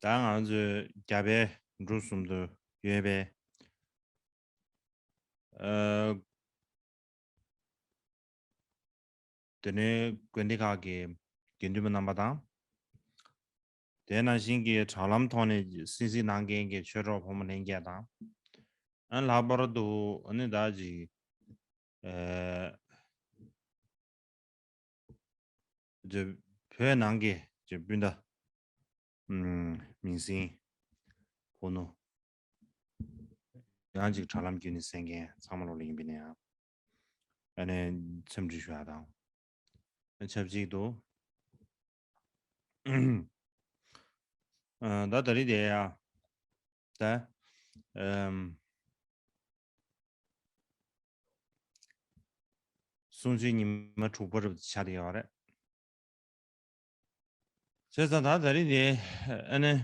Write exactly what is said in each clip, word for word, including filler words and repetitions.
ད་ང་ཚོའི་རྒྱ་བལ་འབྲུག་གསུམ་དུ་ཡོད་པའི། ཨ། དེ་ནས་དགོན་སྡེ་ཁག་གི་དགེ་འདུན་པ་རྣམ་པ་དང་། དེ་ནང་བཞིན་གྱི་དྲ་ལམ་ཐོག་ནས་གསན་གཟིགས་གནང་མཁན་གྱི་ཆོས་གྲོགས་ཕོ་མོ་ལྷན་རྒྱས་དང་། ཨ། ལྷག་པར་དུ་ཨ་ནི་ད་ཅིག་ཨ། བོད་ནང་གི་སྤུན་ཟླ། ཨུམ། མིང་སྲིང་། ཕོ་ནུ། ཡང་ཅིག་དྲ་ལམ་བརྒྱུད་ནས་གསན་མཁན་ཚང་མ་ལོ་ལ་ཡིན་པས་ན་ཡང་། ཨ་ནི་འཚམས་འདྲི་ཞུ་ཡག་དང་། ཆབས་ཅིག་ཏུ། ཨ། ད་ད་རིང་དེ་ཡ། ད། ཨམ། གསུང་ཆོས་ཉི་མ་དྲུག་པ་རབ་ཆགས་བསྡད་ཡོད་རེད། བྱས་ཙང་ད་ད་རིང་དེ་ཨ་ནི་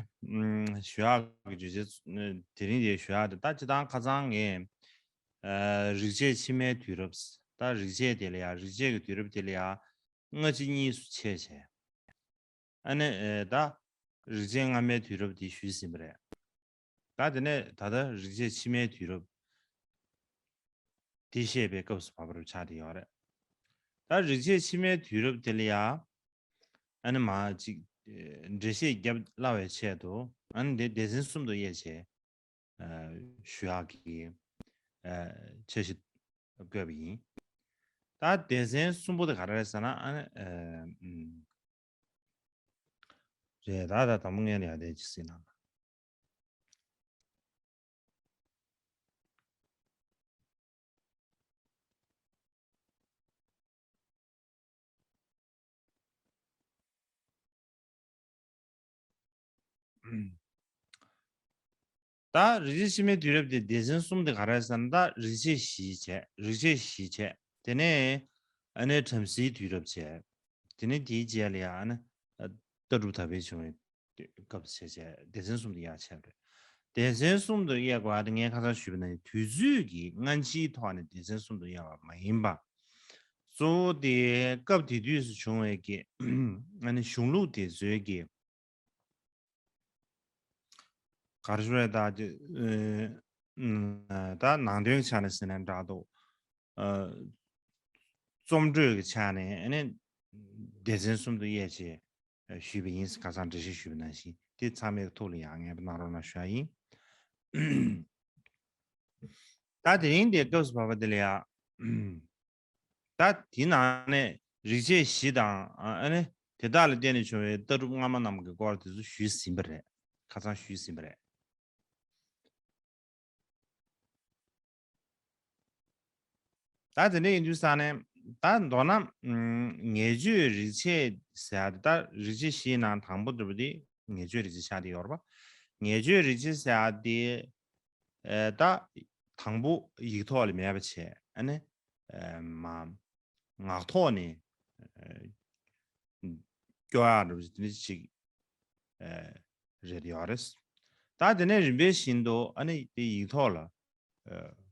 ཞུ་ཡག་གི་བརྗོད་བྱ་དེ་རིང་དེ་ཞུ་ཡག་དེ་ད་སྤྱིར་བཏང་ཁ་སང་ངས་རིག་བྱེད་ཕྱི་མའི་དུས་རབས། ད་རིག་བྱེད་དེ་ལ་ཡ། རིག་བྱེད་ཀྱི་དུས་རབས་དེ་ལ་ཡ་སྔ་ཕྱི་གཉིས་སུ་ཕྱེ་བྱས། ཨ་ནི་ཨེ། ད་རིག་བྱེད་སྔ་མའི་དུས་རབས་དེ་ཞུས་ཟིན་པ་རེད། ད་དེ་ནས་ད་ལྟ་རིག་བྱེད་ཕྱི་མའི་དུས་རབས་དེ་བཤད་པའི་སྐབས་སུ་བབས་པ་ཆགས་བསྡད་ཡོད་རེད། ད་རིག་བྱེད་ཕྱི་མའི་དུས་རབས་དེ་ལ་ཡ་ཨ་ནི་མ་ཅིག་ཨེ། འགྲེལ་བཤད་བརྒྱབ་སླ་བའི་ཆེད་དུ་ཨ་ནི་དེ་སྡེ་ཚན་གསུམ་དུ་དབྱེ་བྱས། ཨ། ཞུ་ཡག་གི་ཨ། འཆར་གཞི་བཀོད་པ་ཡིན། ད་སྡེ་ཚན་གསུམ་པོ་དེ་ག་རེ་རེད་ཟེར་ན། ཨ། ཨ། ཨུམ། རེད། ད་ད་དང་པོ་ངས་ལ་ཡ་དེ་ཅིག་གཟིགས་གནང་། ད་རིག་བྱེད་ཕྱི་མའི་དུས་རབས་དེ་སྡེ་ཚན་གསུམ་དེ་ག་རེ་ཟེར་ན། ད་རིག་བྱེད་བཞི་བྱས། རིག་བྱེད་བཞི་བྱས། དེ་ནས་ཨ་ནི་བྲམ་ཟེའི་དུས་རབས་བྱས། དེ་ནས་དེའི་རྗེས་ལ་ཡང་ཨ་ནི་ལྟ་གྲུབ་དར་སྤེལ་བྱུང་བའི་སྐབས་བྱས་བྱས། སྡེ་ཚན་གསུམ་དུ་དབྱེ་བ་ཕྱེ་བ་རེད། སྡེ་ཚན་གསུམ་དུ་དབྱེ་དགོས་པ་དེ་ངས་ཁ་སང་ཞུས་པ་ནང་བཞིན་དུས་ཚོད་ཀྱི་སྔ་ཕྱིའི་ཐོག་ནས་སྡེ་ཚན་གསུམ་དུ་དབྱེ་བ་མ་ཡིན་པ། གཙོ་བོ་དེ་སྐབས་དེ་དུས་སུ་བྱུང་བའི་གི་ཨ་ནི་གཞུང་ལུགས་དེ་ཚོའི་གི་ག་རེ་ཞུ་དགོས་རེད། ད་ཨ་ཨ་ད་ནང་དོན་ཆ་ནས་ཟེར་ན་འདྲ་འདུག་ཨ། རྩོམ་འགྲོས་ཀྱི་ཆ་ནས་ཨ་ནི་སྡེ་ཚན་གསུམ་དུ་དབྱེ་བྱས་ཞུས་པ་ཡིན། ཁ་སང་འགྲེལ་བཤད་ཞུས་པ་ནང་བཞིན། དེ་ཚང་མའི་ཐུགས་ལ་ཡང་ངེས་པར་གནང་རོགས་གནང་ཞུ་ཡ་ཡིན། ད་དེ་རིང་དེ་སྐབས་སུ་བབས་པ་དེ་ལ་ཡ། ད་དེའི་ནང་ནས་རིག་བྱེད་བཞི་དང་ཨ་ནི་དེ་དག་ལ་བརྟེན་ནས་བྱུང་བའི་ལྟ་གྲུབ་སྔ་མ་རྣམས་ཀྱི་སྐོར་དེ་ཚོ་ཞུས་ཟིན་པ་རེད། ཁ་སང་ཞུས་ཟིན་པ་རེད། ད་དེ་འདྲ་ཡིན་དུས་ཙང་ནས། ད་མདོར་ན་ཨ་ངེས་བརྗོད་རིག་བྱེད་ཟེར་ཡ་དེ། ད་རིག་བྱེད་བཞིའི་ནང་དང་པོ་འདྲ་པོ་དེ་ངེས་བརྗོད་རིག་བྱེད་ཆགས་བསྡད་ཡོད་རེད་པ། ངེས་བརྗོད་རིག་བྱེད་ཟེར་ཡ་དེ། ཨ། ད་དང་པོ་ཡིག་ཐོག་ལ་མེད་པ་བྱས། ཨ་ནི་ཨ་མ་ངག་ཐོག་ནས་ཨ་སྐྱོར་ཡག་འདྲ་པོ་དེ་འདྲ་ཅིག་ཨ་རེད་ཡོད་རེད། ད་དེ་ནས་རིམ་པ་བཞིན་དུ་ཨ་ནི་དེ་ཡིག་ཐོག་ལ་ཨ་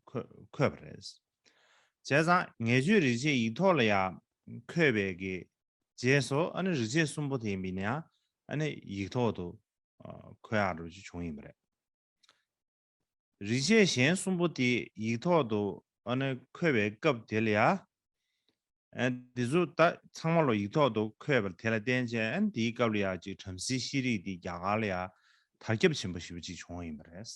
འཁོད་འཁོད་པ་རེད། བྱས་ཙང་ངེས་བརྗོད་རིག་བྱེད་ཡིག་ཐོག་ལ་ཡང་འཁོད་པའི་གི་རྗེས་སུ། ཨ་ནི་རིག་བྱེད་གསུམ་པོ་དེ་ཡིན་པ་ཡིན་ན་ཡང་ཨ་ནི་ཡིག་ཐོག་ཏུ་ཨ་འཁོད་ཡག་འདྲ་པོ་ཅིག་བྱུང་ཡིན་པ་རེད། རིག་བྱེད་གཞན་གསུམ་པོ་དེ་ཡིག་ཐོག་ཏུ་ཨ་ནི་འཁོད་པའི་སྐབས་དེ་ལ་ཡ། ཨ་འདི་ཚོ་ད་ཚང་མ་ལོ་ཡིག་ཐོག་ཏུ་འཁོད་པ་དེ་ལ་བརྟེན་བྱས། ཨ་ནི་དེའི་སྐབས་ལ་ཡ་ཅིག་བྲམ་ཟེའི་ཤེས་རིག་འདི་རྒྱ་གར་ལ་ཡ་དར་ཁྱབ་ཆེན་པོ་ཞེ་པོ་ཅིག་བྱུང་ཡིན་པ་རེད།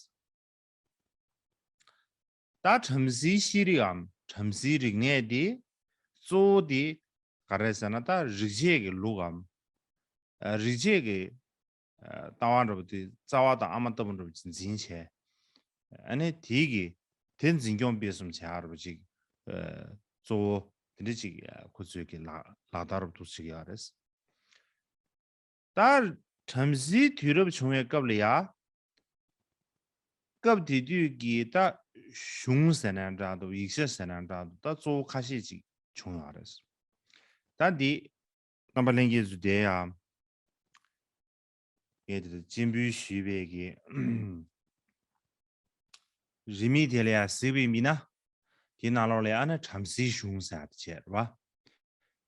ད་བྲམ་ཟེའི་ཤེས་རིག་གམ་བྲམ་ཟེའི་རིག་གནས་དེ་གཙོ་བོ་དེ་ག་རེ་ཟེར་ན། ད་རིག་བྱེད་ཀྱི་ལུགས་གམ། ཨ་རིག་བྱེད་ཀྱི་ཨ་ལྟ་བ་འདྲ་པོ་དེ། རྩ་བ་དང་ཨ་མ་ལྟ་བུ་འདྲ་པོ་ཅིག་འཛིན་བྱས། ཨ་ནི་དེའི་གི་དེ་འཛིན་སྐྱོང་སྤེལ་གསུམ་བྱེད་ཡག་འདྲ་པོ་ཅིག་ཨ་གཙོ་བོ་དེ་འདྲ་ཅིག་ཨ་ཁོ་ཚོའི་གི་ལག་ལག་བསྟར་འདྲ་པོ་ཅིག་ཡོད་རེད། ད་བྲམ་ཟེའི་དུས་རབས་བྱུང་བའི་སྐབས་ལ་ཡ། སྐབས་དེ་དུས་ཀྱི་ད་གཞུང་ཟེར་ན་འདྲ་འདུག་ཡིག་ཆ་ཟེར་ན་འདྲ་འདུག་ད་གཙོ་བོ་ཁ་ཤས་ཅིག་བྱུང་ཡོད་རེད། ད་འདི་རྣམ་པ་ལྷན་རྒྱས་ཚོ་དེ་ཡང་ངས་དེ་སྤྱན་འབུལ་ཞུས་པའི་གི་རིན་མེད་དེ་ལ་ཡང་གཟིགས་པའི་མི་ན། དེའི་ནང་ལོགས་ལ་ཡང་ཨ་ནི་བྲམ་ཟེའི་གཞུང་ཟེར་ཡག་དེ་བྱས་རེད་པ།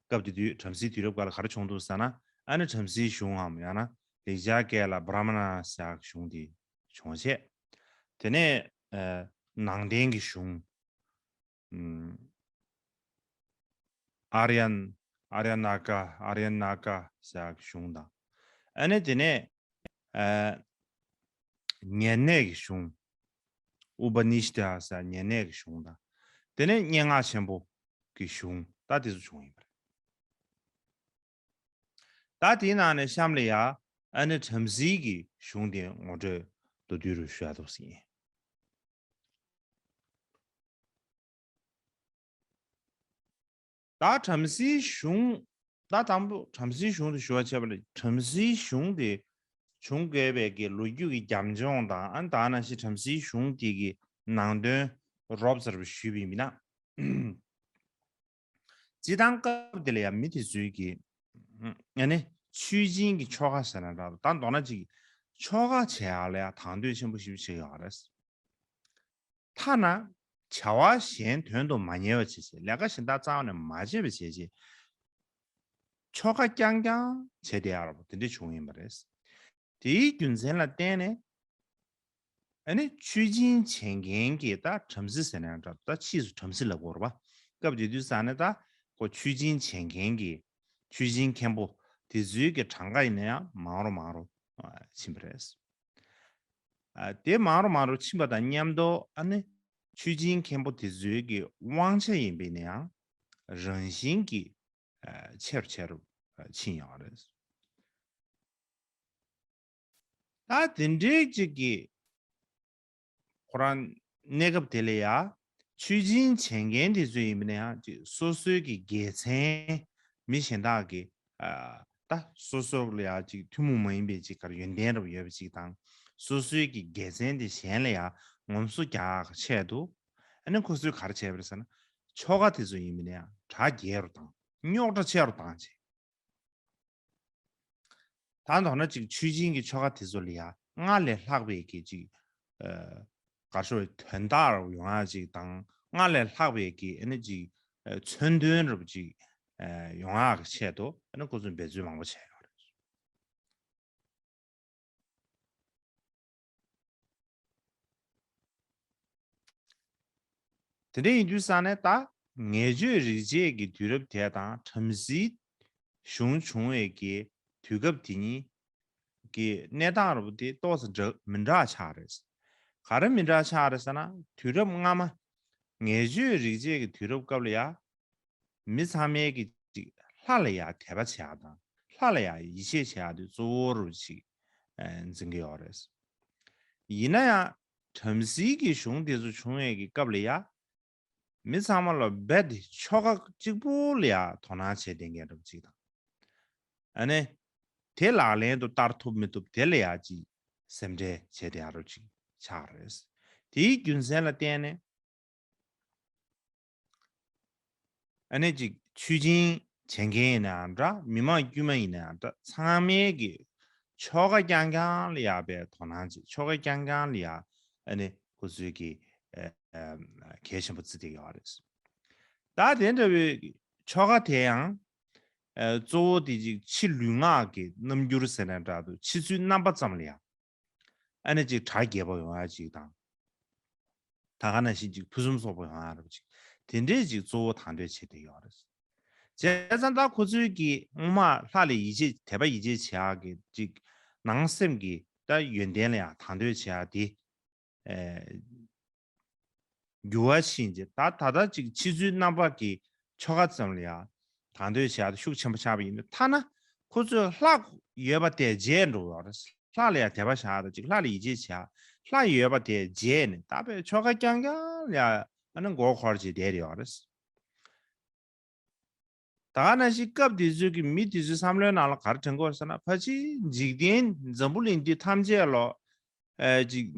སྐབས་དེ་དུས་བྲམ་ཟེའི་དུས་རབས་སྐབས་ལ་ག་རེ་བྱུང་འདུག་ཟེར་ན། ཨ་ནི་བྲམ་ཟེའི་གཞུང་ངམ་ཡང་ན་ ལེགས་སྦྱར་སྐད་ལ་བྲ་མ་ན་ཟེར་ཡག་གཞུང་དེ་བྱུང་བྱས། དེ་ནས་ཨ་ནང་བསྟན་གྱི་གཞུང་། ཨམ། ཨཱརྱ། ཨཱརྱ་ན་ག་ཨཱརྱ་ན་ག་ཟེར་ཡག་གི་གཞུང་དང་། ཨ་ནི་དེ་ནས་ཨ་ཉེར་གནས་ཀྱི་གཞུང་། ཨུ་པ་ནི་ཤ་དྷ་ཟེར་ཉེར་གནས་ཀྱི་གཞུང་དང་། དེ་ནས་སྙན་ངག་ཆེན་པོ་གི་གཞུང་ད་དེ་ཚོ་བྱུང་ཡོད་པ་རེད། ད་དེའི་ནང་ནས་གཤམ་ལ་ཡ་ཨ་ནི་བྲམ་ཟེའི་གི་གཞུང་དེ་ངོ་སྤྲོད་མདོར་བསྡུས་རུ་ཞུ་ཡ་འདུག་ཟིན། ད་བྲམ་ཟེའི་གཞུང་། ད་དང་པོ་བྲམ་ཟེའི་གཞུང་དུ་ཞུ་བ་བྱས་པ་ལ་བྲམ་ཟེའི་གཞུང་དེ་བྱུང་དགོས་པའི་གི་ལོ་རྒྱུས་ཀྱི་རྒྱབ་ལྗོངས་དང་། ཨ་ནི་ད་ནང་བཞིན་བྲམ་ཟེའི་གཞུང་དེ་གི་ནང་དོན་རོབ་ཙམ་ཞུས་པ་ཡིན་ན། སྤྱིར་བཏང་སྐབས་དེ་ལ་ཡང་མི་དེ་ཚོའི་གི་ཨ་ནི་ཆོས་སྦྱིན་གྱི་ཆོ་ག་ཟེར་ན་འདྲ་འདུག་ད་མདོར་ན་ཅིག་ཆོ་ག་བྱེད་ཡག་ལ་ཡང་དང་དོད་ཆེན་པོ་ཞེ་པོ་ཅིག་ཡོད་རེད། ཐ་ན་བྱ་བ་གཞན་དོན་དུ་མ་གཉེར་བ་བྱས་བྱས། ལས་ཀ་གཞན་དག་རྩ་བ་ནས་མ་བྱས་པ་བྱས་བྱས། ཆོ་ག་རྐྱང་རྐྱང་བྱས་བསྡད་ཡག་ར་བ་དེ་འདྲ་བྱུང་ཡིན་པ་རེད། དེའི་རྒྱུ་མཚན་ལ་བརྟེན་ནས་ཨ་ནི་ཆོས་སྦྱིན་བྱེད་མཁན་གྱི་ད་བྲམ་ཟེ་ཟེར་ན་ཡང་འདྲ། ད་ཕྱིས་སུ་བྲམ་ཟེ་ལབ་དགོས་རེད་པ། སྐབས་དེ་དུས་ཙ་ནས་ད་ཁོ་ཆོས་སྦྱིན་བྱེད་མཁན་གྱི་ཆོས་སྦྱིན་མཁན་པོ་དེ་ཚོའི་གི་གྲངས་ཀ་ཡིན་ན་ཡང་མང་རུ་མང་རུ་ཕྱིན་པ་རེད། ཨ། དེ་མང་རུ་མང་རུ་ཕྱིན་པ་དང་མཉམ་དུ་ཨ་ནི་ཆོས་སྦྱིན་མཁན་པོ་དེ་ཚོའི་གི་དབང་ཆ་ཡིན་པས་ན་ཡང་རང་བཞིན་གྱིས་ཨ་ཆེ་རུ་ཆེ་རུ་ཕྱིན་ཡོད་རེད། ད་དེ་འདྲའི་ཅིག་གི་ཁོ་རང་གནས་སྐབས་དེ་ལ་ཡ་ཆོས་སྦྱིན་བྱེད་མཁན་དེ་ཚོ་ཡིན་པ་ན་ཡང་ཅིག་སོ་སོའི་གི་དགེ་མཚན་མི་གཞན་དག་གི་ཨ་ད་སོ་སོ་ལ་ཡ་ཅིག་ཐུན་མོང་མ་ཡིན་པའི་ཅིག་གར་ཡོན་ཏན་རབ་ཡོད་པ་ཅིག་དང་། སོ་སོའི་གི་དགེ་མཚན་དེ་གཞན་ལ་ཡ་ངོམ་སོ་རྒྱག་ཆེད་དུ་ཨ་ནི་ཁོ་ཚོས་ག་རེ་བྱས་པ་རེད་ཟེར་ན། ཆོ་ག་དེ་ཚོ་ཡིན་པ་ན་ཡང་གྲ་རྒྱས་རུ་བཏང་། རྙོག་དྲ་ཆེ་རུ་བཏང་བྱས། ད་མདོར་ན་ཅིག་ཆོས་སྦྱིན་གྱི་ཆོ་ག་དེ་ཚོ་ལ་ཡང་སྔར་ལས་ལྷག་པའི་གི་ཅིག་ཨ་ག་ཤོད་དོན་དག་རབ་ཡོང་ཡག་ཅིག་དང་། སྔར་ལས་ལྷག་པའི་གི་ཨ་ནི་ཅིག་ཨ་མཚོན་དོན་རབ་ཅིག་ཨ་ཡོང་ཡག་གི་ཆེད་དུ་ཨ་ནི་ཁོ་ཚོས་འབད་བརྩོན་མང་པོ་བྱས་ཡོད་རེད། དེ་འདྲ་ཡིན་དུས་ཙ་ནས་ད་ངེས་བརྗོད་རིག་བྱེད་ཀྱི་དུས་རབས་དེ་དང་བྲམ་ཟེའི་གཞུང་བྱུང་བའི་གི་དུས་སྐབས་དེ་གཉིས་ཀྱི་གནས་སྟངས་རབ་དེ་ཏོག་ཙམ་འདྲ་མི་འདྲ་ཆགས་རེད། ག་རེ་མི་འདྲ་ཆགས་རེད་ཟེར་ན། དུས་རབས་སྔ་མ་ངེས་བརྗོད་རིག་བྱེད་ཀྱི་དུས་རབས་སྐབས་ལ་ཡ། མི་ཚང་མས་ཀྱི་ཅིག་ལྷ་ལ་ཡ་དད་པ་བྱེད་ཡག་དང་། ལྷ་ལ་ཡ་ཡིད་ཆེས་བྱེད་ཡག་དེ་གཙོ་བོ་རུ་ཅིག་ཨ་འཛིན་གྱི་ཡོད་རེད། ཡིན་ན་ཡང་བྲམ་ཟེའི་གི་གཞུང་དེ་ཚོ་བྱུང་བའི་གི་སྐབས་ལ་ཡ། མི་ཚང་མ་ལ་རྦད་དེ་ཆོ་ག་གཅིག་པོ་ལ་ཡ་དོ་སྣང་བྱས་བསྡད་མཁན་འདྲ་པོ་ཅིག་དང་། ཨ་ནི་དེ་ལག་ལེན་དུ་བསྟར་ཐུབ་མི་ཐུབ་དེ་ལ་ཡ་ཅིག་སེམས་ཁྲལ་བྱས་བསྡད་ཡག་འདྲ་པོ་ཅིག་ཆགས་རེད། དེའི་རྒྱུ་མཚན་ལ་བརྟེན་ནས། ཨ་ནི་ཅིག་ཆོས་སྦྱིན་བྱེད་མཁན་ཡིན་ནའང་འདྲ། མི་མང་དཀྱུས་མ་ཡིན་ནའང་འདྲ། ཚང་མས་ཀྱི་ཆོ་ག་རྐྱང་རྐྱང་ལ་ཡ་དཔེ་དོ་སྣང་བྱེད། ཆོ་ག་རྐྱང་རྐྱང་ལ་ཡ་ཨ་ནི་ཁོ་ཚོས་ཀྱི་ཨ་ཨ་གལ་ཆེན་པོ་བརྩི་བསྡད་ཡོད་རེད། ད་དེ་འདྲ་བའི་ཆོ་ག་དེ་ཡང་ཨ་གཙོ་བོ་དེ་ཅིག་ཕྱི་ལུས་ངག་གི་རྣམ་འགྱུར་ཟེར་ན་འདྲ་འདུག་ཕྱི་ཚུལ་རྣམ་པ་ཙམ་ལ་ཡ། ཨ་ནི་ཅིག་གྲ་རྒྱས་པོ་ཡོང་ཡ་ཅིག་དང་། ད་ག་ནང་བཞིན་ཅིག་ཕུན་སུམ་ཚོགས་པོ་ཡོང་ཡ་རབ་ཅིག་དེ་འདྲས་ཅིག་གཙོ་བོ་དང་དོད་བྱེད་བསྡད་ཡོད་རེད། བྱས་ཙང་ད་ཁོ་ཚོའི་གི་སྔོན་མ་ལྷ་ལ་ཡིད་ཆེས་དད་པ་ཡིད་ཆེས་བྱེད་ཡག་གི་ཅིག་ནང་སེམས་ཀྱི་ད་ཡོན་ཏན་ལ་ཡང་དང་དོད་བྱེད་ཡག་དེ། ཨེ། འགྱུར་བ་ཕྱིན་རྗེས་ད་ད་ལྟ་ཅིག་ཕྱི་ཚུལ་རྣམ་པ་གི་ཆོ་ག་ཙམ་ལ་ཡང་དང་དོད་བྱེད་ཡག་ཤུགས་ཆེན་པོ་ཆགས་པ་ཡིན་ན། ཐ་ན་ཁོ་ཚོས་ལྷ་ཡོད་པ་དེ་བརྗེད་འགྲོ་བ་རེད། ལྷ་ལ་ཡང་དད་པ་བྱེད་ཡག་དང་ཅིག་ལྷ་ལ་ཡིད་ཆེས་བྱེད་ཡག་ལྷ་ཡོད་པ་དེ་བརྗེད་ནས་ད་དཔེ་ཆོ་ག་རྐྱང་རྐྱང་ལ་ཡང་ཨ་ནི་མགོ་འཁོར་བྱས་བསྡད་ཡོད་རེད། ད་ག་ནང་བཞིན་སྐབས་དེ་ཚོའི་གི་མི་དེ་ཚོའི་བསམ་བློའི་ནང་ལ་ག་རེ་དྲན་གྱི་ཡོད་ཟེར་ན། ཕལ་ཆེར་འཇིག་རྟེན་འཛམ་བུ་གླིང་འདི་ཐམས་ཅད་ལ་ཨ་ཅིག་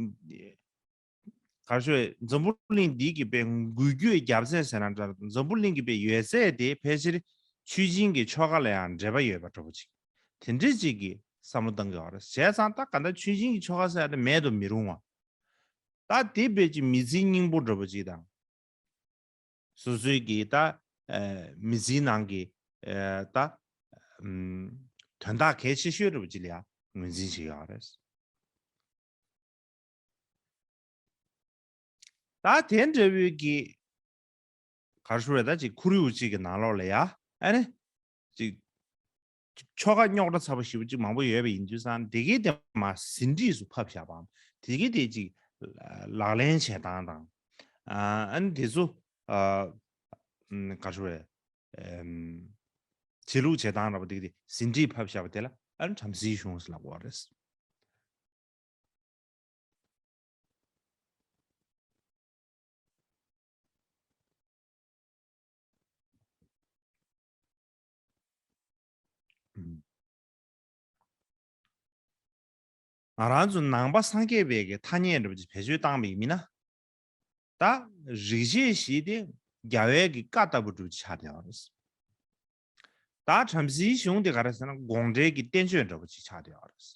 ག་རེ་ཞུ། འཛམ་བུ་གླིང་འདི་གི་དཔེ་འགུལ་སྐྱོད་རྒྱབ་ཚད་ཟེར་ན་འདྲ། འཛམ་བུ་གླིང་གི་དཔེ་ཡོད་ཚད་དེ་ཕལ་ཆེར་ཆོས་སྦྱིན་གྱི་ཆོ་ག་ལ་ཡང་འབྲེལ་བ་ཡོད་པ་འདྲ་པོ་ཅིག་དེ་འདྲ་ཅིག་གི་བསམ་བློ་བཏང་གི་ཡོད་རེད། བྱས་ཙང་ད་ག་འདྲ་ཆོས་སྦྱིན་གྱི་ཆོ་ག་ཟེར་ཡ་དེ་མེད་དུ་མི་རུང་བ། ད་དེ་དཔེ་ཅིག་མི་ཚེའི་སྙིང་པོ་འདྲ་པོ་ཅིག་དང་། སོ་སོའི་གི་ད་ཨ་མི་ཚེའི་ནང་གི་ཨ་ད་ཨམ་དོན་དག་གལ་ཆེ་ཤོས་འདྲ་པོ་ཅིག་ལ་ཡ་ ངོས་འཛིན་བྱེད་ཡོད་རེད། ད་དེ་འདྲ་བོའི་གི་ག་རེ་ཞུ་རེད། ད་ཅིག་ཁོར་ཡུག་ཅིག་གི་ནང་ལོགས་ལ་ཡ་ཨ་ནི་ཅིག་ཆོ་ག་རྙོག་དྲ་ཚ་པོ་ཞེ་པོ་ཅིག་མང་པོ་ཡོད་པ་ཡིན་དུས་ཙང་དེ་གའི་དེ་མ་ཟིན་བྲིས་སུ་ཕབ་བཞག་པའམ་དེ་གའི་དེ་ཅིག་ལག་ལེན་བྱེད་སྟངས་དང་ཨ་ནི་དེ་ཚོ་ག་རེ་ཞུ་རེད། བྱེད་ལུགས་བྱེད་སྟངས་འདྲ་པོ་དེ་གའི་དེ་ཟིན་བྲིས་ཕབ་བཞག་པ་དེ་ལ་ཨ་ནི་བྲམ་ཟེའི་གཞུང་ཟེར་ལབ་དགོས་རེད། ང་རང་ཚོ་ནང་པ་སངས་རྒྱས་པའི་གི་ཐ་སྙད་འདྲ་པོ་ཅིག་བེད་སྤྱོད་བཏང་བ་ཡིན་ན། ད་རིག་བྱེད་བཞི་དེ་རྒྱལ་བའི་གི་བཀའ་ལྟ་བུ་འདྲ་པོ་ཅིག་ཆགས་བསྡད་ཡོད་རེད། ད་བྲམ་ཟེའི་གཞུང་དེ་ག་རེ་ཟེར་ན་དགོངས་འགྲེལ་གྱི་བསྟན་བཅོས་འདྲ་པོ་ཅིག་ཆགས་བསྡད་ཡོད་རེད།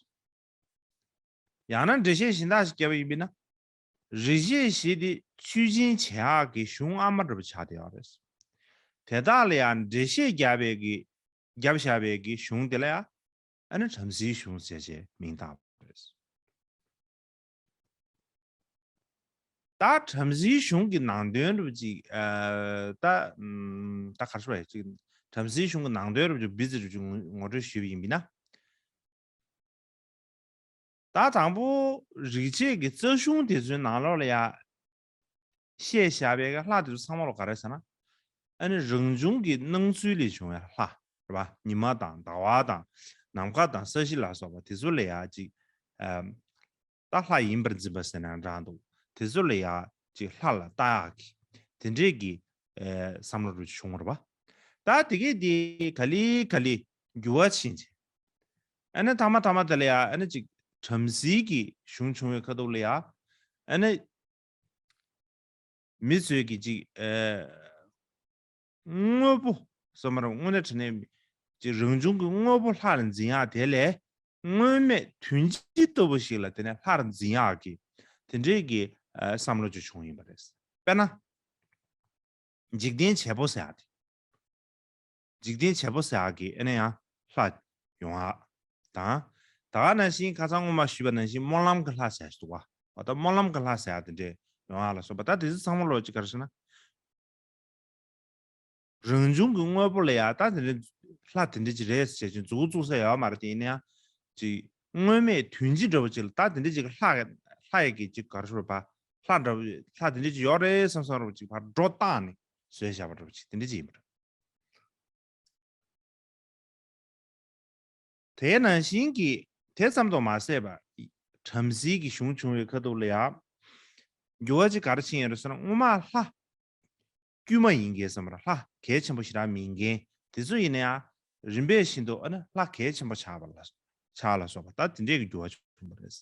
ཡང་ན་འགྲེལ་བཤད་གཞན་དག་ཅིག་བརྒྱབ་པ་ཡིན་པས་ན། རིག་བྱེད་བཞི་དེ་ཆོས་སྦྱིན་བྱེད་ཡག་གི་གཞུང་ཨ་མ་འདྲ་པོ་ཆགས་བསྡད་ཡོད་རེད། དེ་དག་ལ་ཡང་འགྲེལ་བཤད་བརྒྱབ་པའི་གི་བརྒྱབ་བཞག་པའི་གི་གཞུང་དེ་ལ་ཡང་ཨ་ནི་བྲམ་ཟེའི་གཞུང་ཟེར་བྱས་མིང་བཏགས་པ་རེད། ད་བྲམ་ཟེའི་གཞུང་གི་ནང་དོན་རུ་ཅིག་ཨ་ད་ཨམ་ད་ག་རེ་ཞུ་བ་ཡིན་ཅིག་བྲམ་ཟེའི་གཞུང་གི་ནང་དོན་རུ་ཅིག་བི་ཙི་རུ་ཅིག་ངོ་ངོ་སྤྲོད་ཞུས་པ་ཡིན་པས་ན། ད་དང་པོ་རིག་བྱེད་ཀྱི་རྩ་གཞུང་དེ་ཚོའི་ནང་ལོགས་ལ་ཡ་བཤད་བཞག་པའི་ལྷ་དེ་ཚོ་ཚང་མ་ལོ་ག་རེ་ཟེར་ན། ཨ་ནི་རང་བྱུང་གི་སྣང་ཚུལ་ལས་བྱུང་བའི་ལྷ་རེད་པ། ཉི་མ་དང་ཟླ་བ་དང་ནམ་མཁའ་དང་ས་གཞི་ལ་སོགས་པ་དེ་ཚོ་ལ་ཡ་ཅིག་ཨམ། ད་ལྷ་ཡིན་པར་འཛིན་པ་ཟེར་ན་འདྲ་འདུག་དེ་ཚོ་ལ་ཡ་ཅིག་ལྷ་ལ་ལྟ་ཡག་གི་དེ་འདྲས་ཀྱི་ཨེ་བསམ་བློ་རུ་བྱུང་བ་རེད་པ། ད་དེ་གས་དེ་ག་ལེ་ག་ལེ་འགྱུར་བ་ཕྱིན་ཅིང་། ཨ་ནི་ཐ་མ་ཐ་མ་དེ་ལ་ཡ་ཨ་ནི་ཅིག་བྲམ་ཟེའི་གི་གཞུང་བྱུང་བའི་ཁ་ཐུག་ལ་ཡ་ཨ་ནི་མི་ཚོས་ཀྱི་ཅིག་ཨེ་དངོས་པོ་བསམ་པར་དངོས་གནས་དྲང་གནས་ཀྱི་རང་བྱུང་གི་དངོས་པོ་ལྷར་འཛིན་ཡག་དེ་ལས་དངོས་མེད་དོན་སྤྱི་ལྟ་བུ་ཞིག་ལ་དེ་ནས་ལྷར་འཛིན་ཡག་གི་དེ་འདྲའི་གི་ཨ་བསམ་བློ་ཅིག་བྱུང་ཡིན་པ་རེད། དཔེར་ན། འཇིག་རྟེན་བྱེད་པོ་ཟེར་ཡག་དེ། འཇིག་རྟེན་བྱེད་པོ་ཟེར་ཡག་གི་ཨ་ནི་ཡང་ལྷ་ཡོང་ཡག་དང་། ད་ག་ནང་བཞིན་ཁ་སང་སྔོན་མ་ཞུས་པ་ནང་བཞིན་སྨོན་ལམ་གྱི་ལྷ་ཟེར་ཞིག་འདུག་བ། འོ་ད་སྨོན་ལམ་གྱི་ལྷ་ཟེར་ཡག་དེ་འདྲས་ཡོང་ཡག་ལ་སོགས་པ། ད་དེ་ཚོ་ཚང་མ་ལོ་ཅིག་ག་རེ་ཟེར་ན། རང་བྱུང་གི་དངོས་པོ་ལ་ཡང་ད་དེ་འདྲ་ལྷ་དེ་འདྲ་ཅིག་རེད་ཟེར་ཅིག་མཛུབ་གུ་བཙུགས་ས་ཡོད་མ་རེད། དེ་ཡིན་ན་ཡང་ཅིག་དངོས་མེད་དོན་སྤྱི་འདྲ་བོ་ཅིག་ལ་ད་དེ་འདྲ་ཅིག་ལྷ་ལྷ་ཡི་གི་ཅིག་ག་རེ་ཞུ་རེད་པ། ལྷ་འདྲ་བོ་ལྷ་དེ་འདྲ་ཅིག་ཡོད་རེད་བསམ་བསམ་འདྲ་བོ་ཅིག་ཕར་སྒྲོ་བཏགས་ནས་བཟོས་བཞག་པ་འདྲ་བོ་ཅིག་དེ་འདྲ་ཅིག་ཡིན་པ་རེད། དེ་ནང་བཞིན་གྱི་དེ་ཙམ་དུ་མ་ཟད་པ། བྲམ་ཟེའི་གི་གཞུང་བྱུང་བའི་ཁ་ཐུག་ལ་ཡང་འགྱུར་བ་ཅིག་ག་རེ་ཕྱིན་ཡོད་རེད་ཟེར་ན། སྔོན་མ་ལྷ་དཀྱུས་མ་ཡིན་མཁན་ཟེར་མ་རེད། ལྷ་གལ་ཆེན་པོ་ཞེ་དྲག་མིན་མཁན་དེ་ཚོ་ཡིན་ན་ཡང་རིམ་པས་བཞིན་དུ་ཨ་ནི་ལྷ་གལ་ཆེན་པོ་ཆགས་པ་ལ་ཆགས་ལ་སོགས་པ་ད་དེ་འདྲས་ཀྱི་འགྱུར་བ་བྱུང་བ་རེད།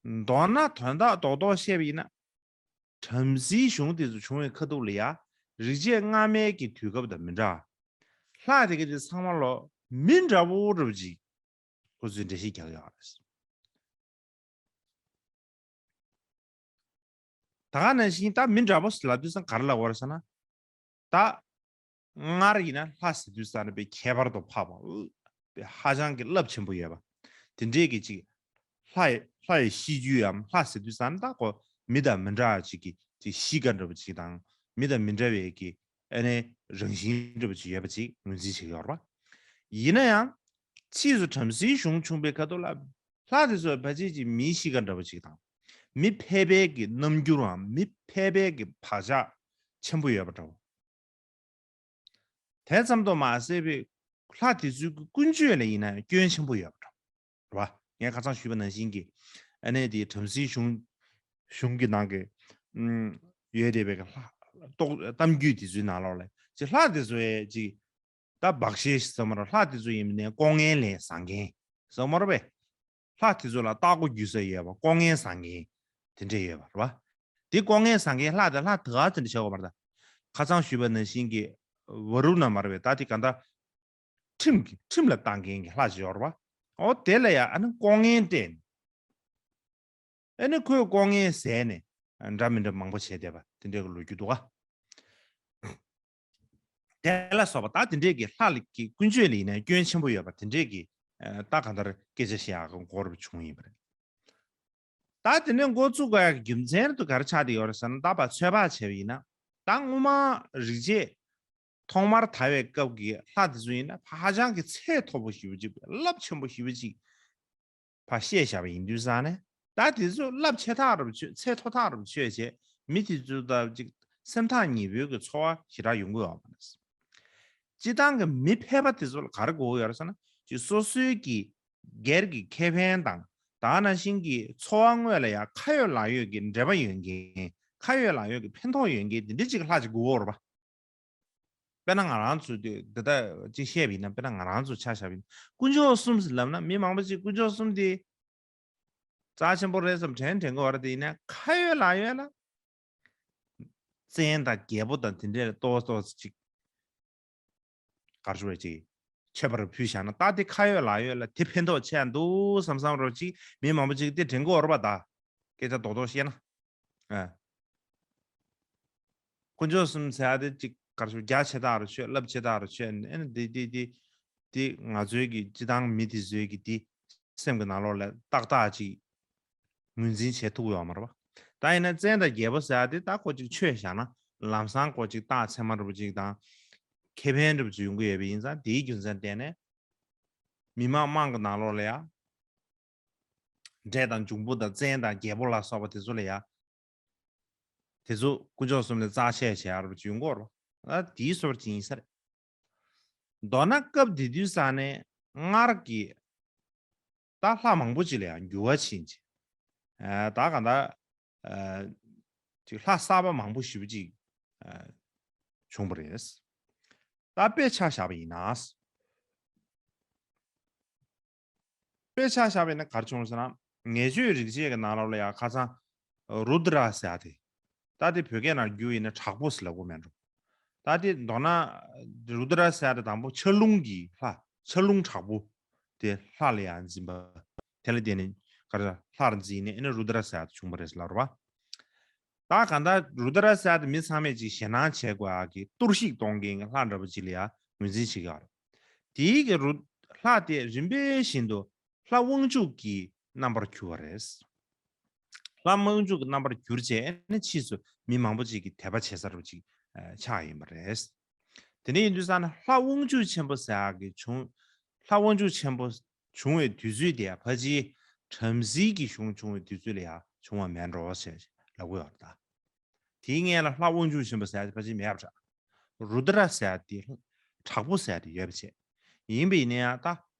མདོར་ན་དོན་དག་རྡོག་རྡོག་བཤད་པ་ཡིན་ན། བྲམ་ཟེའི་གཞུང་དེ་ཚོ་བྱུང་བའི་ཁ་ཐུག་ལ་ཡ་རིག་བྱེད་སྔ་མའི་གི་དུས་སྐབས་དང་མི་འདྲ། ལྷ་དེ་ག་དེ་ཚང་མ་ལོ་མི་འདྲ་བོ་འདྲ་བོ་ཅིག་ཁོ་ཚོས་འགྲེལ་བཤད་རྒྱག་ཡོད་རེད། ད་ག་ནང་བཞིན་ད་མི་འདྲ་བོ་ལབ་དུས་ཙང་ག་རེ་ལབ་དགོས་རེད་ཟེར་ན། ད་སྔར་ཡིན་ན་ལྷ་ཟེར་དུས་ཙང་ནས་དཔེ་ཁྱད་པར་དུ་འཕགས་པ། དཔེ་ཧ་ཅང་གི་རླབས་ཆེན་པོ་ཡོད་པ། དེ་འདྲས་ཀྱི་ཅིག་ལྷ་ཡི་ལྷ་ཡི་གཤིས་རྒྱུད་ཡམ་ལྷ་ཟེར་དུས་ཙང་ནས་ད་ཁོ་མི་དང་མི་འདྲ་བ་ཅིག་གི་ཅིག་གཤིས་ཀ་འདྲ་བ་ཅིག་དང་མི་དང་མི་འདྲ་བའི་གི་ཨ་ནི་རང་བཞིན་འདྲ་བ་ཅིག་ཡོད་པ་ཅིག་ངོས་འཛིན་བྱེད་ཀྱི་ཡོད་རེད་པ། ཡིན་ན་ཡང་ཕྱིས་སུ་བྲམ་ཟེའི་གཞུང་བྱུང་བའི་ཁ་ཐུག་ལ་ལྷ་དེ་ཚོ་ཕལ་ཆེར་ཅིག་མིའི་གཤིས་ཀ་འདྲ་བ་ཅིག་དང་མི་ཕལ་པའི་གི་རྣམ་འགྱུར་བའམ་མི་ཕལ་པའི་གི་བག་ཆགས་ཆེན་པོ་ཡོད་པ་འདྲ་བོ། དེ་ཙམ་དུ་མ་ཟད་པའི་ལྷ་དེ་ཚོའི་ཀུན་སྤྱོད་ལ་ཡིན་ན་སྐྱོན་ཆེན་པོ་ཡོད་པ་འདྲ་བོ་རེད་བ། ངས་ཁ་སང་ཞུས་པ་ནང་བཞིན་གྱི་ཨ་ནི་དེ་བྲམ་ཟེའི་གཞུང་གཞུང་གི་ནང་གི་ཨུམ་ཡོད་བསྡད་པའི་ལྷ་རྟོག་གཏམ་རྒྱུད་དེ་ཚོའི་ནང་ལོགས་ལ་ཅིག་ལྷ་དེ་ཚོའི་ཅིག་ད་བག་ཤེས་ཟེར་མ་རེད། ལྷ་དེ་ཚོ་ཡིན་ནའི་ལྐོག་རྔན་ལེན་བཟང་མཁན་ཟེར་མ་རེད་པས། ལྷ་དེ་ཚོ་ལ་ལྟག་སྒོ་རྒྱུ་ས་ཡོད་པ་ལྐོག་རྔན་བཟང་མཁན་དེ་འདྲས་ཡོད་པ་རེད་བ། དེ་ལྐོག་རྔན་བཟང་མཁན་ལྷ་དེ་ལྷ་དེ་ག་ཚོད་འདྲ་བྱེད་དགོས་པ་རེད། ད་ཁ་སང་ཞུས་པ་ནང་བཞིན་གྱི་ཝ་རུ་ན་མ་རེད་པས། ད་དེ་ག་འདྲ་ཁྲིམས་ཀྱི་ཁྲིམས་ལ་བཏང་མཁན་གྱི་ལྷ་ཞིག་ཡོད་རེད་བ། འོ་དེ་ལ་ཡ་ཨ་ནི་ལྐོག་རྔན་སྤྲད་ནས། ཨ་ནི་ཁོས་ལྐོག་རྔན་ཟས་ནས་འདྲ་མི་འདྲ་མང་པོ་བྱས་བསྡད་པ་དེ་འདྲའི་གི་ལོ་རྒྱུས་འདུག་ག་དེ་ལ་སོགས་པ་ད་དེ་འདྲའི་གི་ལྷ་ལ་གི་ཀུན་སྤྱོད་ལ་ཡིན་ན་སྐྱོན་ཆེན་པོ་ཡོད་པ་དེ་འདྲའི་གི་ ད་གང་ལྟར་སྐད་ཆ་བཤད་ཡག་གི་འགོ་རུ་བྱུང་ཡིན་པ་རེད། ད་དེ་ནས་འགོ་བཙུགས་དགོས་ཡག་གི་རྒྱུ་མཚན་དུ་ག་རེ་ཆགས་བསྡད་ཡོད་རེད་ཟེར་ན། ད་བར་ཚོད་དཔག་བྱས་པ་ཡིན་ན། ད་སྔོན་མ་རིག་བྱེད་ཐོག་མར་དར་བའི་སྐབས་ཀྱི་ལྷ་དེ་ཚོ་ཡིན་ན་ཧ་ཅང་གི་ཚད་མཐོ་པོ་ཞེ་པོ་ཅིག་རླབས་ཆེན་པོ་ཞེ་པོ་ཅིག་ཕར་བཤད་བཞག་པ་ཡིན་དུས་ཙང་ནས། ད་དེ་ཚོ་རླབས་ཆེ་ཐག་རབ་ཆོད། ཚད་མཐོ་ཐག་རབ་ཆོད་བྱས། མི་དེ་ཚོ་ད་ཅིག་སེམས་ཐག་ཉེ་པོའི་གི་ཚོར་བ་ཞེ་དྲག་ཡོང་གི་ཡོད་མ་རེད། སྤྱིར་བཏང་གི་མི་ཕལ་པ་དེ་ཚོ་ལ་ག་རེ་དགོས་ཀྱི་ཡོད་རེད་ཟེར་ན། ཅིག་སོ་སོའི་གི་སྒེར་གྱི་ཁེ་ཕན་དང་། ད་ག་ནང་བཞིན་གྱི་འཚོ་བ་དངོས་ལ་ཡང་ཁ་ཡོད་ལག་ཡོད་ཀྱི་འབྲེལ་བ་ཡོད་མཁན། ཁ་ཡོད་ལག་ཡོད་ཀྱི་ཕན་ཐོགས་ཡོད་མཁན་དེ་འདྲ་ཅིག་ལྷ་ཅིག་དགོས་ཀྱི་ཡོད་རེད་པ། དཔེར་ན་ང་རང་ཚོ་དེ་འདི་ལྟ་ཅིག་བཤད་པ་ཡིན་ན། དཔེར་ན་ང་རང་ཚོ་ཆ་བཞག་པ་ཡིན་ན། དཀོན་མཆོག་གསུམ་ཟེར་ལབ་ན། མི་མང་པོ་ཅིག་དཀོན་མཆོག་གསུམ་དེ་རྩ་ཆེན་པོ་རེད་བསམ་དྲན་དྲན་གྱི་ཡོད་རེད། དེ་ཡིན་ན་ཁ་ཡོད་ལག་ཡོད་ལ་བཙན་དང་རྒྱལ་པོ་དང་དེ་འདྲའི་ཏོག་ཙམ་ཅིག་ག་རེ་ཞུ་དགོས་རེད། ཅིག་མཆོད་པར་ཕུལ་བཞག་ན། ད་དེ་ཁ་ཡོད་ལག་ཡོད་ལ་དེ་ཕན་ཐོགས་ཆེ་འདུག་བསམ་བསམ་རོ་ཅིག་མི་མང་པོ་ཅིག་དེ་དྲན་གྱི་ཡོད་རེད་པ། ད་སྐད་ཆ་རྡོག་རྡོག་བཤད་ན། ཨ། དཀོན་མཆོག་གསུམ་ཟེར་ཡ་དེ་ཅིག་ག་རེ་ཞུ། རྒྱ་ཆེ་དག་རུ་ཆོད། རླབས་ཆེ་དག་རུ་ཆོད། ཨ་ནི་དེ་དེ་དེ་དེ་ང་ཚོའི་གི་སྤྱིར་བཏང་མི་དེ་ཚོའི་གི་དེ་སེམས་ཀྱི་ནང་ལོགས་ལ་ཏག་ཏག་ཅིག་ངོས་འཛིན་བྱེད་ཐུབ་ཡོད་མ་རེད་པ། ད་ཡིན་ན་བཙན་དང་རྒྱལ་པོ་ཟེར་ཡ་དེ་ད་ཁོ་ཅིག་ཆོད་བཞག་ན། ལམ་སང་ཁོ་ཅིག་རྟགས་མཚན་མ་འདྲ་པོ་ཅིག་དང་ཁེ་ཕན་འདྲ་པོ་ཅིག་ཡོང་གི་ཡོད་པ་ཡིན་ཙང་། དེའི་རྒྱུ་མཚན་བརྟེན་ནས་མི་དམངས་དམངས་ཀྱི་ནང་ལོགས་ལ་ཡ། འབྲས་དང་འབྱུང་པོ་དང་བཙན་དང་རྒྱལ་པོ་ལ་སོགས་པ་དེ་ཚོ་ལ་ཡ། དེ་ཚོ་དཀོན་མཆོག་གསུམ་ལ་རྩ་ཆེ་བྱེད་ཡ་རུ་བྱུང་གོ་རོ། ཨ། དེའི་སོར་ཅིག་ཡིན་ས་རེད། མདོར་ན་སྐབས་དེ་དུས་ས་ནས་སྔར་གྱི་ད་ལྷ་མང་པོ་ཅིག་ལ་ཡང་འགྱུར་བ་ཕྱིན་ཅིང་། ཨ། ད་ག་ད། ཨ། ཅིག་ལྷ་གསར་པ་མང་པོ་ཞེ་པོ་ཅིག་ཨ། བྱུང་བ་རེད། ད་དཔེ་ཆ་བཞག་པ་ཡིན་ན། དཔེ་ཆ་བཞག་པ་ཡིན་ན་ག་རེ་བྱུང་ཟེར་ན། ངེད་ཚོའི་རིག་བྱེད་ཀྱི་ནང་ལོགས་ལ་ཡང་ཁ་སང་རུ་དྲ་ཟེར་ཡ་དེ། ད་དེ་བོད་སྐད་ནང་བསྒྱུར་ཡིན་ན་དྲག་པོ་ཟེར་ལབ་དགོས་མེད་འགྲོ། ད་དེ་མདོར་ན་རུ་དྲ་ཟེར་ཡ་དེ་དང་པོ་ཆར་རླུང་གི་ལྷ། ཆར་རླུང་དྲག་པོ་དེ་ལྷ་ལ་ཡང་འཛིན་པ། དེ་ལ་བརྟེན་ནས་ག་རེ་ལྷར་འཛིན་ནས། ཨ་ནི་རུ་དྲ་ཟེར་ཡ་དེ་བྱུང་བ་རེད་ཟེར་ལབ་རེད་པ། ད་གང་ལྟར་རུ་དྲ་ཟེར་ཡ་དེ་མི་ཚང་མས་ཅིག་ཞེད་སྣང་བྱེད་དགོས་ཡག་གི་གཏོར་བཤིག་གཏོང་མཁན་གྱི་ལྷ་འདྲ་པོ་ཅིག་ལ་ཡང་ངོས་འཛིན་བྱེད་ཀྱི་ཡོད་རེད། དེའི་གི་རུ་ལྷ་དེ་རིམ་པས་བཞིན་དུ་ལྷ་དབང་ཕྱུག་གི་རྣམ་པར་གྱུར་བ་རེད། ལྷ་དབང་ཕྱུག་གི་རྣམ་པར་གྱུར་བྱས་ནས་ཕྱིས་སུ་མི་མང་པོ་ཅིག་གིས་དད་པ་བྱེད་ས་འདྲ་པོ་ཅིག་ཆགས་ཡིན་པ་རེད། དེ་འདྲ་ཡིན་དུས་ཙང་ནས་ལྷ་དབང་ཕྱུག་ཆེན་པོ་ཟེར་ཡག་གི་བྱུང་། ལྷ་དབང་ཕྱུག་ཆེན་པོ་བྱུང་བའི་དུས་ཚོད་དེ་ཕལ་ཆེར་བྲམ་ཟེའི་གི་གཞུང་བྱུང་བའི་དུས་ཚོད་ལ་ཡང་བྱུང་བ་མེད་འགྲོ་ཞེས་ལབ་ཀྱི་ཡོད་རེད་ད། དེའི་སྔོན་ལ་ལྷ་དབང་ཕྱུག་ཆེན་པོ་ཟེར་ཡ་དེ་ཕལ་ཆེར་མེད་པ་འདྲ། རུ་དྲ་ཟེར་ཡ་དེ་དྲག་པོ་ཟེར་ཡ་དེ་ཡོད་པ་བྱས། ཡིན་པ་ཡིན་ན་ཡང་ད།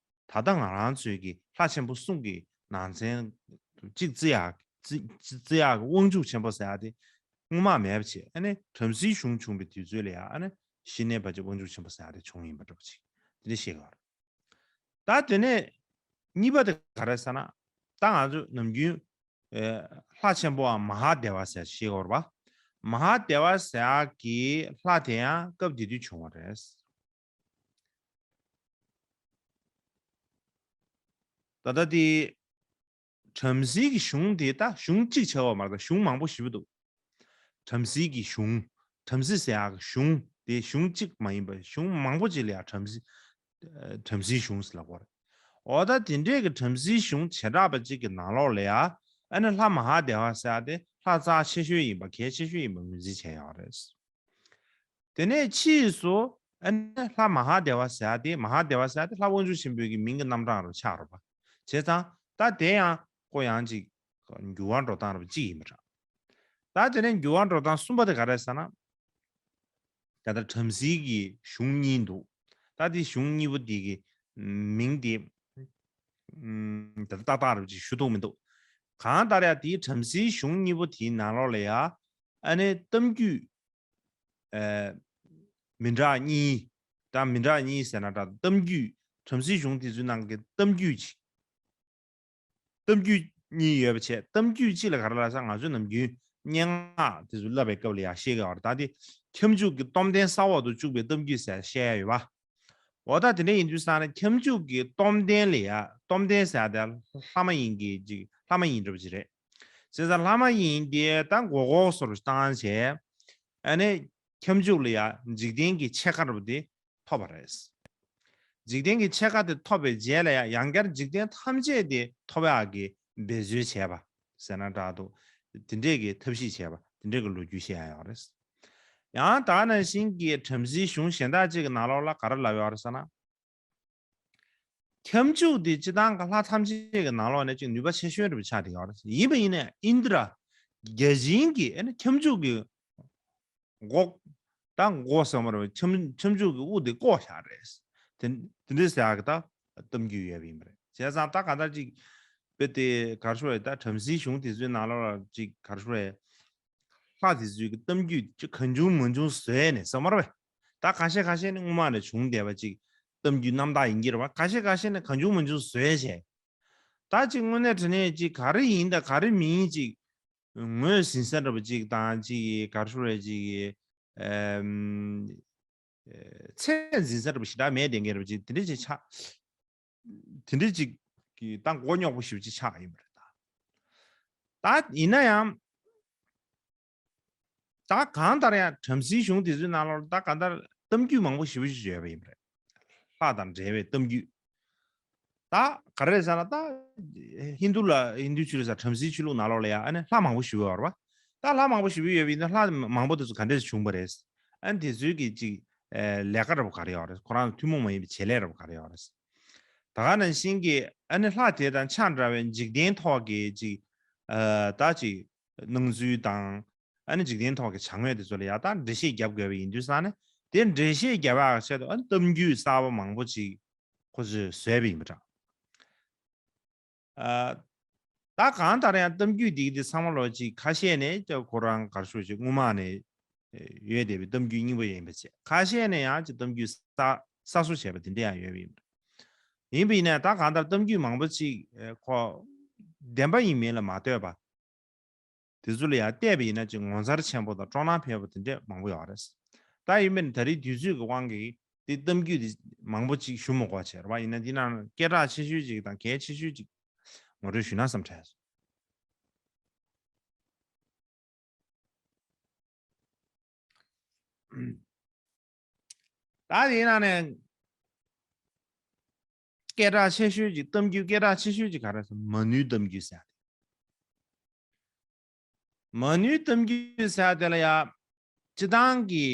ད་ལྟ་ང་རང་ཚོའི་གི་ལྷ་ཆེན་པོ་གསུམ་གྱི་ནང་ཚན་གཅིག་བརྩི་ཡག་བརྩི་བརྩི་ཡག་གི་དབང་ཕྱུག་ཆེན་པོ་ཟེར་ཡ་དེ་སྔོན་མ་མེད་པ་བྱས། ཨ་ནི་བྲམ་ཟེའི་གཞུང་བྱུང་བའི་དུས་ཚོད་ལ་ཡང་ཨ་ནི་གཞི་ནས་ཕལ་ཆེར་དབང་ཕྱུག་ཆེན་པོ་ཟེར་ཡ་དེ་བྱུང་ཡིན་པ་འདྲ་པོ་ཅིག་དེ་འདྲ་བཤད་ཀྱི་ཡོད་རེད། ད་དེ་ནས་གཉིས་པ་དེ་ག་རེ་ཟེར་ན། ད་ང་ཚོ་ནམ་རྒྱུན་ཨེ་ལྷ་ཆེན་པོའམ་མ་ཧཱ་དེ་བ་ཟེར་བཤད་ཀྱི་ཡོད་རེད་པ། མ་ཧཱ་དེ་བ་ཟེར་ཡག་གི་ལྷ་དེ་ཡང་སྐབས་དེ་དུས་བྱུང་བ་རེད། ད་ལྟ་དེ་བྲམ་ཟེའི་གི་གཞུང་དེ་ད་གཞུང་གཅིག་ཆགས་པ་མ་རེད། ད་གཞུང་མང་པོ་ཞེ་པོ་འདུག་བྲམ་ཟེའི་གི་གཞུང་། བྲམ་ཟེ་ཟེར་ཡག་གི་གཞུང་དེ་གཞུང་གཅིག་མ་ཡིན་པ་གཞུང་མང་པོ་ཅིག་ལ་ཡང་བྲམ་ཟེ་བྲམ་ཟེའི་གཞུང་ཟེར་ལབ་ཀྱི་ཡོད་རེད། འོ་ད་དེ་འདྲའི་གི་བྲམ་ཟེའི་གཞུང་བྱེ་བྲག་པ་ཅིག་གི་ནང་ལོགས་ལ་ཡང་ཨ་ནི་ལྷ་མ་ཧཱ་དེ་བ་ཟེར་ཡག་དེ་ལྷ་རྩ་ཆེ་ཤོས་ཡིན་པ། གལ་ཆེ་ཤོས་ཡིན་པ་ངོས་འཛིན་བྱས་ཡོད་རེད། དེ་ནས་ཕྱིས་སུ་ཨ་ནི་ལྷ་མ་ཧཱ་དེ་བ་ཟེར་ཡག་དེ། མ་ཧཱ་དེ་བ་ཟེར་ཡག་དེ་ལྷ་དབང་ཕྱུག་ཆེན་པོའི་གི་མིང་གི་རྣམ་གྲངས་རུ་ཆགས་རེད་པ། བྱས་ཙང་ད་དེ་ཡང་ཁོ་ཡང་ཅིག་འགྱུར་བ་འགྲོ་སྟངས་རུ་གཅིག་ཡིན་པ་འདྲ། ད་དེ་ནས་འགྱུར་བ་འགྲོ་སྟངས་གསུམ་པ་དེ་ག་རེ་ཟེར་ན། ད་ལྟ་བྲམ་ཟེའི་གི་གཞུང་གཉིས་འདུག་ད་དེ་གཞུང་གཉིས་པོ་དེ་གི་མིང་དེ་ད་ལྟ་ཏག་ཏག་རུ་ཅིག་ཞུ་ཐུབ་མི་འདུག་གང་ལྟར་ཡང་དེའི་བྲམ་ཟེའི་གཞུང་གཉིས་པོ་དེའི་ནང་ལོགས་ལ་ཡང་ཨ་ནི་གཏམ་རྒྱུད་ཨ་མི་འདྲ་གཉིས། ད་མི་འདྲ་གཉིས་ཟེར་ན་འདྲ། གཏམ་རྒྱུད། བྲམ་ཟེའི་གཞུང་དེ་ཚོའི་ནང་གི་གཏམ་རྒྱུད་ཅིག་གཏམ་རྒྱུད་གཉིས་ཡོད་པ་བྱས། གཏམ་རྒྱུད་གཅིག་ལ་ག་རེ་ལབ་ས། ང་ཚོས་ནམ་རྒྱུན་སྙན་ངག་དེ་ཚོ་བསླབ་པའི་སྐབས་ལ་ཡང་བཤད་ཀྱི་ཡོད་རེད། ད་དེ་ཁྱབ་འཇུག་གི་སྟོབས་ལྡན་ས་འོག་ཏུ་བཅུག་པའི་གཏམ་རྒྱུད་ཟེར་བཤད་ཡ་ཡོད་པ། འོ་ད་དེ་འདྲ་ཡིན་དུས་ཙང་ནས་ཁྱབ་འཇུག་གི་སྟོབས་ལྡན་ལ་ཡ། སྟོབས་ལྡན་ཟེར་ཡ་དེ་ལྷ་མ་ཡིན་གྱི་ཅིག་ལྷ་མ་ཡིན་འདྲ་པོ་ཅིག་རེད། བྱས་ཙང་ལྷ་མ་ཡིན་དེ་ད་མགོ་སྐོར་བཟོ་འདྲ་བཏང་བྱས། ཨ་ནི་ཁྱབ་འཇུག་ལ་ཡ་འཇིག་རྟེན་གྱི་ཕྱེད་ཀ་འདྲ་པོ་དེ་ཐོབ་པ་རེད། འཇིག་རྟེན་གྱི་ཕྱེད་ཀ་དེ་ཐོབ་པའི་རྗེས་ལ་ཡང་ཡང་བསྐྱར་འཇིག་རྟེན་ཐམས་ཅད་དེ་ཐོབ་ཡག་གི་འབད་རྩོལ་བྱས་པ་ཟེར་ན་འདྲ་འདུག་དེ་འདྲས་ཀྱི་ཐབས་ཤེས་བྱས་པ་དེ་འདྲས་ཀྱི་ལོ་རྒྱུས་བཤད་ཡ་ཡོད་རེད། ཡང་དེ་ནང་བཞིན་གྱི་བྲམ་ཟེའི་གཞུང་གཞན་དག་ཅིག་གི་ནང་ལོགས་ལ་ག་རེ་ལབ་ཡོད་རེད་ཟེར་ན། ཁྱབ་འཇུག་དེ་སྤྱིར་བཏང་གི་ལྷ་ཐམས་ཅད་ཀྱི་ནང་ལོགས་ནས་ཅིག་ནུས་པ་ཆེ་ཤོས་རེད་པ་ཆགས་བསྡད་ཡོད་རེད། ཡིན་པ་ཡིན་ནའི་ཨིནྡྲ་བརྒྱ་བྱིན་གྱིས་ཨ་ནི་ཁྱབ་འཇུག་གི་མགོ་ད་མགོ་ཟེར་མ་རེད། ཁྱབ་ཁྱབ་འཇུག་གི་དབུ་དེ་བཀོག་བཞག་རེད། དེ་དེ་འདྲས་ཟེར་ཡག་གི་ད་གཏམ་རྒྱུད་ཡོད་པ་ཡིན་པ་རེད། བྱས་ཙང་ད་ག་འདྲ་ཅིག་དཔེ་དེ་ག་རེ་ཞུ་དགོས་རེད། ད་བྲམ་ཟེའི་གཞུང་དེ་ཚོའི་ནང་ལོགས་ལ་ཅིག་ག་རེ་ཞུ་དགོས་རེད། ལྷ་དེ་ཚོའི་གི་གཏམ་རྒྱུད་ཅིག་གང་བྱུང་མང་བྱུང་བཟོས་ནས་ཟེར་མ་རེད་པས། ད་ཁ་ཤས་ཁ་ཤས་ནི་སྔོན་མ་ནས་བྱུང་བསྡད་པ་ཅིག་གཏམ་རྒྱུད་རྣམ་དག་ཡིན་གྱི་རེད་པ། ཁ་ཤས་ཁ་ཤས་ནི་གང་བྱུང་མང་བྱུང་བཟོས་བྱས། ད་ཅིག་དངོས་གནས་དྲང་གནས་ཅིག་ག་རེ་ཡིན་དང་ག་རེ་མིན་ཅིག་ངོས་ཟིན་ས་འདྲ་པོ་ཅིག་དང་ཅིག་ག་རེ་ཞུ་དགོས་རེད། ཅིག་ཨམ། ཚད་འཛིན་ས་འདྲ་པོ་ཞེ་དྲག་མེད་བསྡད་མཁན་འདྲ་པོ་ཅིག་དེ་འདྲ་ཅིག་ཆགས། དེ་འདྲ་ཅིག་གི་ད་མགོ་རྙོག་པོ་ཞེ་པོ་ཅིག་ཆགས་ཡིན་པ་རེད་ད། ད་ཡིན་ན་ཡང་། ད་གང་ལྟར་ཡང་བྲམ་ཟེའི་གཞུང་དེ་ཚོའི་ནང་ལོགས་ལ་ད་གང་ལྟར་གཏམ་རྒྱུད་མང་པོ་ཞེ་པོ་ཅིག་ཡོད་པ་ཡིན་པ་རེད། ལྷ་དང་འབྲེལ་བའི་གཏམ་རྒྱུད། ད་ག་རེ་ཟེར་ན་ད་ཧིན་དུ་ལ་ཧིན་དུའི་ཆོས་ལུགས་ས་བྲམ་ཟེའི་ཆོས་ལུགས་ནང་ལོགས་ལ་ཡང་ཨ་ནི་ལྷ་མང་པོ་ཞེ་པོ་ཡོད་རེད་པ། ད་ལྷ་མང་པོ་ཞེ་པོ་ཡོད་པ་ཡིན་ན་ལྷ་མང་པོ་དེ་ཚོ་ག་འདྲས་བྱུང་པ་རེད། ཨ་ནི་དེ་ཚོའི་གི་ཅིག་ལས་ཀ་འདྲ་པོ་ག་རེ་ཡོད་རེད། ཁོ་རང་ལ་ཐུན་མོང་མ་ཡིན་པའི་བྱེད་ལས་འདྲ་པོ་ག་རེ་ཡོད་རེད། ད་ག་ནང་བཞིན་གྱི་ཨ་ནི་ལྷ་དེ་དང་ཆ་འདྲ་བའི་འཇིག་རྟེན་ཐོག་གི་ཅིག་ཨ་ད་ཅིག་སྣང་ཚུལ་དང་། ཨ་ནི་འཇིག་རྟེན་ཐོག་གི་བྱ་དངོས་དེ་ཚོ་ལ་ཡང་ད་འགྲེལ་བཤད་རྒྱབ་དགོས་པ་ཡིན་དུས་ཙང་ནས་དེ་འགྲེལ་བཤད་རྒྱབ་ཡག་ཆེད་དུ་ཨ་ནི་གཏམ་རྒྱུད་གསར་པ་མང་པོ་ཅིག་ཁོ་ཚོས་བཟོས་པ་ཡིན་པ་འདྲ། ཨ་ད་གང་ལྟར་ཡང་གཏམ་རྒྱུད་འདི་འདི་ཚང་མ་ལོ་ཅིག་ཁ་ཤས་ནས་ཀྱང་ཁོ་རང་ག་རེ་ཞུ་ཅིག་སྔོན་མ་ནས་ཡོད་བསྡད་པའི་གཏམ་རྒྱུད་རྙིང་པ་ཡིན་པ་བྱས། ཁ་ཤས་ནས་ཡང་ཅིག་གཏམ་རྒྱུད་གསར་གསར་བཟོ་བྱས་པ་དེ་འདྲ་ཡང་ཡོད་པ་ཡིན་པ་འདྲ། ཡིན་པ་ཡིན་ནའི་ད་གང་ལྟར་གཏམ་རྒྱུད་མང་པོ་ཅིག་ཨེ་ཁོ་བདེན་པ་ཡིན་མིན་ལ་མ་ལྟོས་པ། དེ་ཚོ་ལ་ཡང་བལྟས་པ་ཡིན་ན་ཅིག་ངོ་མཚར་ཆེན་པོ་དང་སྤྲོ་སྣང་འཕེལ་བ་དེ་འདྲས་མང་པོ་ཡོད་རེད། ད་ཡིན་པས་ན་ད་རེས་དུས་ཚོད་ཀྱི་དབང་གིས་དེ་གཏམ་རྒྱུད་དེ་མང་པོ་ཅིག་ཞུ་མི་དགོས་བྱས་རེད་པ། ཡིན་ན་འདི་ནང་སྐད་གྲགས་ཆེ་ཤོས་ཅིག་དང་གལ་ཆེ་ཤོས་ཅིག་ངོ་སྤྲོད་ཞུས་ན་བསམ་དྲན་སོང་། ད་དེའི་ནང་ནས་སྐད་གྲགས་ཆེ་ཤོས་ཀྱི་གཏམ་རྒྱུད་སྐད་གྲགས་ཆེ་ཤོས་ཀྱི་ག་རེ་ཟེར། མ་ནུའི་གཏམ་རྒྱུད་ཟེར་ཡ་དེ། མ་ནུའི་གཏམ་རྒྱུད་ཟེར་ཡ་དེ་ལ་ཡ། སྤྱིར་བཏང་གི་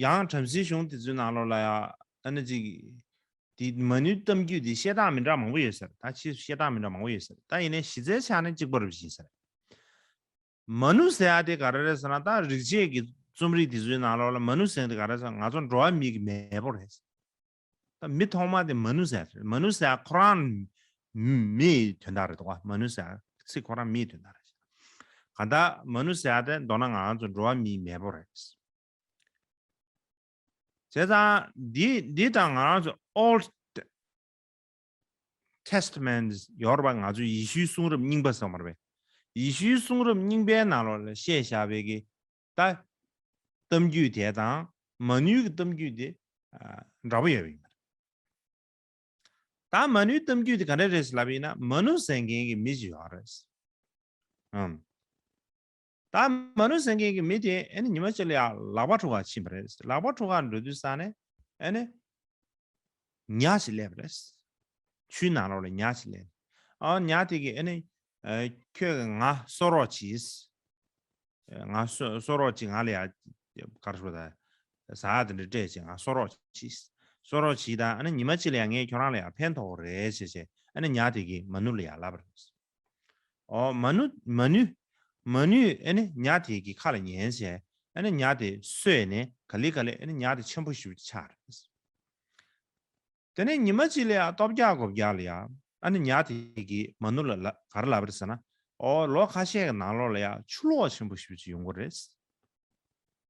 ཡང་བྲམ་ཟེའི་གཞུང་དེ་ཚོའི་ནང་ལོགས་ལ་ཡ་ཨ་ནི་ཅིག་དེ་མ་ནུའི་གཏམ་རྒྱུད་དེ་བཤད་སྟངས་མི་འདྲ་མང་པོ་ཡོད་ཟེར། ད་ཕྱིས་སུ་བཤད་སྟངས་མི་འདྲ་མང་པོ་ཡོད་ཟེར། ད་ཡིན་ནའི་གཞི་རྩའི་ཆ་ནས་གཅིག་པ་རེད་ཟེར། མ་ནུ་ཟེར་ཡ་དེ་ག་རེ་རེད་ཟེར་ན། ད་རིག་བྱེད་ཀྱི་རྩོམ་རིག་དེ་ཚོའི་ནང་ལོགས་ལ་མ་ནུ་ཟེར་ཡ་དེ་ག་རེ་ཟེར་ན། ང་ཚོ་འགྲོ་བ་མིའི་མེས་པོ་རེད། ད་མི་ཐོག་མ་དེ་མ་ནུ་ཟེར་ཡ་རེད། མ་ནུ་ཟེར་ཡ་ཁོ་རང་མིའི་དོན་དག་རེད་དོ། མ་ནུ་ཟེར་ཡ་ཚིག་ཁོ་རང་མིའི་དོན་དག་རེད། གང་ལྟར་མ་ནུ་ཟེར་ཡ་དེ་མདོར་ན་ང་ཚོ་འགྲོ་བ་མིའི་མེས་པོ་རེད། བྱས་ཙང་འདི་འདི་དང་ང་རང་ཚོ་Old Testament ཡོད་རེད་པ། ང་ཚོ་ཡེ་ཤུའི་གསུང་རབ་རྙིང་པ་ཟེར་བ་རེད་པས། ཡེ་ཤུའི་གསུང་རབ་རྙིང་པའི་ནང་ལོགས་ལ་བཤད་བཞག་པའི་གི་ད་གཏམ་རྒྱུད་དེ་དང་མ་ནུའི་གི་གཏམ་རྒྱུད་དེ་ཨ་འདྲ་པོ་ཡོད་པ་ཡིན་པ་རེད། ད་མ་ནུའི་གཏམ་རྒྱུད་དེ་ག་འདྲ་རེད་ཟེར་ལབ་པ་ཡིན་ན། མ་ནུ་ཟེར་མཁན་གྱི་མི་ཞིག་ཡོད་རེད། ཨམ། ད་མ་ནུ་ཟེར་མཁན་གྱི་མི་དེ་ཨ་ནི་ཉི་མ་གཅིག་ལ་ཡ་ལག་པ་འཁྲུ་གར་ཕྱིན་པ་རེད། ལག་པ་འཁྲུ་གར་འགྲོ་དུས་ཙ་ནས་ཨ་ནི་ཉ་ཞིག་སླེབས་པ་རེད། ཆུའི་ནང་ལོགས་ལ་ཉ་ཞིག་སླེབས། ཨ་ཉ་དེ་གིས་ཨ་ནི་ཨ་ཁྱོད་ཀྱིས་ང་གསོད་རོགས་གྱིས། ང་གསོད་གསོད་རོགས་གྱིས། ང་ལ་ཡ་ག་རེ་ཞུ་དགོས་རེད། ཟ་ཡ་དེ་འདྲ་སྤྲད་བྱས་ང་གསོད་རོགས་གྱིས། གསོད་རོགས་གྱིས་དང་། ཨ་ནི་ཉི་མ་གཅིག་ལ་ཡ་ངས་ཁྱོད་རང་ལ་ཡ་ཕན་ཐོགས་རེད་ཟེར་བྱས། ཨ་ནི་ཉ་དེ་གིས་མ་ནུ་ལ་ཡ་ལབ་པ་རེད། ཨོ་མ་ནུ་མ་ནུ་མ་ནུས་ཨ་ནི་ཉ་དེ་གི་ཁ་ལ་ཉན་བྱས། ཨ་ནི་ཉ་དེ་གསོས་ནས་ག་ལེ་ག་ལེ་ཨ་ནི་ཉ་དེ་ཆེན་པོ་ཞེ་པོ་ཅིག་ཆགས་རེད། དེ་ནས་ཉི་མ་གཅིག་ལ་ཡ་ལྟོ་བརྒྱག་དགོས་བརྒྱག་ལ་ཡ་ཨ་ནི་ཉ་དེ་གིས་མ་ནུ་ལ་ལ་ག་རེ་ལབ་པ་རེད་ཟེར་ན། ཨོ་ལོ་ཁ་ཤས་ཀྱི་ནང་ལོགས་ལ་ཡ་ཆུ་ལོག་ཆེན་པོ་ཞེ་པོ་ཅིག་ཡོང་གི་རེད།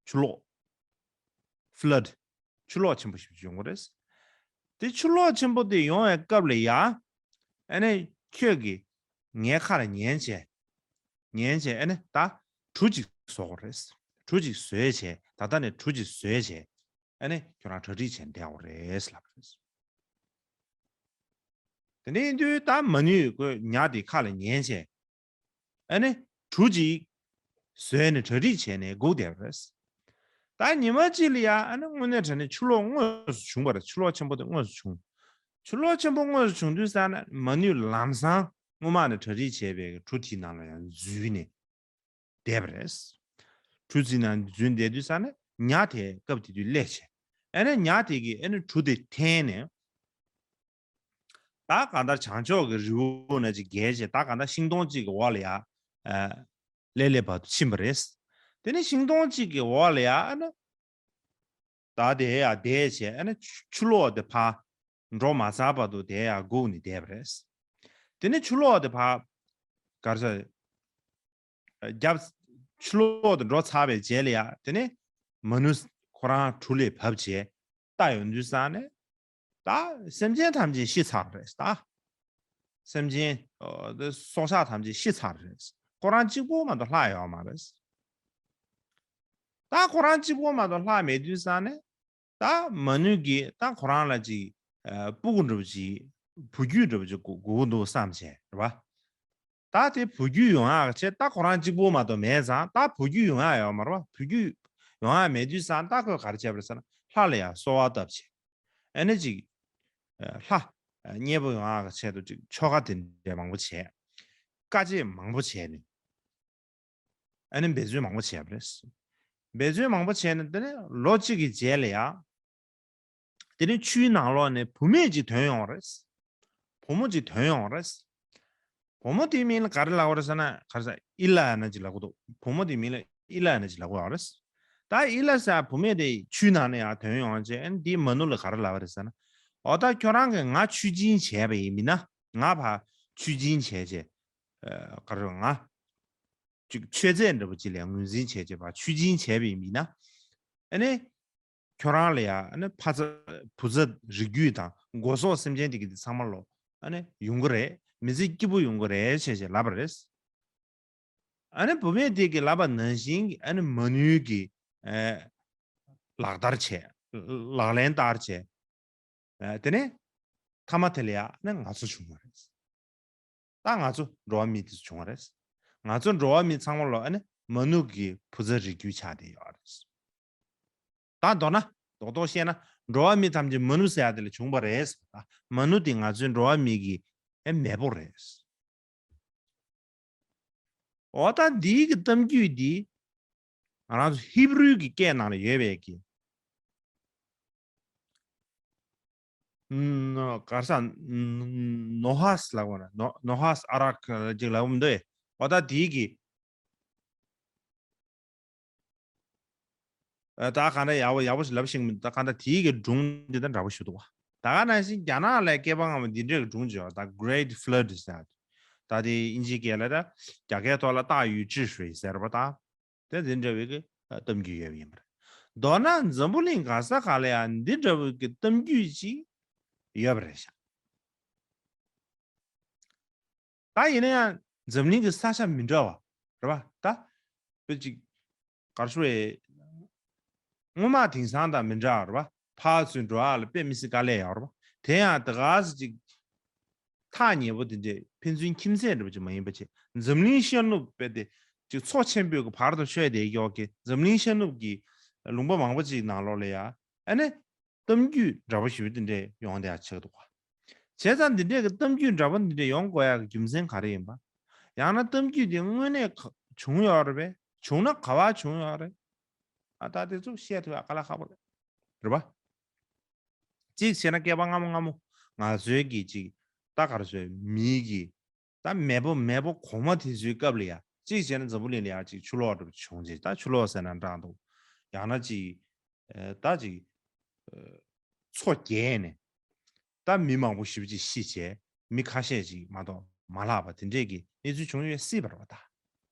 ཆུ་ལོག་flood། ཆུ་ལོག་ཆེན་པོ་ཞིག་ཡོང་གི་རེད། དེ་ཆུ་ལོག་ཆེན་པོ་དེ་ཡོང་བའི་སྐབས་ལ་ཡ། ཨ་ནི་ཁྱོད་ཀྱིས་ངའི་ཁ་ལ་ཉན་བྱས། ཉན་བྱས་ཨ་ནི་ད་གྲུ་གཅིག་བཟོ་དགོས་རེད། གྲུ་གཅིག་བཟོས་བྱས། ད་ལྟ་ནས་གྲུ་གཅིག་བཟོས་བྱས། ཨ་ནི་ཁྱོད་རང་གྲ་སྒྲིག་བྱས་བསྡད་དགོས་རེད་ལབ་པ་རེད། དེ་འདྲ་ཡིན་དུས་ད་མ་ནུས་ཁོས་ཉ་དེ་ཁ་ལ་ཉན་བྱས། ཨ་ནི་གྲུ་གཅིག་བཟོས་ནས་གྲ་སྒྲིག་བྱས་ནས་སྒུག་བསྡད་པ་རེད། ད་ཉི་མ་གཅིག་ལ་ཡ་ཨ་ནི་དངོས་གནས་དྲང་གནས་ཆུ་ལོག་དངོས་སུ་བྱུང་བ་རེད། ཆུ་ལོག་ཆེན་པོ་དེ་དངོས་སུ་བྱུང་། ཆུ་ལོག་ཆེན་པོ་དངོས་སུ་བྱུང་དུས་ཙ་ན་མ་ནུས་ལམ་སང་སྔོན་མ་ནས་གྲ་སྒྲིག་བྱས་པའི་གྲུ་དེའི་ནང་ལ་ཡང་འཛུལ་ནས་བསྡད་པ་རེད། གྲུ་དེའི་ནང་འཛུལ་བསྡད་དུས་ཙ་ན་ཉ་དེ་སྐབས་དེ་དུས་སླེབས་བྱས། ཨ་ནི་ཉ་དེ་གིས་ཨ་ནི་གྲུ་དེ་འཐེན་ནས། ད་གང་ལྟར་བྱང་ཕྱོགས་ཀྱི་རི་བོ་ནས་ཅིག་བརྒལ་བྱས། ད་གང་ལྟར་ཤིང་སྡོང་གཅིག་གི་འོག་ལ་ཡ། ཨ། སླེབས་སླེབས་བར་དུ་ཕྱིན་པ་རེད། དེ་ནས་ཤིང་སྡོང་གཅིག་གི་འོག་ལ་ཡ་ཨ་ནི། ད་དེ་ཡ་བསྡད་བྱས་ཨ་ནི་ཆུ་ཆུ་ལོག་དེ་ཕར་འགྲོ་མ་ཚར་བར་དུ་དེ་ཡ་སྒུག་ནས་བསྡད་པ་རེད། དེ་ནས་ཆུ་ལོག་དེ་ཕར་ག་རེ་ཟེར། རྒྱབ། ཆུ་ལོག་དེ་འགྲོ་ཚར་བའི་རྗེས་ལ་ཡ་དེ་ནས་མ་ནུ་ཁོ་རང་གྲུ་ལས་བབས་བྱས་ལྟ་ཡོང་དུས་ཙ་ནས། ད་སེམས་ཅན་ཐམས་ཅད་ཤི་ཚར་རེད་ད། སེམས་ཅན། ཨ། དེ་སྲོག་ཆགས་ཐམས་ཅད་ཤི་ཚར་རེད། ཁོ་རང་གཅིག་པོ་མ་གཏོགས་ལྷག་ཡོད་མ་རེད། ད་ཁོ་རང་གཅིག་པོ་མ་གཏོགས་ལྷག་མེད་དུས་ཙ་ནས། ད་མ་ནུ་གིས་ད་ཁོ་རང་ལ་ཅིག་ཨ། སྤུ་གུ་འདྲ་པོ་ཅིག་བུ་རྒྱུད་འདྲ་པོ་ཅིག་དགོས་དགོས་འདུག་བསམ་བྱས་རེད་པ། ད་དེ་བུ་རྒྱུད་ཡོང་ཡག་ཆེད་ད་ཁོ་རང་གཅིག་པོ་མ་གཏོགས་མེད་ཙང་། ད་བུ་རྒྱུད་ཡོང་ཡག་ཡོད་མ་རེད་པ། བུ་རྒྱུད་ཡོང་ཡག་མེད་དུས་ཙང་ད་ཁོས་ག་རེ་བྱས་པ་རེད་ཟེར་ན། ལྷ་ལ་ཡང་གསོལ་བ་བཏབ་བྱས། ཨ་ནི་ཅིག་ཨ། ལྷ་མཉེས་པོ་ཡོང་ཡག་ཆེད་དུ་ཅིག་ཆོ་ག་དེ་འདྲ་མང་པོ་བྱས། དཀའ་སྤྱད་མང་པོ་བྱས་ནས། ཨ་ནི་འབད་བརྩོན་མང་པོ་བྱས་པ་རེད། འབད་བརྩོན་མང་པོ་བྱས་ནས་དེ་ནས་ལོ་གཅིག་གི་རྗེས་ལ་ཡ། དེ་ནས་ཆུའི་ནང་ལོགས་ནས་བུད་མེད་ཅིག་ཐོན་ཡོང་བ་རེད། བུ་མོ་ཅིག་ཐོན་ཡོང་བ་རེད། བུ་མོ་དེའི་མིང་ལ་ག་རེ་ལབ་པ་རེད་ཟེར་ན། ག་རེ་ཟེར། ཨི་ལ་ཡ་ན་ཅིག་ལབ་ཀྱི་འདུག་བུ་མོ་དེའི་མིང་ལ་ཨི་ལ་ཡ་ན་ཅིག་ལབ་ཀྱི་ཡོད་རེད། ད་ཨི་ལ་ཟེར་བུད་མེད་དེ་ཆུའི་ནང་ནས་ཡར་ཐོན་ཡོང་བྱས། ཨ་ནི་དེའི་མ་ནུ་ལ་ག་རེ་ལབ་པ་རེད་ཟེར་ན། འོ་ད་ཁྱོད་རང་གིས་ང་ཆོས་སྦྱིན་བྱས་པ་ཡིན་མིན་ན། ང་ཕར་ཆོས་སྦྱིན་བྱས་བྱས། ཨ། ག་རེ་ཟེར། ང་ཅིག་མཆོད་རྫས་འདྲ་པོ་ཅིག་ལ་ངོས་འཛིན་བྱས་བྱས་པ་ཆོས་སྦྱིན་བྱས་པ་ཡིན་མིན་ན། ཨ་ནི་ཁྱོད་རང་ལ་ཡ་ཨ་ནི་ཕ་ཚ་བུ་ཚ་རིགས་རྒྱུད་དང་སྒོ་ཟོག་སེམས་ཅན་དེ་གི་དེ་ཚང་མ་ལོ་ཨ་ནི་ཡོང་གི་རེད། མི་ཚེ་སྐྱིད་པོ་ཡོང་གི་རེད་བྱས་བྱས་ལབ་པ་རེད། ཨ་ནི་བུད་མེད་དེ་གིས་ལབ་པ་ནང་བཞིན་གྱི་ཨ་ནི་མ་ནུ་གིས། ཨ། ལག་བསྟར་བྱས། ལག་ལེན་བསྟར་བྱས། ཨ། དེ་ནས་མཐའ་མ་དེ་ལ་ཡ་ཨ་ནི་ང་ཚོ་བྱུང་བ་རེད། ད་ང་ཚོ་འགྲོ་བ་མི་དེ་ཚོ་བྱུང་བ་རེད། ང་ཚོ་འགྲོ་བ་མི་ཚང་མ་ལོ་ཨ་ནི་མ་ནུ་གི་བུ་ཚ་རིགས་རྒྱུད་ཆགས་བསྡད་ཡོད་རེད། ད་མདོར་ན། རྡོག་རྡོག་བཤད་ན། འགྲོ་བ་མི་ཐམས་ཅད་མ་ནུ་ཟེར་ཡ་དེ་ལས་བྱུང་བ་རེད། ད་མ་ནུ་དེ་ང་ཚོའི་འགྲོ་བ་མི་གི་ཨེ་མེས་པོ་རེད། འོ་ད་འདིའི་གི་གཏམ་རྒྱུད་འདི་ང་རང་ཚོ་ཧི་བྷི་རུ་གི་སྐད་ནང་ལ་ཡོད་པའི་གི། ཨ། ག་རེ་ཟེར། ཨ། ནོ་ཧཱས་ལབ་དགོས་ན། ནོ་ནོ་ཧཱས་ཨ་རག་ཅིག་ལབ་འདུག་འོ་ད་དེའི་གི། ཨ། ད་ག་འདྲ་ཡག་པོ་ཡག་པོ་ཞིག་ལབ་ཤེས་ཀྱི་མི་འདུག་ད་ག་འདྲ་དེའི་གི་སྒྲུང་འདི་ད་འདྲ་པོ་ཞིག་འདུག་བ། ད་ག་ནང་བཞིན་རྒྱ་ནག་ལ་སྐྱེས་པ་སྔ་མོ་འདི་འདྲའི་གི་སྒྲུང་ཅིག་ཡོད། ད་Great Flood ཟེར། ད་དེ་དབྱིན་ཇིའི་སྐད་ལ་ད་རྒྱ་སྐད་ཐོག་ལ་大禹治水ཟེར་བ་ད། དེ་འདི་འདྲ་བའི་གི་གཏམ་རྒྱུད་ཡོད་པ་ཡིན་པ་རེད། མདོར་ན་འཛམ་བུ་གླིང་ག་ས་ག་ལ་ཡང་འདི་འདྲ་བའི་གི་གཏམ་རྒྱུད་ཅིག་ཡོད་པ་རེད་ཤག་ད་ཡིན་ན་ཡང་འཛམ་གླིང་གི་ས་ཆ་མི་འདྲ་བ་རེད་པ། ད་དཔེ་ཅིག་ག་རེ་ཞུ་དགོས་རེད། སྔོན་མ་དེང་སང་དང་མི་འདྲ་བ་རེད་པ། ཕར་ཚུར་འགྲོ་ཡག་ལ་དཔེ་མི་སྲིད་དཀའ་ལས་ཡོད་རེད་པ། དེ་ཡང་དེ་ག་ས་ཅིག་ཐག་ཉེ་པོ་དེ་འདྲས་ཕན་ཚུན་ཁྱིམ་མཚེས་འདྲ་པོ་ཅིག་མ་ཡིན་པ་བྱས། འཛམ་གླིང་ཤར་ནུབ་དཔེ་དེ་ཅིག་མཚོ་ཆེན་པོའི་གི་བར་དུ་ཆོད་བསྡད་ཀྱོག་གི་འཛམ་གླིང་ཤར་ནུབ་ཀྱི་ལུང་པ་མང་པོ་ཅིག་ནང་ལོགས་ལ་ཡ་ཨ་ནི་གཏམ་རྒྱུད་འདྲ་པོ་ཞིག་དེ་འདྲས་ཡོང་བསྡད་ཡག་ཆགས་འདུག་ག་བྱས་ཙང་འདི་འདྲས་ཀྱི་གཏམ་རྒྱུད་འདྲ་པོ་འདི་འདྲས་ཡོང་དགོས་ཡག་གི་རྒྱུ་མཚན་ག་རེ་ཡིན་པ། ཡང་ན་གཏམ་རྒྱུད་འདི་དངོས་གནས་ག་བྱུང་ཡོད་རེད་པས། བྱུང་ན་ག་པར་བྱུང་ཡོད་རེད། ཨ། ད་དེ་ཚོ་བཤད་ཐུབ་ཡག་དཀའ་ལས་ཁག་པོ་རེད། རེད་པ། གཅིག་བྱས་ན་སྐྱེས་པ་སྔ་མོ་སྔ་མོ་ང་ཚོའི་གི་ཅིག་ད་ག་རེ་ཟེར། མིའི་གི་ད་མེས་པོ་མེས་པོ་གོང་མ་དེ་ཚོའི་སྐབས་ལ་ཡ། གཅིག་བྱས་ན་འཛམ་བུ་གླིང་ལ་ཡ་ཅིག་ཆུ་ལོག་འདྲ་པོ་བྱུང་རྗེས། ད་ཆུ་ལོག་ཟེར་ན་འདྲ་འདུག་ཡང་ན་ཅིག་ཨ། ད་ཅིག་ཨ། མཚོ་རྒྱས་ནས་ད་མི་མང་པོ་ཞེ་པོ་ཅིག་ཤི་བྱས། མི་ཁ་ཤས་ཅིག་མ་གཏོགས་མ་ལྷག་པ་དེ་འདྲས་ཀྱི་གནས་ཚུལ་བྱུང་ཡོད་སྲིད་པ་རེད་པ་ད།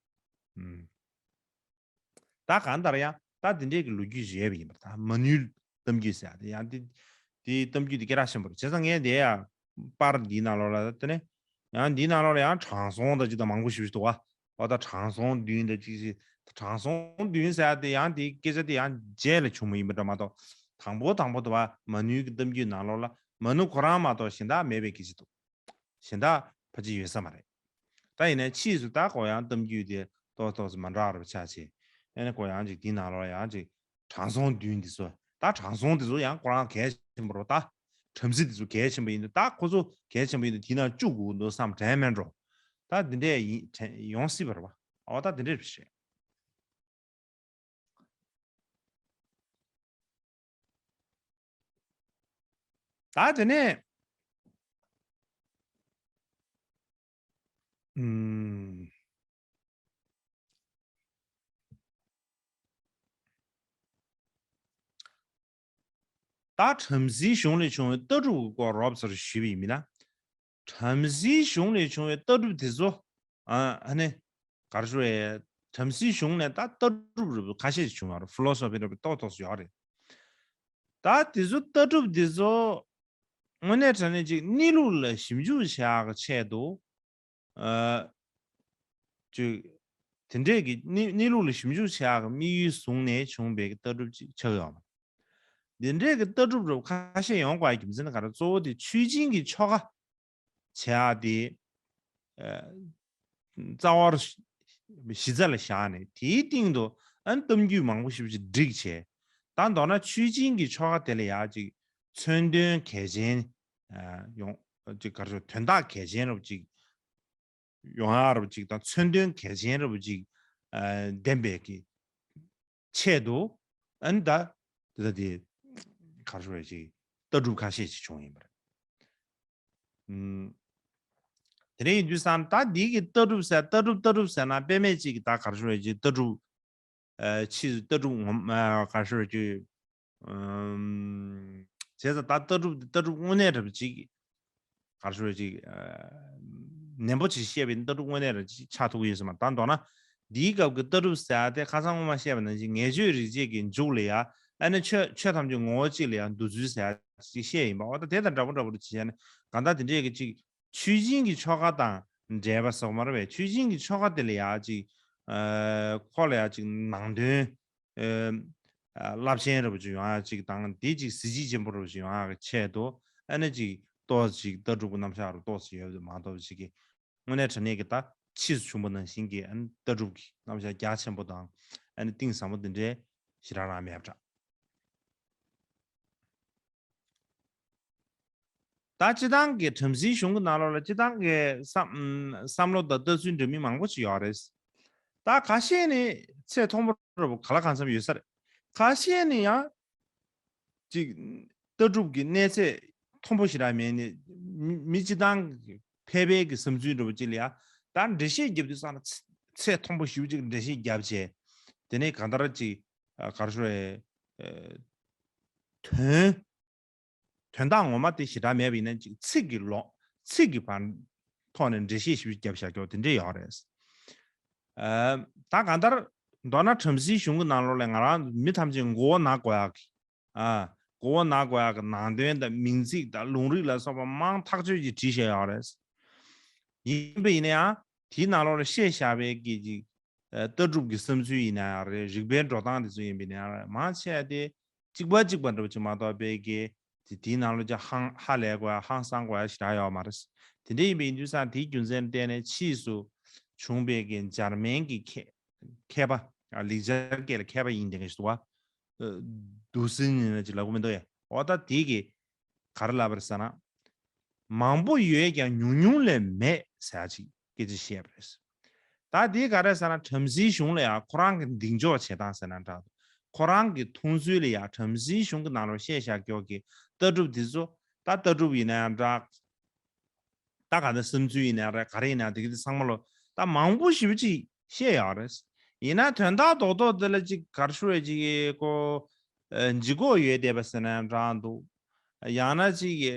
ཨུམ། ད་གང་ལྟར་ཡང་ད་དེ་འདྲས་ཀྱི་ལོ་རྒྱུས་ཤིག་ཡོད་པ་ཡིན་པ། ད་མ་ནུའི་གཏམ་རྒྱུད་ཟེར་ཡག་དེ་ཡང་དེ་དེའི་གཏམ་རྒྱུད་དེ་སྐད་གྲགས་ཆེན་པོ་རེད། བྱས་ཙང་ངས་དེ་ཡང་པར་འདིའི་ནང་ལོགས་ལ་དེ་ནས་ཡང་འདིའི་ནང་ལོགས་ལ་ཡང་དྲང་སྲོང་དང་ཅིག་དང་མང་པོ་ཞེ་པོ་ཞིག་འདུག་བ། འོ་ད་དྲང་སྲོང་བདུན་དང་ཅིག་ཅིག་དྲང་སྲོང་བདུན་ཟེར་ཡག་དེ་ཡང་དེའི་སྐད་ཆ་དེ་ཡང་རྗེས་ལ་བྱུང་བ་ཡིན་པ་འདྲ་མ་གཏོགས། དང་པོ་དང་པོ་དེ་བ་མ་ནུའི་གི་གཏམ་རྒྱུད་ནང་ལོགས་ལ་མ་ནུ་ཁོ་རང་མ་གཏོགས་གཞན་དག་མེད་པའི་སྐད་ཆ་འདུག་གཞན་དག་ཕལ་ཆེར་ཡོད་ས་མ་རེད། ད་ཡིན་ནའི་ཕྱིས་སུ་ད་གོ་ཡང་གཏམ་རྒྱུད་དེ་ཏོག་ཏོག་ཙམ་མ་འདྲ་བ་ཆགས་བྱས། ཨ་ནི་གོ་ཡང་ཅིག་དེའི་ནང་ལོགས་ཡང་ཅིག་ དྲང་སྲོང་བདུན་འདི་ཚོ། ད་དྲང་སྲོང་འདི་ཚོ་ཡང་ཁོ་རང་གལ་ཆེན་པོ་རེད། ད་བྲམ་ཟེ་འདི་ཚོ་གལ་ཆེན་པོ་ཡིན་དུས། ད་ཁོ་ཚོ་གལ་ཆེན་པོ་ཡིན་དུས་དེའི་ནང་བཅུག་དགོས་འདུག་བསམ་དྲན་མེད་འགྲོ། ད་འདི་འདྲས་ཡིན་དྲན་ཡོང་སྲིད་པ་རེད་པ། འོ་ད་འདི་འདྲས་རེད། ད་དེ་ནས་ཨུམ། ད་བྲམ་ཟེའི་གཞུང་ལས་བྱུང་བའི་ལྟ་གྲུབ་ཀྱི་སྐོར་རོབ་ཙམ་ཞུས་པ་ཡིན་ན། བྲམ་ཟེའི་གཞུང་ལས་བྱུང་བའི་ལྟ་གྲུབ་དེ་ཚོ། ཨ་ཨ་ནི་ག་རེ་ཞུ་རེད། བྲམ་ཟེའི་གཞུང་ནས་ད་ལྟ་གྲུབ་རེ་ཁ་ཤས་ཤིག་བྱུང་བ་རེད། ཕི་ལོ་སོ་ཕི་རེ་ཏོག་ཏོག་ཙམ་ཡོད་རེད། ད་དེ་ཚོ་ལྟ་གྲུབ་དེ་ཚོ་དངོས་གནས་དྲང་གནས་ཅིག་གནས་ལུགས་ལ་ཞིབ་འཇུག་བྱེད་ཡག་གི་ཆེད་དུ། ཨ་ཅིག་དེ་འདྲས་ཀྱི་གནས་གནས་ལུགས་ལ་ཞིབ་འཇུག་བྱེད་ཡག་གི་དམིགས་ཡུལ་བཟུང་ནས་བྱུང་བའི་ལྟ་གྲུབ་ཅིག་ཆགས་ཡོད་མ་རེད། འདི་འདྲས་ཀྱི་ལྟ་གྲུབ་རབ་ཁ་ཤས་ཡོང་དགོས་པའི་རྒྱུ་མཚན་ག་རེ། གཙོ་བོ་དེ་ཆོས་སྦྱིན་གྱི་ཆོ་ག་བྱེད་ཡག་དེ། ཨ་རྩ་བར་གཞི་རྩ་ལ་བཞག་ནས་དེའི་སྟེང་དུ་ཨ་ནི་གཏམ་རྒྱུད་མང་པོ་ཞིག་ཅིག་བསྒྲིགས་བྱས། ད་མདོར་ན་ཆོས་སྦྱིན་གྱི་ཆོ་ག་དེ་ལ་ཡང་ཅིག་མཚོན་དོན་གལ་ཆེན། ཨ་ཡོང་ཅིག་ག་རེ་ཞུ། དོན་དག་གལ་ཆེན་རབ་ཅིག་ཡོང་ཡག་རབ་ཅིག་དང་། མཚོན་དོན་གལ་ཆེན་རབ་ཅིག་ཨ་ལྡན་པའི་གི་ཆེད་དུ། ཨ་ནི་ད་དེ་ད་དེ་ག་རེ་ཞུ་བ་ཅིག་ལྟ་གྲུབ་ཁ་ཤས་ཅིག་བྱུང་ཡིན་པ་རེད། ཨུམ། དེ་འདྲ་ཡིན་དུས་ཙང་ད་འདི་གི་ལྟ་གྲུབ་ཟེར། ལྟ་གྲུབ་ལྟ་གྲུབ་ཟེར་ན་དཔེ་མེད་ཅིག་གི་ད་ག་རེ་ཞུ་བ་ཅིག་ལྟ་གྲུབ། ཨ་ཕྱིས་སུ་ལྟ་གྲུབ་ངོ་མ་ག་རེ་ཞུ་བ་ཅིག་ཨུམ། བྱས་ཙང་ད་ལྟ་གྲུབ་འདི་ལྟ་གྲུབ་དངོས་གནས་འདྲ་པོ་ཅིག་ག་རེ་ཞུ་བ་ཅིག་ཨ་ནན་པོ་ཅིག་བཤད་པའི་ལྟ་གྲུབ་དངོས་གནས་ར་ཅིག་ཆགས་ཐུབ་ཀྱི་ཡོད་ས་མ། ད་མདོར་ན་འདིའི་སྐབས་ཀྱི་ལྟ་གྲུབ་ཟེར་ཡག་དེ་ཁ་སང་སྔོན་མ་བཤད་པ་ནང་བཞིན་ངེས་བརྗོད་རིག་བྱེད་ཀྱི་མཇུག་ལ་ཡང་ཨ་ནི་ཆོས་ཆོས་ཐམས་ཅད་ངོ་བོ་གཅིག་ལ་ཡང་འདུ་ཚུལ་ཟེར་ཡག་ཅིག་བཤད་ཡིན་པ། འོ་ད་དེ་དང་འདྲ་པོ་འདྲ་པོ་རུ་བྱས་ནས་གང་ལྟར་དེ་འདྲས་ཀྱི་ཅིག་ཆོས་སྦྱིན་གྱི་ཆོ་ག་དང་འབྲེལ་བ་སོགས་མ་རེད་པས། ཆོས་སྦྱིན་གྱི་ཆོ་ག་དེ་ལ་ཡང་ཅིག་ཨ་ཁོ་ལ་ཡང་ཅིག་ནང་དོན། ཨ་རླབས་ཆེན་རབ་ཅིག་ཡོང་ཡག་ཅིག་དང་། དེ་ཅིག་གཟི་བརྗིད་ཆེན་པོ་རབ་ཅིག་ཡོང་ཡག་གི་ཆེད་དུ་ཨ་ནི་ཅིག་ཏོག་ཅིག་ལྟ་གྲུབ་ཀྱི་རྣམ་གཞག་རུ་ཏོག་ཅིག་ཡོད་པ་མ་གཏོགས་ཅིག་གི་དངོས་གནས་དྲང་གནས་ཀྱི་ད་ཕྱིས་སུ་བྱུང་བ་ནང་བཞིན་གྱི་ཨ་ནི་ལྟ་གྲུབ་ཀྱི་རྣམ་གཞག་རྒྱ་ཆེན་པོ་དང་ཨ་ནི་གཏིང་ཟབ་པོ་འདི་འདྲའི་ཞེ་དྲག་རང་མེད་པ་འདྲ། ད་སྤྱིར་བཏང་གི་བྲམ་ཟེའི་གཞུང་གི་ནང་ལོགས་ལ་སྤྱིར་བཏང་གི་བསམ་བསམ་བློ་དང་ལྟ་ཚུལ་འདྲ་མིན་མང་པོ་ཅིག་ཡོད་རེད། ད་ཁ་ཤས་ནི་ཚད་མཐོན་པོ་རེད་པ། ག་ལ་གང་འཚམ་ཡོད་ས་རེད། ཁ་ཤས་ནི་ཡང་ཅིག་ལྟ་གྲུབ་ཀྱི་གནས་ཚད་མཐོན་པོ་ཞིག་རང་མེད་ནི། མི་མི་སྤྱིར་བཏང་གི་ཕལ་པའི་གི་བསམ་ཚུལ་འདྲ་པོ་ཅིག་ལ་ཡང་ད་འགྲེལ་བཤད་རྒྱབ་དུས་ཙང་ན་ཚད་ཚད་མཐོན་པོ་ཞེ་པོ་ཅིག་འགྲེལ་བཤད་རྒྱབ་བྱས། དེ་ནས་གང་ལྟར་ཅིག་ག་རེ་ཞུ་རེད། དོན། དོན་དག་ངོ་མ་དེ་ཞེ་དྲག་མེད་པ་ཡིན་ན་ཅིག་ཚིག་གི་ལོ། ཚིག་གི་བར་ཐོག་ནས་འགྲེལ་བཤད་ཞིབ་རྒྱབ་བཞག་རྒྱུ་དེ་འདྲས་ཡོད་རེད། ཨ་ད་གང་ལྟར་མདོར་ན་བྲམ་ཟེའི་གཞུང་གི་ནང་ལོགས་ལ་ང་རང་མི་ཐམས་ཅད་མགོ་བོ་ན་དགོས་ཡག་གི། ཨ་མགོ་བོ་ན་དགོས་ཡག་གི་ནང་དོན་དང་མིང་ཚིག་དང་ལུང་རིགས་ལ་སོགས་པ་མང་ཐག་ཆོད་ཅིག་བྲིས་བཞག་ཡོད་རེད། ཡིན་པ་ཡིན་ན་ཡང་དེའི་ནང་ལོགས་ལ་བཤད་བཞག་པའི་གི་ཅིག་ལྟ་གྲུབ་ཀྱི་བསམ་ཚུལ་ཡིན་ན་ཡང་རེད། རིགས་པའི་འགྲོ་སྟངས་དེ་ཚོ་ཡིན་པ་ཡིན་ན་ཡང་རེད། མང་ཆེ་བ་དེ་གཅིག་པ་གཅིག་པ་འདྲ་པོ་ཅིག་མ་གཏོགས་པའི་གི་དེ་དེའི་ནང་ལོགས་ཀྱི་ཧང་ཧ་ལས་དགོས་ཡ་ཧང་སང་དགོས་ཡ་ཞེ་དྲག་ཡོད་མ་རེད། དེ་འདྲ་ཡིན་པ་ཡིན་དུས་ཙང་དེའི་རྒྱུ་མཚན་བརྟེན་ནས་ཕྱིས་སུ་བྱུང་བའི་གི་འཇར་མན་གྱི་མཁས་མཁས་པ། ལེགས་སྦྱར་སྐད་ལ་མཁས་པ་ཡིན་དེ་ག་ཞིག་འདུག་བ། འདུག་སེ་ཡིན་ན་ཅིག་ལབ་དགོས་མི་འདུག་ཡ། འོ་ད་དེ་གི་ག་རེ་ལབ་པ་རེད་ཟེར་ན། མང་པོ་ཡོད་ཀྱང་ཉུང་ཉུང་ལས་མེད་ཟེར་ཡ་ཅིག་སྐད་ཆ་བཤད་པ་རེད། ད་དེ་ག་རེ་ཟེར་ན་བྲམ་ཟེའི་གཞུང་ལ་ཡང་ཁོ་རང་གི་གདེང་འཇོག་བྱེད་སྟངས་ཟེར་ན་འདྲ་འདུག་ཁོ་རང་གི་མཐོང་ཚུལ་ལ་ཡང་བྲམ་ཟེའི་གཞུང་གི་ནང་ལ་བཤད་བཞག་རྒྱུ་གི་ལྟ་གྲུབ་འདི་ཚོ། ད་ལྟ་གྲུབ་ཡིན་ན་ཡང་འདྲ། ད་ག་ནས་བསམ་ཚུལ་ཡིན་ན་རེད། ག་རེ་ཡིན་ན་དེ་གི་དེ་ཚང་མ་ལོ་ད་མང་པོ་ཞེ་པོ་ཅིག་བཤད་ཡོད་རེད། ཡིན་ན་དོན་དག་རྡོག་རྡོག་འདི་ལ་ཅིག་ག་རེ་ཞུ་བའི་ཅིག་གི་ཀོ་ལྗིད་ཁོག་ཡོད་བསྡད་པ་ཟེར་ན་འདྲ་འདུག་ཡང་ན་ཅིག་གི་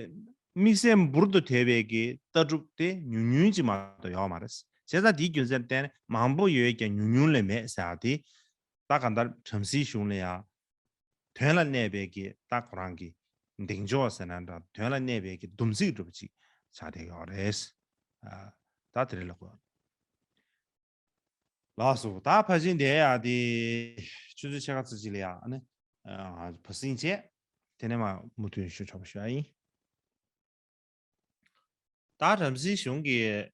དམིགས་བསལ་འབུར་དུ་དོད་པའི་གི་ལྟ་གྲུབ་དེ་ཉུང་ཉུང་ཅིག་མ་གཏོགས་ཡོད་མ་རེད། བྱས་ཙང་དེའི་རྒྱུ་མཚན་བརྟེན་ནས་མང་པོ་ཡོད་ཀྱང་ཉུང་ཉུང་ལས་མེད་ཟེར་བ་དེ། ད་གང་ལྟར་བྲམ་ཟེའི་གཞུང་ལ་ཡང་དོན་ལ་གནས་པའི་གི་ད་ཁོ་རང་གི་གདེང་འཇོག་ཟེར་ན་འདྲ། དོན་ལ་གནས་པའི་གི་སྡོམ་ཚིག་འདྲ་པོ་ཅིག་ཆགས་བསྡད་ཡོད་རེད། ཨ་ད་དེ་རེད་ལ་གོ། ལགས་སོ། ད་ཕལ་ཆེར་འདི་ཡ་དེ་ཆུ་ཚོད་ཕྱེད་ཀ་ཙམ་ཅིག་ལ་ཡ་ཨ་ནི་ཨ་བ་སྲིང་བྱས། དེ་ནས་མ་མུ་མཐུད་ཞུ་ཆོག་པ་ཞུ་ཡ་ཡིན། ད་བྲམ་ཟེའི་གཞུང་གི་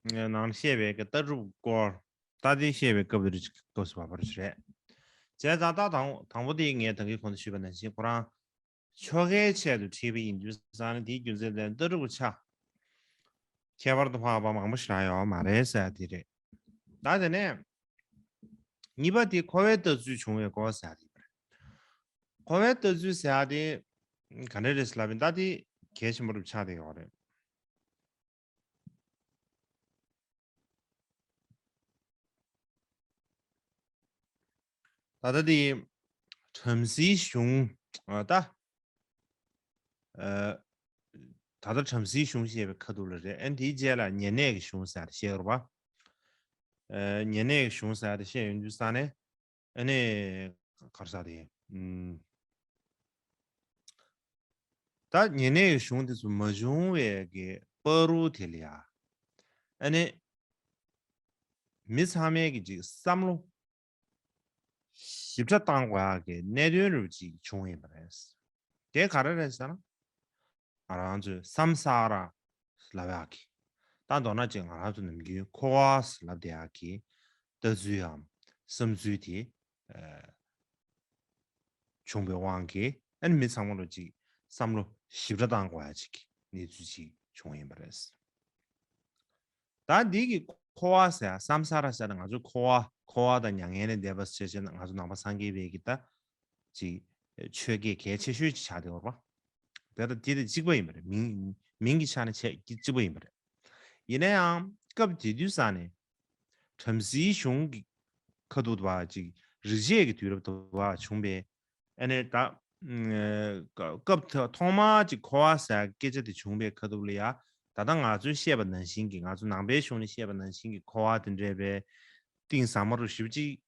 ནང་བཤད་པའི་གི་ལྟ་གྲུབ་སྐོར། ད་དེ་བཤད་པའི་སྐབས་དེ་རིགས་སྐབས་སུ་བབས་པ་རེད། བྱས་ཙང་ད་དང་དང་པོ་དེ་ངས་ད་གིན་གོང་དུ་ཞུས་པ་ནང་བཞིན་ཁོ་རང་ཆོ་གའི་ཆེད་དུ་བྲིས་པ་ཡིན་དུས་ཙང་ནས་དེའི་རྒྱུ་མཚན་དེ་ལྟ་གྲུབ་ཆ་ཁྱད་པར་དུ་འཕགས་པ་མང་པོ་ཞིག་ཡོད་མ་རེད་ཟེར་དེ་རེད། ད་དེ་ནས་གཉིས་པ་དེ་འཁོར་བའི་ལྟ་ཚུལ་བྱུང་བའི་སྐོར་ཟེར་དེ་རེད། འཁོར་བའི་ལྟ་ཚུལ་ཟེར་དེ་ག་འདྲ་རེད་ཟེར་ལབ་ཡིན། ད་དེ་གལ་ཆེན་པོ་རུ་ཆགས་བསྡད་ཡོད་རེད། ད་ལྟ་དེ་བྲམ་ཟེའི་གཞུང་ཨ་ད་ཨ་ད་ལྟ་བྲམ་ཟེའི་གཞུང་བཤད་པའི་ཁ་ཐུག་ལ་རེད། ཨ་ནི་དེའི་རྗེས་ལ་ཉེ་གནས་ཀྱི་གཞུང་ཟེར་བཤད་ཡོད་རེད་པ། ཨ་ཉེ་གནས་ཀྱི་གཞུང་ཟེར་བཤད་ཡོང་དུས་ཙང་ནས་ཨ་ནི་ག་རེ་ཟེར་དེ་ཨུམ། ད་ཉེ་གནས་ཀྱི་གཞུང་དེ་ཚོ་མ་བྱུང་བའི་གི་བར་དུ་དེ་ལ་ཡ། ཨ་ནི་མི་ཚང་མས་ཀྱི་ཅིག་བསམ་བློ་ཞིབ་ཕྲ་བཏང་དགོས་ཡག་གི་གནད་དོན་རུ་ཅིག་བྱུང་ཡིན་པ་རེད། དེ་ག་རེ་རེད་ཟེར་ན། ང་རང་ཚོས་སམ་ས་ར་ལབ་ཡག་གི། ད་མདོར་ན་ཅིག་ང་རང་ཚོ་ནམ་རྒྱུན་འཁོར་བ་ལབ་བསྡད་ཡག་གི་ལྟ་ཚུལ་འམ་བསམ་ཚུལ་དེ་ཨ། བྱུང་བའི་དབང་གིས་ཨ་ནི་མི་ཚང་མ་ལོ་ཅིག་བསམ་བློ་ཞིབ་ཕྲ་བཏང་དགོས་ཡ་ཅིག་གི་གནས་ཚུལ་ཅིག་བྱུང་ཡིན་པ་རེད། ད་འདི་གི་འཁོར་བ་ཟེར་ཡ་སམ་ས་ར་ཟེར་ན་ང་ཚོ་འཁོར་བ་འཁོར་བ་དང་མྱ་ངན་ལས་འདས་པ་ཟེར་བྱས་ན་ང་ཚོ་ནང་པ་སངས་རྒྱས་པའི་གི་ད་ཅིག་ཆོས་སྐད་གལ་ཆེ་ཤོས་ཅིག་ཆགས་བསྡད་ཡོད་རེད་པ། དེ་ལ་དེ་དང་གཅིག་པ་ཡིན་པ་རེད། མིང་མིང་གི་ཆ་ནས་བྱས་གཅིག་པ་ཡིན་པ་རེད། ཡིན་ན་ཡང་སྐབས་དེ་དུས་ས་ནས་བྲམ་ཟེའི་གཞུང་གི་ཁ་ཐུག་ཏུ་བ་ཅིག་རིག་བྱེད་ཀྱི་དུས་རབས་དུ་བ་བྱུང་བའི་ཨ་ནི་ད་སྐབས་ཐོག་མ་ཅིག་འཁོར་བ་ཟེར་སྐད་ཆ་དེ་བྱུང་བའི་ཁ་ཐུག་ལ་ཡ་ད་ལྟ་ང་ཚོས་བཤད་པ་ནང་བཞིན་གྱི་ང་ཚོ་ནང་པའི་གཞུང་ནས་བཤད་པ་ནང་བཞིན་གྱི་འཁོར་བ་དེ་འདྲ་བའི་གཏིང་ཟབ་མོ་རུ་ཞིབ་ཅིག་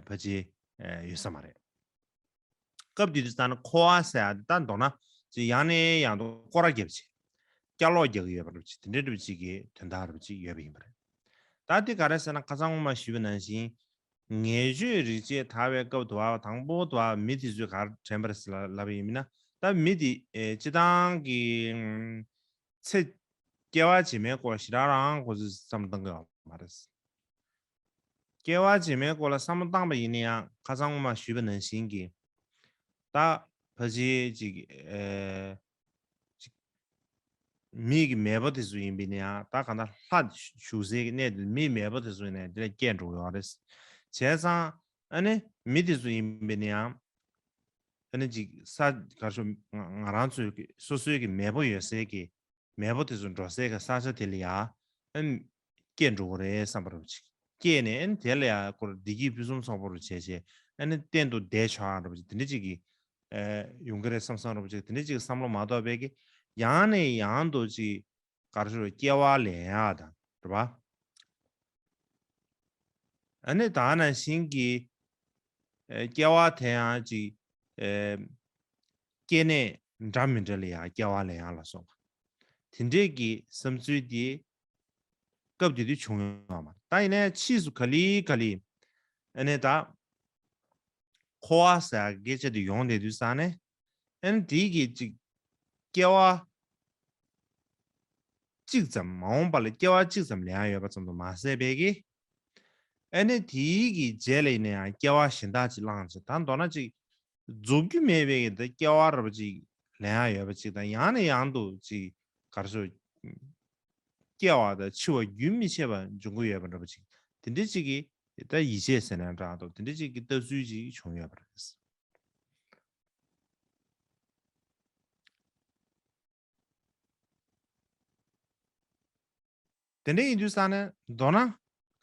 ཕ་ཅི་ཡོད་ས་མ་རེད། སྐབས་དེ་དུས་ཙང་ན་འཁོར་བ་ཟེར་ཡ་དེ་ད་མདོར་ན་ཅིག་ཡང་ནས་ཡང་དུ་སྐོར་ར་བརྒྱབ་བྱས། སྐྱ་ལོག་རྒྱག་གི་ཡོད་པ་རུ་ཅིག་དེ་འདྲའི་རུ་ཅིག་གི་དོན་དག་རུ་ཅིག་ཡོད་པ་ཡིན་པ་རེད། ད་དེ་ག་རེ་ཟེར་ན་ཁ་སང་སྔོན་མ་ཞུས་པ་ནང་བཞིན་ངེས་བརྗོད་རིག་བྱེད་དར་བའི་སྐབས་དུ་བ་དང་པོ་དུ་བ་མི་དེ་ཚོས་ག་རེ་དྲན་པ་རེད་ཟེར་ལབ་པ་ཡིན་ན་ད་མི་དེ་སྤྱི་བཏང་གི་ཚེ་སྐྱེ་བ་རྗེས་མའི་སྐོར་ཞེ་དྲག་རང་ཁོ་ཚོས་བསམ་བློ་གཏོང་གི་ཡོད་མ་རེད། སྐྱེ་བ་རྗེས་མའི་སྐོར་ལ་བསམ་བློ་བཏང་པ་ཡིན་ན་ཡང་ཁ་སང་སྔོན་མ་ཞུས་པ་ནང་བཞིན་གྱི་ད་ཕལ་ཆེར་ཅིག་ཨེ་ཅིག་མིག་གི་མེས་པོ་དེ་ཚོ་ཡིན་པ་ཡིན་ན་ཡང་ད་གང་ལྟར་ལྷ་བཞུགས་སའི་གནས་དེ་མིག་མེས་པོ་དེ་ཚོ་ཡིན་ན་དེ་ལ་སྐྱེས་འགྲོ་གི་ཡོད་རེད། བྱས་ཙང་ཨ་ནི་མི་དེ་ཚོ་ཡིན་པ་ཡིན་ན་ཡང་ཨ་ནི་ཅིག་ས་གར་ཤོ་ང་ང་རང་ཚོའི་གི་སོ་སོའི་གི་མེས་པོ་ཡོད་སའི་གི་མེས་པོ་དེ་ཚོ་འགྲོ་སའི་གི་ས་ཆ་དེ་ལ་ཡ་ཨ་ནི་སྐྱེས་འགྲོ་གི་རེད་བསམ་པ་རུ་ཅིག་སྐྱེས་ནས་ཨ་ནི་དེ་ལ་ཡ་ཁོར་བདེ་སྐྱིད་ཕུན་སུམ་ཚོགས་པོ་རུ་བྱས་བྱས་ཨ་ནི་གཏན་དུ་བསྡད་ཆོག་ཨ་རུ་ཅིག་དེ་འདྲ་ཅིག་གི་ཨ་ཡོང་གི་རེད་བསམ་བསམ་རུ་ཅིག་དེ་འདྲ་ཅིག་བསམ་བློ་མ་གཏོགས་པའི་གི་ཡང་ནས་ཡང་དུ་ཅིག་གར་ཤོར་སྐྱེ་བ་ལེན་ཡག་དང་རེད་པ། ཨ་ནི་ད་ནང་བཞིན་གྱི་ཨེ་སྐྱེ་བ་དེ་ཡང་ཅིག་ཨེ་སྐྱེ་གནས་འདྲ་མི་འདྲ་ལ་ཡང་སྐྱེ་བ་ལེན་ཡག་ལ་སོགས་པ་དེ་འདྲས་ཀྱི་བསམ་ཚུལ་དེ་སྐབས་དེ་དུས་བྱུང་ཡོད་མ་རེད། ད་ཡིན་ནའི་ཕྱིས་སུ་ག་ལེ་ག་ལེ་ཨ་ནི་ད་འཁོར་བ་ཟེར་སྐད་ཆ་དེ་ཡོང་བསྡད་དུས་ཙང་ནས་ཨ་ནི་དེའི་གི་ཅིག་སྐྱེ་བ་གཅིག་ཙམ་མ་འོངས་པ་ལ་སྐྱེ་བ་གཅིག་ཙམ་ལེན་ཡག་ཡོད་པ་ཙམ་དུ་མ་ཟད་པའི་གི་ཨ་ནི་དེའི་གི་རྗེས་ལ་ཡིན་ན་ཡང་སྐྱེ་བ་གཞན་དག་ཅིག་བླངས་བྱས་ད་མདོར་ན་ཅིག་རྫོགས་རྒྱུ་མེད་པའི་གི་ད་སྐྱེ་བ་རབ་ཅིག་ལེན་ཡག་ཡོད་པ་ཅིག་དང་ཡང་ནས་ཡང་དུ་ཅིག་གར་སོ་སྐྱེ་བ་དང་འཆི་བ་རྒྱུན་མི་ཆད་པ་འབྱུང་གི་ཡོད་པ་འདྲ་པོ་ཅིག་དེ་འདྲ་ཅིག་གི་ད་ཡིད་ཆེས་ཟེར་ན་འདྲ་འདུག་དེ་འདྲ་ཅིག་གི་ལྟ་ཚུལ་ཅིག་བྱུང་ཡོད་པ་རེད། དེ་འདྲ་ཡིན་དུས་ས་ནས་མདོར་ན་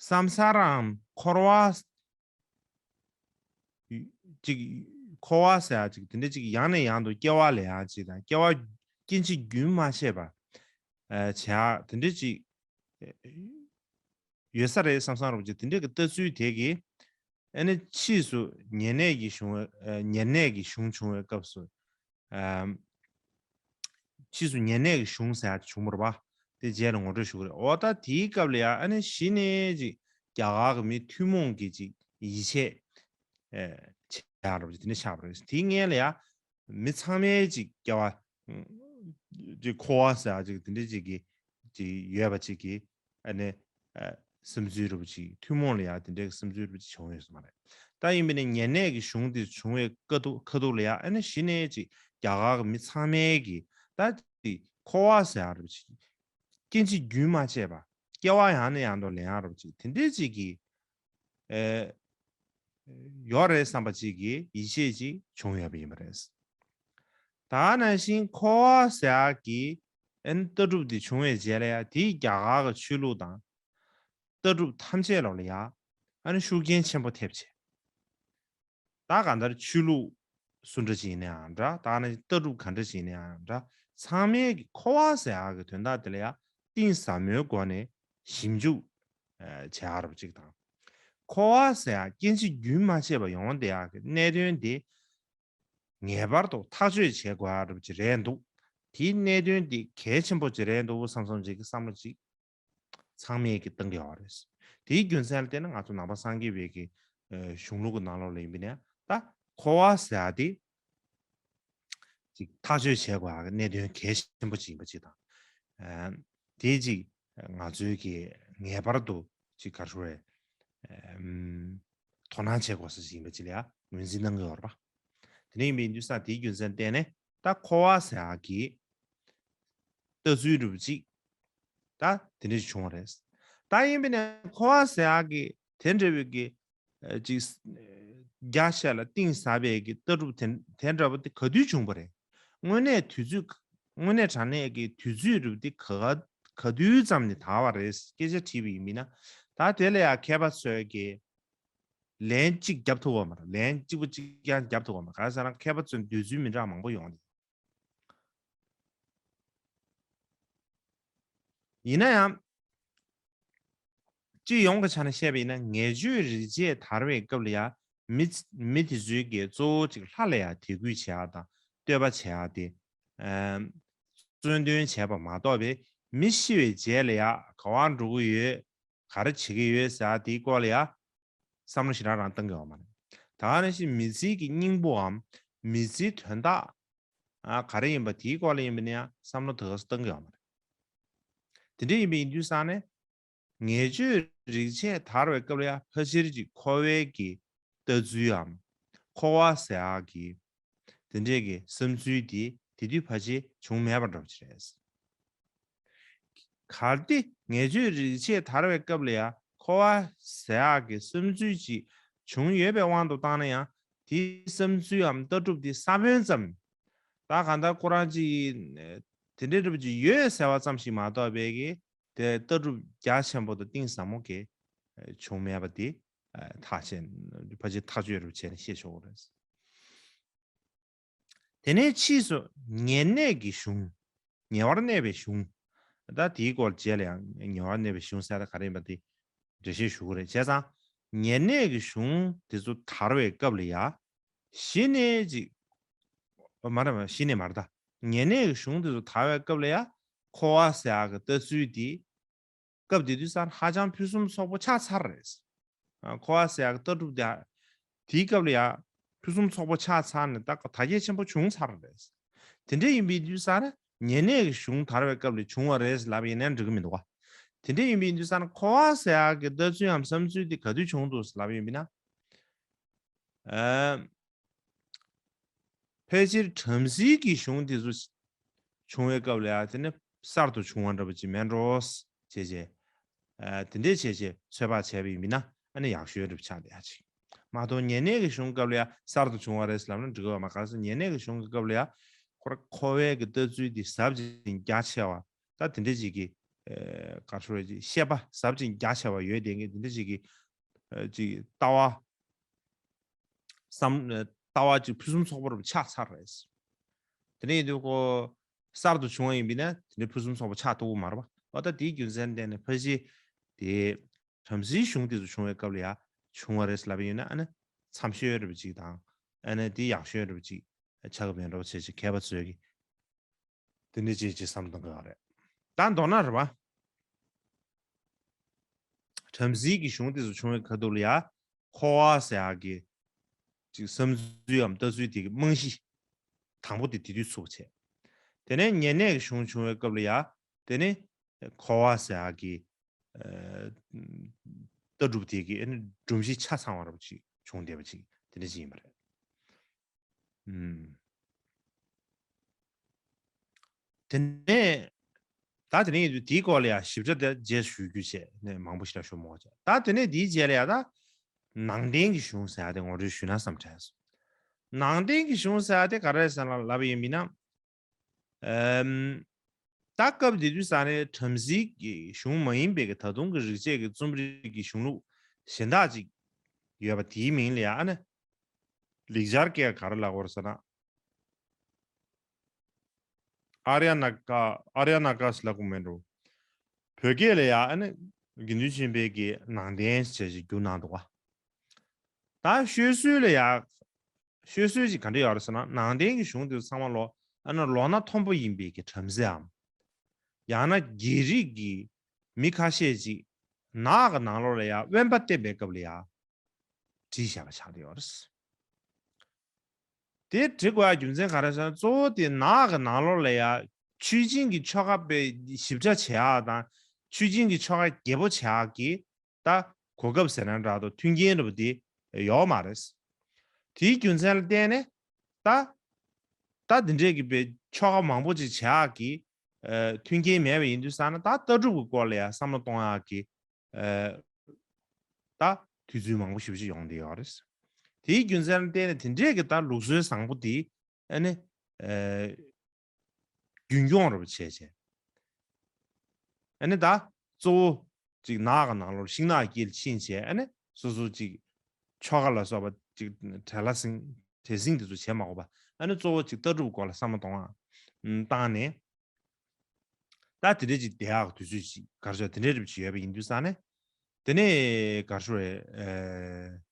སམ་ས་རའམ་འཁོར་བ་ཅིག་འཁོར་བ་ཟེར་ཡག་ཅིག་དེ་འདྲ་ཅིག་ཡང་ནས་ཡང་དུ་སྐྱེ་བ་ལེན་ཡག་ཅིག་དང་སྐྱེ་བ་སྐྱེ་འཆི་རྒྱུན་མ་ཆད་པ་བྱེད་ཡག་དེ་འདྲ་ཅིག་ཡོད་ས་རེད་བསམ་བསམ་རོ་ཅིག་དེ་འདྲ་གི་ལྟ་ཚུལ་དེ་གིས་ཨ་ནི་ཕྱིས་སུ་ཉེ་གནས་ཀྱི་གཞུང་ཉེ་གནས་ཀྱི་གཞུང་བྱུང་བའི་སྐབས་སུ། ཨམ། ཕྱིས་སུ་ཉེ་གནས་ཀྱི་གཞུང་ཟེར་ཡག་བྱུང་བ་རེད་པ། དེ་རྗེས་ལ་ངོ་སྤྲོད་ཞུ་གི་རེད། འོ་ད་དེའི་སྐབས་ལ་ཡ་ཨ་ནི་གཞི་ནས་ཅིག་རྒྱ་གར་གྱི་མི་ཐུན་མོང་གི་ཅིག་ཡིད་ཆེས་ཨེ་བྱེད་ཡག་རེད་པ་ཅིག་དེ་འདྲ་ཆགས་པ་རེད། དེའི་སྔོན་ལ་ཡ་མི་ཚང་མའི་ཅིག་སྐྱེ་བ་ཅིག་འཁོར་བ་ཟེར་ཡག་ཅིག་དེ་འདྲ་ཅིག་གི་ཅིག་ཡོད་པ་ཅིག་གི་ཨ་ནི་ཨ་ བསམ་ཚུལ་རུ་ཅིག་ཐུན་མོང་ལ་ཡ་དེ་འདྲའི་བསམ་ཚུལ་རུ་ཅིག་བྱུང་ཡོད་ས་མ་རེད། ད་ཡིན་པས་ན་ཉེ་གནས་ཀྱི་གཞུང་དེ་བྱུང་བའི་ཁ་ཐུག་ཁ་ཐུག་ལ་ཡ་ཨ་ནི་གཞི་ནས་ཅིག་རྒྱ་གར་གྱི་མི་ཚང་མས་ཀྱི་ད་ཅིག་འཁོར་བ་ཟེར་ཡ་རུ་ཅིག་སྐྱེ་འཆི་རྒྱུན་མ་ཆད་པ་སྐྱེ་བ་ཡང་ནས་ཡང་དུ་ལེན་ཡ་རུ་ཅིག་དེ་འདྲའི་ཅིག་གི་ཨེ་ཡོད་རེད་བསམ་པ་ཅིག་གི་ཡིད་ཆེས་ཅིག་བྱུང་ཡོད་པ་ཡིན་པ་རེད། ད་ནང་བཞིན་འཁོར་བ་ཟེར་ཡག་གི་ཨན་ལྟ་གྲུབ་དེ་བྱུང་བའི་རྗེས་ལ་ཡང་དེའི་རྒྱ་གར་གྱི་ཆོས་ལུགས་དང་ལྟ་གྲུབ་ཐམས་ཅད་ལོག་ལ་ཡང་ཨ་ནི་ཤུགས་རྐྱེན་ཆེན་པོ་ཐེབས་བྱས། ད་གང་ལྟར་ཆོས་ལུགས་སུ་འདྲ་ཅིག་ཡིན་ན་ཡང་འདྲ་ད་ནི་ལྟ་གྲུབ་ག་འདྲ་ཅིག་ཡིན་ན་ཡང་འདྲ་ཚང་མས་ཀྱི་འཁོར་བ་ཟེར་ཡག་གི་དོན་དག་དེ་ལ་ཡང་གཏིང་ཟབ་མོའི་སྒོ་ནས་ཞིབ་འཇུག་བྱེད་ཡག་རབ་ཅིག་དང་། འཁོར་བ་ཟེར་ཡག་སྐྱེ་འཆི་རྒྱུན་མ་ཆད་པ་ཡོང་བསྡད་ཡག་གི་གནད་དོན་དེ་ངེས་པར་དུ་ཐག་གཅོད་བྱེད་དགོས་ཡག་རབ་ཅིག་རེད་འདུག་དེའི་གནད་དོན་དེ་གལ་ཆེན་པོ་ཅིག་རེད་འདུག་བསམ་བསམ་ཅིག་གི་བསམ་བློ་ཅིག་ཚང་མས་ཀྱི་གཏང་གི་ཡོད་རེད། དེའི་རྒྱུ་མཚན་ལ་བལྟས་ན་ང་ཚོ་ནང་པ་སངས་རྒྱས་པའི་གི་གཞུང་ལུགས་ཀྱི་ནང་ལོགས་ལ་ཡིན་པ་ན་ད་འཁོར་བ་ཟེར་ཡག་དེ་ཅིག་ཐག་གཅོད་བྱེད་དགོས་ཡག་གི་གནད་དོན་གལ་ཆེན་པོ་ཅིག་ཡིན་པ་ཅིག་དང་། དེ་ཅིག་ང་ཚོའི་གི་ངེས་པར་དུ་ཅིག་ག་རེ་ཞུ་དགོས་རེད། དོ་སྣང་བྱེད་དགོས་ས་ཞིག་ཡིན་པ་ཅིག་ལ་ཡང་ངོས་འཛིན་གནང་གི་ཡོད་རེད་པ། དེ་འདྲ་ཡིན་པའི་དུས་ས་དེའི་རྒྱུ་མཚན་བརྟེན་ནས་ད་འཁོར་བ་ཟེར་ཡག་གི་ལྟ་ཚུལ་རུ་ཅིག་ད་དེ་འདྲ་ཞིག་བྱུང་བ་རེད། ད་ཡིན་པ་ནས་འཁོར་བ་ཟེར་ཡག་གི་དེ་འདྲ་བའི་གི་ཅིག་རྒྱ་ཆེ་ལ་གཏིང་ཟབ་པའི་གི་ལྟ་གྲུབ་དེ་དེ་འདྲ་བ་དེ་ག་དུས་བྱུང་བ་རེད། དངོས་གནས་དུས་ཚོད་དངོས་གནས་དྲང་གནས་ཀྱི་དུས་ཚོད་རུ་དེ་ག་ག་དུས་ཙམ་ནས་དར་བ་རེད་སྐད་ཆ་དྲིས་པ་ཡིན་མིན་ན་ད་དེ་ལ་ཡང་མཁས་པ་ཚོས་ཀྱི་ལན་གཅིག་རྒྱབ་ཐུབ་པ་མ་རེད། ལན་གཅིག་པ་གཅིག་ཀྱང་རྒྱབ་ཐུབ་པ་མ་རེད། གང་ཟེར་ན་མཁས་པ་ཚོས་འདོད་ཚུལ་མི་འདྲ་མང་པོ་ཡོང་དེ། ཡིན་ན་ཡང་སྤྱི་ཡོངས་ཀྱི་ཆ་ནས་བཤད་པ་ཡིན་ན་ངེས་བརྗོད་རིག་བྱེད་དར་བའི་སྐབས་ལ་ཡང་མི་མི་དེ་ཚོའི་གི་གཙོ་བོ་གཅིག་ལྷ་ལ་ཡང་དད་གུས་བྱེད་ཡག་དང་བསྟོད་པ་བྱེད་ཡག་དེ། གསོལ་སྟོན་བྱས་པ་མ་གཏོགས་པའི་མི་ཤི་བའི་རྗེས་ལ་ཡང་ག་བར་འགྲོ་གི་ཡོད། ག་རེ་བྱེད་ཀྱི་ཡོད་ཟེར་ཡག་དེའི་སྐོར་ལ་ཡང་བསམ་བློ་ཞེ་དྲག་རང་གཏང་གི་ཡོད་མ་རེད། ད་ག་ནང་བཞིན་མི་ཚེའི་གི་སྙིང་པོའམ་མི་ཚེའི་དོན་དག་ཨ་ག་རེ་ཡིན་པ་དེའི་སྐོར་ལ་ཡིན་པ་ནི་ཡང་བསམ་བློ་དེ་ག་སུ་གཏང་གི་ཡོད་མ་རེད། དེ་འདྲ་ཡིན་པ་ཡིན་དུས་ཙང་ནས་ངེས་བརྗོད་རིག་བྱེད་དར་བའི་སྐབས་ལ་ཡང་ཕལ་ཆེར་གྱི་འཁོར་བའི་གི་ལྟ་ཚུལ་འམ་འཁོར་བ་ཟེར་ཡག་གི་དེ་འདྲའི་གི་བསམ་ཚུལ་དེ་དེ་དུས་ཕལ་ཆེར་བྱུང་མེད་པ་འདྲ་པོ་ཅིག་རེད། གལ་ཏེ་ངེས་བརྗོད་རིག་བྱེད་དར་བའི་སྐབས་ལ་ཡང་འཁོར་བ་ཟེར་ཡག་གི་བསམ་ཚུལ་ཅིག་བྱུང་ཡོད་པའི་དབང་དུ་བཏང་ན་ཡང་དེའི་བསམ་ཚུལ་འམ་ལྟ་གྲུབ་དེ་ས་བོན་ཙམ། ད་གང་ལྟར་ཁོ་རང་ཅིག་དེ་འདྲའི་གྲུབ་ཅིག་ཡོད་ཟེར་བ་ཙམ་ཞིག་མ་གཏོགས་པའི་གི་དེ་ལྟ་གྲུབ་རྒྱ་ཆེན་པོ་དང་གཏིང་ཟབ་མོ་གི་བྱུང་མེད་པ་དེ་ཐག་བཅད་ཕལ་ཆེར་ཐག་གཅོད་རུ་བྱས་ནས་བཤད་ཆོག་གི་རེད། དེ་ནས་ཕྱིས་སུ་ཉེ་གནས་ཀྱི་གཞུང་། ཉེ་བར་གནས་པའི་གཞུང་། ད་དེའི་སྐོར་རྗེས་ལ་ཡང་ཉེ་བར་གནས་པའི་གཞུང་ཟེར་ད་ག་རེ་ཡིན་པ་དེ་འགྲེལ་བཤད་ཞུ་གི་རེད། བྱས་ཙང་ཉེ་གནས་ཀྱི་གཞུང་དེ་ཚོ་དར་བའི་སྐབས་ལ་ཡང་གཞི་ནས་ཅིག་མ་རེད་མ་གཞི་ནས་མ་རེད་ད། ཉེ་གནས་ཀྱི་གཞུང་དེ་ཚོ་དར་བའི་སྐབས་ལ་ཡང་འཁོར་བ་ཟེར་ཡག་གི་ལྟ་ཚུལ་དེ་སྐབས་དེ་དུས་སར་ཧ་ཅང་ཕུན་སུམ་ཚོགས་པོ་ཆགས་ཚར་རེད། ཨ་འཁོར་བ་ཟེར་ཡག་ལྟ་གྲུབ་དེ་དེའི་སྐབས་ལ་ཡང་ཕུན་སུམ་ཚོགས་པོ་ཆགས་ཚར་ནས་ད་དར་རྒྱས་ཆེན་པོ་བྱུང་ཚར་རེད། དེ་འདྲ་ཡིན་པའི་དུས་སར་ཉེ་གནས་ཀྱི་གཞུང་དར་བའི་སྐབས་ལ་བྱུང་བ་རེད་ལབ་ཡིན་ན་འགྲིག་གི་མི་འདུག་བ། དེ་འདྲ་ཡིན་པའི་དུས་སར་འཁོར་བ་ཟེར་ཡག་གི་ལྟ་ཚུལ་ཡང་བསམ་ཚུལ་དེ་ག་དུས་བྱུང་འདུག་ལབ་ཡིན་པ་ན། ཨ། ཕལ་ཆེར་བྲམ་ཟེའི་གི་གཞུང་དེ་ཚོ་བྱུང་བའི་སྐབས་ལ་ཡང་དེ་ནི་གསར་དུ་བྱུང་བ་འདྲ་པོ་ཅིག་མེད་འགྲོ་བྱས་བྱས། ཨ་དེ་འདྲས་བྱས་བྱས་ཚོད་དཔག་བྱས་པ་ཡིན་མིན་ན་ཨ་ནི་ཡག་ཤོས་འདྲ་པོ་ཆགས་བསྡད་ཡ་ཅིག་མ་གཏོགས་ཉེ་གནས་ཀྱི་གཞུང་སྐབས་ལ་ཡང་གསར་དུ་བྱུང་བ་རེད་ལབ་ན་འགྲིག་གི་ཡོད་མ་རེད། གང་ཟེར་ཉེ་གནས་ཀྱི་གཞུང་གི་སྐབས་ལ་ཡང་ཁོ་ར་འཁོར་བའི་གི་ལྟ་ཚུལ་འདི་ཟབ་ཅིང་རྒྱ་ཆེ་བ་ད་དེ་འདྲས་ཅིག་གི་ཨ་ག་རེ་ཞུ་དགོས་རེད་ཅིག་བཤད་པ་ཟབ་ཅིང་རྒྱ་ཆེ་བ་ཡོད་བསྡད་མཁན་དེ་འདྲས་ཅིག་གི་ཨ་ཅིག་ལྟ་བ། བསམ་ལྟ་བ་ཅིག་ཕུན་སུམ་ཚོགས་པོ་རུ་ཆགས་ཚར་རེད། དེ་ནས་ཡིན་དུས་ཁོ་གསར་དུ་བྱུང་བ་ཡིན་པས་ན་དེ་འདྲའི་ཕུན་སུམ་ཚོགས་པོ་ཆགས་ཐུབ་ཀྱི་མ་རེད་པ། འོ་ད་དེའི་རྒྱུ་མཚན་བརྟེན་ནས་ཕལ་ཆེར་དེ་བྲམ་ཟེའི་གཞུང་དེ་ཚོ་བྱུང་བའི་སྐབས་ལ་ཡང་བྱུང་བ་རེད་ལབ་པ་ཡིན་ན་ཨ་ནི་འཚམ་ཤོས་རེད་པ་ཅིག་དང་ཨ་ནི་དེ་ཡག་ཤོས་རེད་པ་ཅིག་ཆགས་ཀྱི་མེད་འགྲོ་བྱས་ཅིག་མཁས་པ་ཚོས་ཀྱི་དེ་འདྲ་ཅིག་ཅིག་བསམ་གཏོང་གི་ཡོད་རེད། ད་མདོར་ན་རེད་པ། བྲམ་ཟེའི་གི་གཞུང་དེ་ཚོ་བྱུང་བའི་ཁ་ཐུག་ལ་ཡ། འཁོར་བ་ཟེར་ཡག་གི་ཅིག་བསམ་ཚུལ་འམ་ལྟ་ཚུལ་དེ་གི་རྨང་གཞི་དང་པོ་དེ་དེ་དུས་ཚུགས་པ་བྱས། དེ་ནས་ཉེ་གནས་ཀྱི་གཞུང་བྱུང་བའི་སྐབས་ལ་ཡ། དེ་ནི་འཁོར་བ་ཟེར་ཡག་གི་ ཨ་ལྟ་གྲུབ་དེ་གི་ཨ་ནི་སྒྲོམ་གཞི་ཆ་ཚང་བ་རབ་ཅིག་བྱུང་བསྡད་པ་ཅིག་དེ་འདྲ་ཅིག་ཡིན་པ་རེད། ཨུམ། དེ་ནས་ད་དེ་ནས་དེའི་སྐོར་ལ་ཡང་ཞིབ་ཕྲ་དེ་རྗེས་ཞུ་རྒྱུ་བྱས་ནས་མང་པོ་ཞིག་ལ་ཞུ་མོ་བྱས། ད་དེ་ནས་དེའི་རྗེས་ལ་ཡང་ད་ནང་བསྟན་གྱི་གཞུང་ཟེར་ཡ་དེ་ངོ་སྤྲོད་ཞུས་ན་བསམ་དྲན་སོང་། ནང་བསྟན་གྱི་གཞུང་ཟེར་ཡ་དེ་ག་རེ་ཟེར་ན་ལབ་པ་ཡིན་མིན་ན། ཨམ། ད་སྐབས་དེ་དུས་ས་ནས་བྲམ་ཟེའི་གཞུང་མ་ཡིན་པའི་གི་ད་དུང་གི་རིག་བྱེད་ཀྱི་རྩོམ་རིག་གི་གཞུང་ལུགས་གཞན་དག་ཅིག་ཡོད་པ་དེའི་མིང་ལ་ཡང་ཨ་ནི་ལེགས་སྦྱར་སྐད་ག་རེ་ལབ་དགོས་རེད་ཟེར་ན། ཨཱརྱ་ན་ཀ་ཨཱརྱ་ན་ཀ་ཟེར་ལབ་དགོས་མེད་འགྲོ། བོད་སྐད་ལ་ཡང་ཨ་ནི་དགེ་འདུན་ཆོས་འཕེལ་གྱི་ནང་བསྟན་ཞེས་བསྒྱུར་གནང་འདུག་བ། ད་ཤོད་སྲོལ་ལ་ཡང་ཤོད་སྲོལ་ཅིག་ག་འདྲ་ཡོད་རེད་ཟེར་ན། ནང་བསྟན་གྱི་གཞུང་དེ་ཚོ་ཚང་མ་ལོ་ཨ་ནི་ལོ་ན་མཐོན་པོ་ཡིན་པའི་གི་བྲམ་ཟེའམ། ཡང་ན་རྒྱལ་རིགས་ཀྱི་མི་ཁ་ཤས་ཅིག་ནགས་ཀྱི་ནང་ལོགས་ལ་ཡང་དབེན་པ་བསྟེན་པའི་སྐབས་ལ་ཡང་བྲིས་བཞག་པ་ཆགས་བསྡད་ཡོད་རེད། དེ་བྲི་དགོས་ཡ་རྒྱུ་མཚན་ག་རེ་ཟེར་ན། གཙོ་བོ་དེ་ནགས་ཀྱི་ནང་ལོགས་ལ་ཡ་ཆོས་སྦྱིན་གྱི་ཆོ་ག་དཔེ་ཞིབ་ཕྲ་བྱེད་ཡག་དང་། ཆོས་སྦྱིན་གྱི་ཆོ་ག་རྒྱས་པོ་བྱེད་ཡག་གི་ད་གོ་སྐབས་ཟེར་ན་འདྲ་འདུག་མཐུན་རྐྱེན་འདྲ་པོ་དེ་ཡོད་མ་རེད། དེའི་རྒྱུ་མཚན་ལ་བརྟེན་ནས་ད་ད་འདི་འདྲས་ཀྱི་དཔེ་ཆོ་ག་མང་པོ་ཅིག་བྱེད་ཡག་གི་ཨ་མཐུན་རྐྱེན་མེད་པ་ཡིན་དུས་ཙང་ན། ད་ལྟ་གྲུབ་ཀྱི་སྐོར་ལ་ཡ་བསམ་བློ་གཏོང་ཡག་གི་ཨ་ད་དུས་ཚོད་མང་པོ་ཞེ་པོ་ཅིག་ཡོང་བསྡད་ཡོད་རེད། དེའི་རྒྱུ་མཚན་ལ་བརྟེན་ནས་དེ་འདྲས་ཀྱི་ད་ལུགས་སྲོལ་བཟང་པོ་དེ་ཨ་ནི་ཨ་རྒྱུན་སྐྱོང་འདྲ་པོ་བྱས་བྱས། ཨ་ནི་ད་གཙོ་བོ་ཅིག་ནགས་ཀྱི་ནང་ལོགས་ཤིང་ནགས་དཀྱིལ་ཕྱིན་བྱས། ཨ་ནི་སོ་སོ་ཅིག་ཆོ་ག་ལ་སོགས་པ་ཅིག་བྲེལ་ལ་ཟིང་བྲེལ་ཟིང་དེ་ཚོ་བྱེད་མ་དགོས་པ། ཨ་ནི་གཙོ་བོ་ཅིག་ལྟ་གྲུབ་སྐོར་ལ་བསམ་བློ་གཏོང་བ་བཏང་ནས། ད་དེ་འདྲས་ཅིག་བསྡད་ཡག་དུས་ཚོད་ཅིག་ག་རེ་ཟེར། དེ་འདྲས་རིགས་ཅིག་ཡོད་པ་ཡིན་དུས་ཙང་ནས། དེ་ནས་ག་རེ་ཟེར། ཨེ་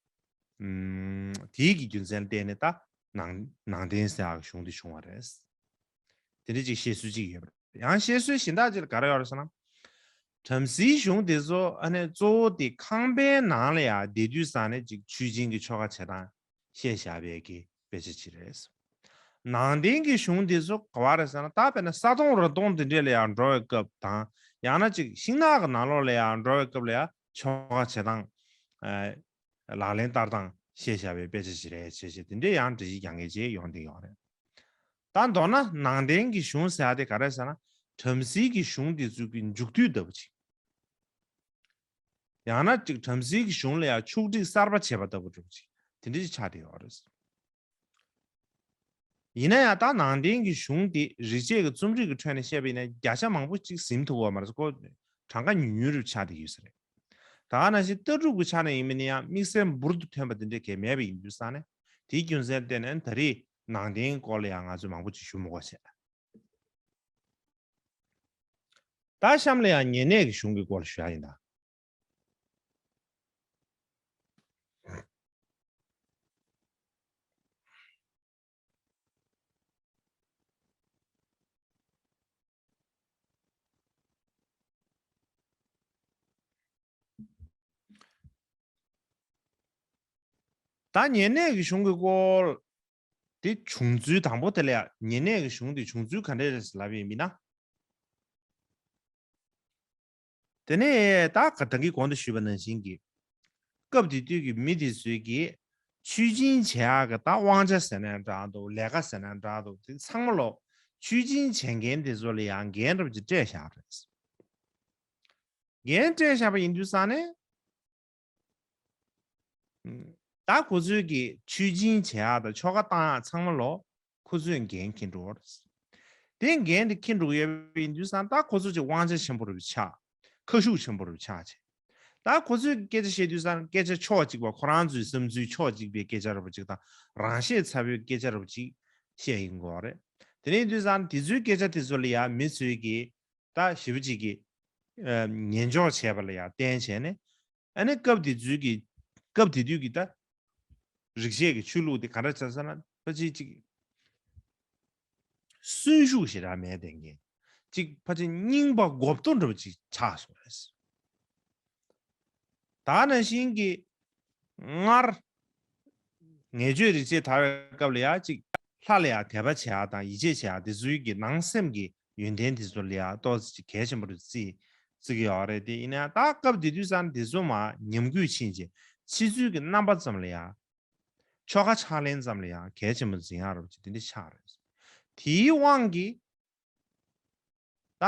ཨམ། དེའི་གི་རྒྱུ་མཚན་བརྟེན་ནས་ད་ནང་ནང་བསྟན་ཟེར་ཡག་གཞུང་དེ་བྱུང་བ་རེད། དེ་འདྲས་ཅིག་བཤད་སྲོལ་ཅིག་ཡོད་པ་རེད། ཡང་བཤད་སྲོལ་གཞན་དག་ཅིག་ལ་ག་རེ་ཡོད་རེད་ཟེར་ན། བྲམ་ཟེའི་གཞུང་དེ་ཚོ་ཨ་ནི་གཙོ་བོ་དེ་ཁང་པའི་ནང་ལ་ཡ་བསྡད་དུས་ཙང་ནས་ཅིག་ཆོས་སྦྱིན་གྱི་ཆོ་ག་བྱེད་སྟངས་བཤད་བཞག་པའི་གི་དཔེ་ཆ་ཅིག་རེད། ནང་བསྟན་གྱི་གཞུང་དེ་ཚོ་ག་བ་རེད་ཟེར་ན། ད་དཔེར་ན་ས་དོང་རི་དོང་དེ་འདྲས་ལ་ཡང་འགྲོ་བའི་སྐབས་དང་། ཡང་ན་ཅིག་ཤིང་ནགས་ཀྱི་ནང་ལོགས་ལ་ཡང་འགྲོ་བའི་སྐབས་ལ་ཡང་ཆོ་ག་བྱེད་སྟངས། ཨ་ལག་ལེན་བསྟར་སྟངས་བཤད་བཞག་པའི་དཔེ་ཆ་ཅིག་རེད་བྱས་བྱས། དེ་འདྲས་ཡང་འགྲེལ་བཤད་རྒྱག་མཁན་ཅིག་ཡོང་བསྡད་ཡོད་རེད། ད་མདོར་ན་ནང་བསྟན་གྱི་གཞུང་ཟེར་ཡ་དེ་ག་རེ་ཟེར་ན། བྲམ་ཟེའི་གི་གཞུང་དེ་ཚོ་གི་མཇུག་མཐུད་ལྟ་བུ་ཅིག་ཡང་ན་ཅིག་བྲམ་ཟེའི་གི་གཞུང་ལ་ཡང་ཕྱོགས་སྒྲིག་གསར་པ་བྱས་པ་ལྟ་བུ་འདྲ་པོ་ཅིག་དེ་འདྲ་ཅིག་ཆགས་བསྡད་ཡོད་རེད། ཡིན་ན་ཡང་ད་ནང་བསྟན་གྱི་གཞུང་དེ་རིག་བྱེད་ཀྱི་རྩོམ་རིག་གི་ཁྲོད་ནས་བཤད་པ་ཡིན་ན་བརྒྱ་ཆ་མང་པོ་ཅིག་ཟིན་ཐུབ་པ་མ་རེད། ཁོ་གྲངས་ཀ་ཉུང་ཉུང་རུ་ཆགས་བསྡད་ཡོད་ས་རེད། ད་ག་ནང་བཞིན་ལྟ་གྲུབ་ཀྱི་ཆ་ནས་ཡིན་མིན་ཡང་དམིགས་བསལ་འབུར་དུ་ཐོན་པ་དེ་འདྲ་གང་ཡང་མེད་པ་ཡིན་དུས་ཙང་ནས། དེའི་རྒྱུ་མཚན་བརྟེན་ནས་ད་རེས་ནང་བསྟན་སྐོར་ལ་ཡང་ང་ཚོས་མང་པོ་ཅིག་ཞུ་མི་དགོས་བྱས། ད་གཤམ་ལ་ཡང་ཉེ་གནས་ཀྱི་གཞུང་གི་སྐོར་ལ་ཞུ་ཡ་ཡིན་ད། ད་ཉེ་གནས་ཀྱི་གཞུང་གི་སྐོར་དེ་བྱུང་ཚུལ། དང་པོ་དེ་ལ་ཡང་ཉེ་གནས་ཀྱི་གཞུང་དེ་བྱུང་ཚུལ་ག་འདྲས་རེད་ལབ་ཡིན་མིན་ན། དེ་ནས་ད་ག་ད་གིན་གོང་དུ་ཞུས་པ་ནང་བཞིན་གྱི་སྐབས་དེ་དུས་ཀྱི་མི་དེ་ཚོས་ཀྱི་ཆོས་སྦྱིན་བྱེད་ཡག་གི་ད་དབང་ཆ་ཟེར་ན་འདྲ་འདུག་ལས་ཀ་ཟེར་ན་འདྲ་འདུག་དེ་ཚང་མ་ལོ་ཆོས་སྦྱིན་བྱེད་མཁན་དེ་ཚོ་ལ་ཡང་འགན་འདྲ་པོ་ཅིག་སྤྲད་བཞག་རེད། འགན་སྤྲད་བཞག་པ་ཡིན་དུས་ཙང་ནས། ད་ཁོ་ཚོས་ཀྱི་ཆོས་སྦྱིན་བྱེད་ཡག་དང་ཆོ་ག་བཏང་ཡག་ཚང་མ་ལོ་ཁོ་ཚོས་འགན་འཁྱེར་འགྲོ་བ་རེད། དེ་འགན་དེ་འཁྱེར་འགྲོ་གི་ཡོད་པ་ཡིན་དུས་ཙང་ད་ཁོ་ཚོ་ཅིག་དབང་ཆ་ཆེན་པོ་རུ་ཆགས། ཁ་ཤུགས་ཆེན་པོ་རུ་ཆགས་བྱས། ད་ཁོ་ཚོས་སྐད་ཆ་བཤད་དུས་ཙང་སྐད་ཆ་ཕྱོགས་གཅིག་པ། ཁོ་རང་ཚོའི་བསམ་ཚུལ་ཕྱོགས་གཅིག་པའི་སྐད་ཆ་འདྲ་པོ་ཅིག་དང་། རང་བཤད་ཚ་པོའི་སྐད་ཆ་འདྲ་པོ་ཅིག་བཤད་ཡིན་དགོས་རེད། དེ་ནས་དུས་ཙང་དེ་ཚོའི་སྐད་ཆ་དེ་ཚོ་ལ་ཡང་མི་ཚོས་ཀྱི་ད་ཞེ་པོ་ཅིག་གི་ཨ་ཉན་འཇོག་བྱས་པ་ལ་ཡང་བརྟེན་བྱས་ནས། ཨ་ནི་སྐབས་དེ་དུས་ཀྱི་སྐབས་དེ་དུས་ཀྱི་ད་རིག་བྱེད་ཀྱི་ཆོས་ལུགས་དེ་ག་འདྲ་ཆགས་ཟེར་ན། ཕལ་ཆེར་ཅིག་གསོན་ཤུགས་ཞེ་དྲག་མེད་བསྡད་མཁན། ཅིག་ཕལ་ཆེར་རྙིང་པ་མགོ་སྟོད་འདྲ་པོ་ཅིག་ཆགས་སོང་རེད། ད་ནང་བཞིན་གྱི་སྔར་ངེས་བརྗོད་རིག་བྱེད་དར་བའི་སྐབས་ལ་ཡང་ཅིག་ལྷ་ལ་ཡང་དད་པ་བྱེད་ཡག་དང་ཡིད་ཆེས་བྱེད་ཡག་དེ་ཚོའི་གི་ནང་སེམས་ཀྱི་ཡོན་ཏན་དེ་ཚོ་ལ་ཡང་ཏོག་ཙམ་ཅིག་གལ་ཆེན་པོ་རུ་བརྩིས། བརྩི་གི་ཡོད་རེད། དེ་ཡིན་ན་ད་སྐབས་དེ་དུས་ཙང་དེ་ཚོ་མར་ཉམས་རྒུད་ཕྱིན་བྱས་ཕྱི་ཚུལ་གྱི་རྣམ་པ་ཙམ་ལ་ཡ། ཆོ་ག་ཕྱག་ལེན་ཙམ་ལ་ཡང་གལ་ཆེན་པོ་འཛིན་ཡག་རབ་ཅིག་དེ་འདྲ་ཆགས་རེད། དེའི་དབང་གིས་ད་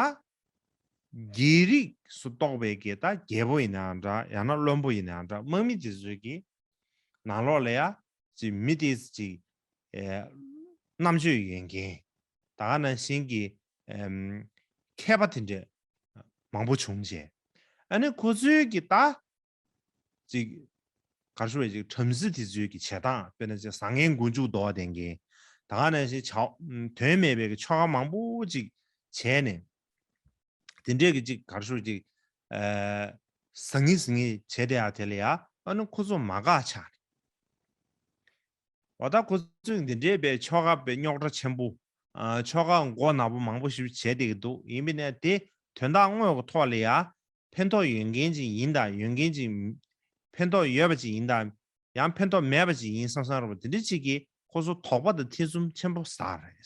རྒྱལ་རིགས་སུ་གཏོགས་པའི་གི་ད་རྒྱལ་པོ་ཡིན་ནའང་འདྲ། ཡང་ན་བློན་པོ་ཡིན་ནའང་འདྲ། དམག་མི་དེ་ཚོའི་གི་ནང་ལོགས་ལ་ཡ་ཅིག་མི་དེ་ཅིག་ཨེ་རྣམ་དཔྱོད་ཡོད་མཁན། ད་ག་ནང་བཞིན་གྱི་ཨེམ་མཁས་པ་དེ་འདྲ་མང་པོ་བྱུང་བྱས། ཨ་ནི་ཁོ་ཚོའི་གི་ད་ཅིག་གར་ཞུ་བའི་ཅིག་བྲམ་ཟེ་དེ་ཚོའི་གི་བྱེད་སྟངས། དཔེར་ན་ཅིག་བཟང་ངན་མགོ་མཇུག་ལྡོག་ལྡན་མཁན། ད་ག་ནང་བཞིན་བྱ་དོན་མེད་པའི་གི་ཆོ་ག་མང་པོ་ཅིག་བྱས་ནས། དེ་འདྲས་གི་ཅིག་གར་ཞུ་ཅིག་ཨ་ཟང་ངེ་ཟིང་ངེ་བྱས་བསྡད་ཡ་དེ་ལ་ཡ། ཨ་ནི་ཁོ་ཚོ་མ་དགའ་ཆགས་ནས། འོ་ད་ཁོ་ཚོས་འདི་འདྲའི་པའི་ཆོ་ག་པའི་རྙོག་དྲ་ཆེན་པོ། ཨ་ཆོ་ག་མགོ་ནག་པོ་མང་པོ་ཞིག་བྱས་བསྡད་ཀྱི་འདུག་ཡིན་པས་ན་དེ་དོན་དག་དངོས་ཀྱི་ཐོག་ལ་ཡ་ཕན་ཐོགས་ཡོད་མཁན་ཅིག་ཡིན་དང་། ཡོད་མཁན་ཅིག་ཕན་ཐོགས་ཡོད་པ་ཅིག་ཡིན་དང་། ཡང་ཕན་ཐོགས་མེད་པ་ཅིག་ཡིན་བསམ་བསམ་རེད་པ། དེ་འདྲ་ཅིག་གིས་ཁོ་ཚོ་དོགས་པ་དང་ཐེ་ཚོམ་ཆེན་པོ་ཟ་རེད།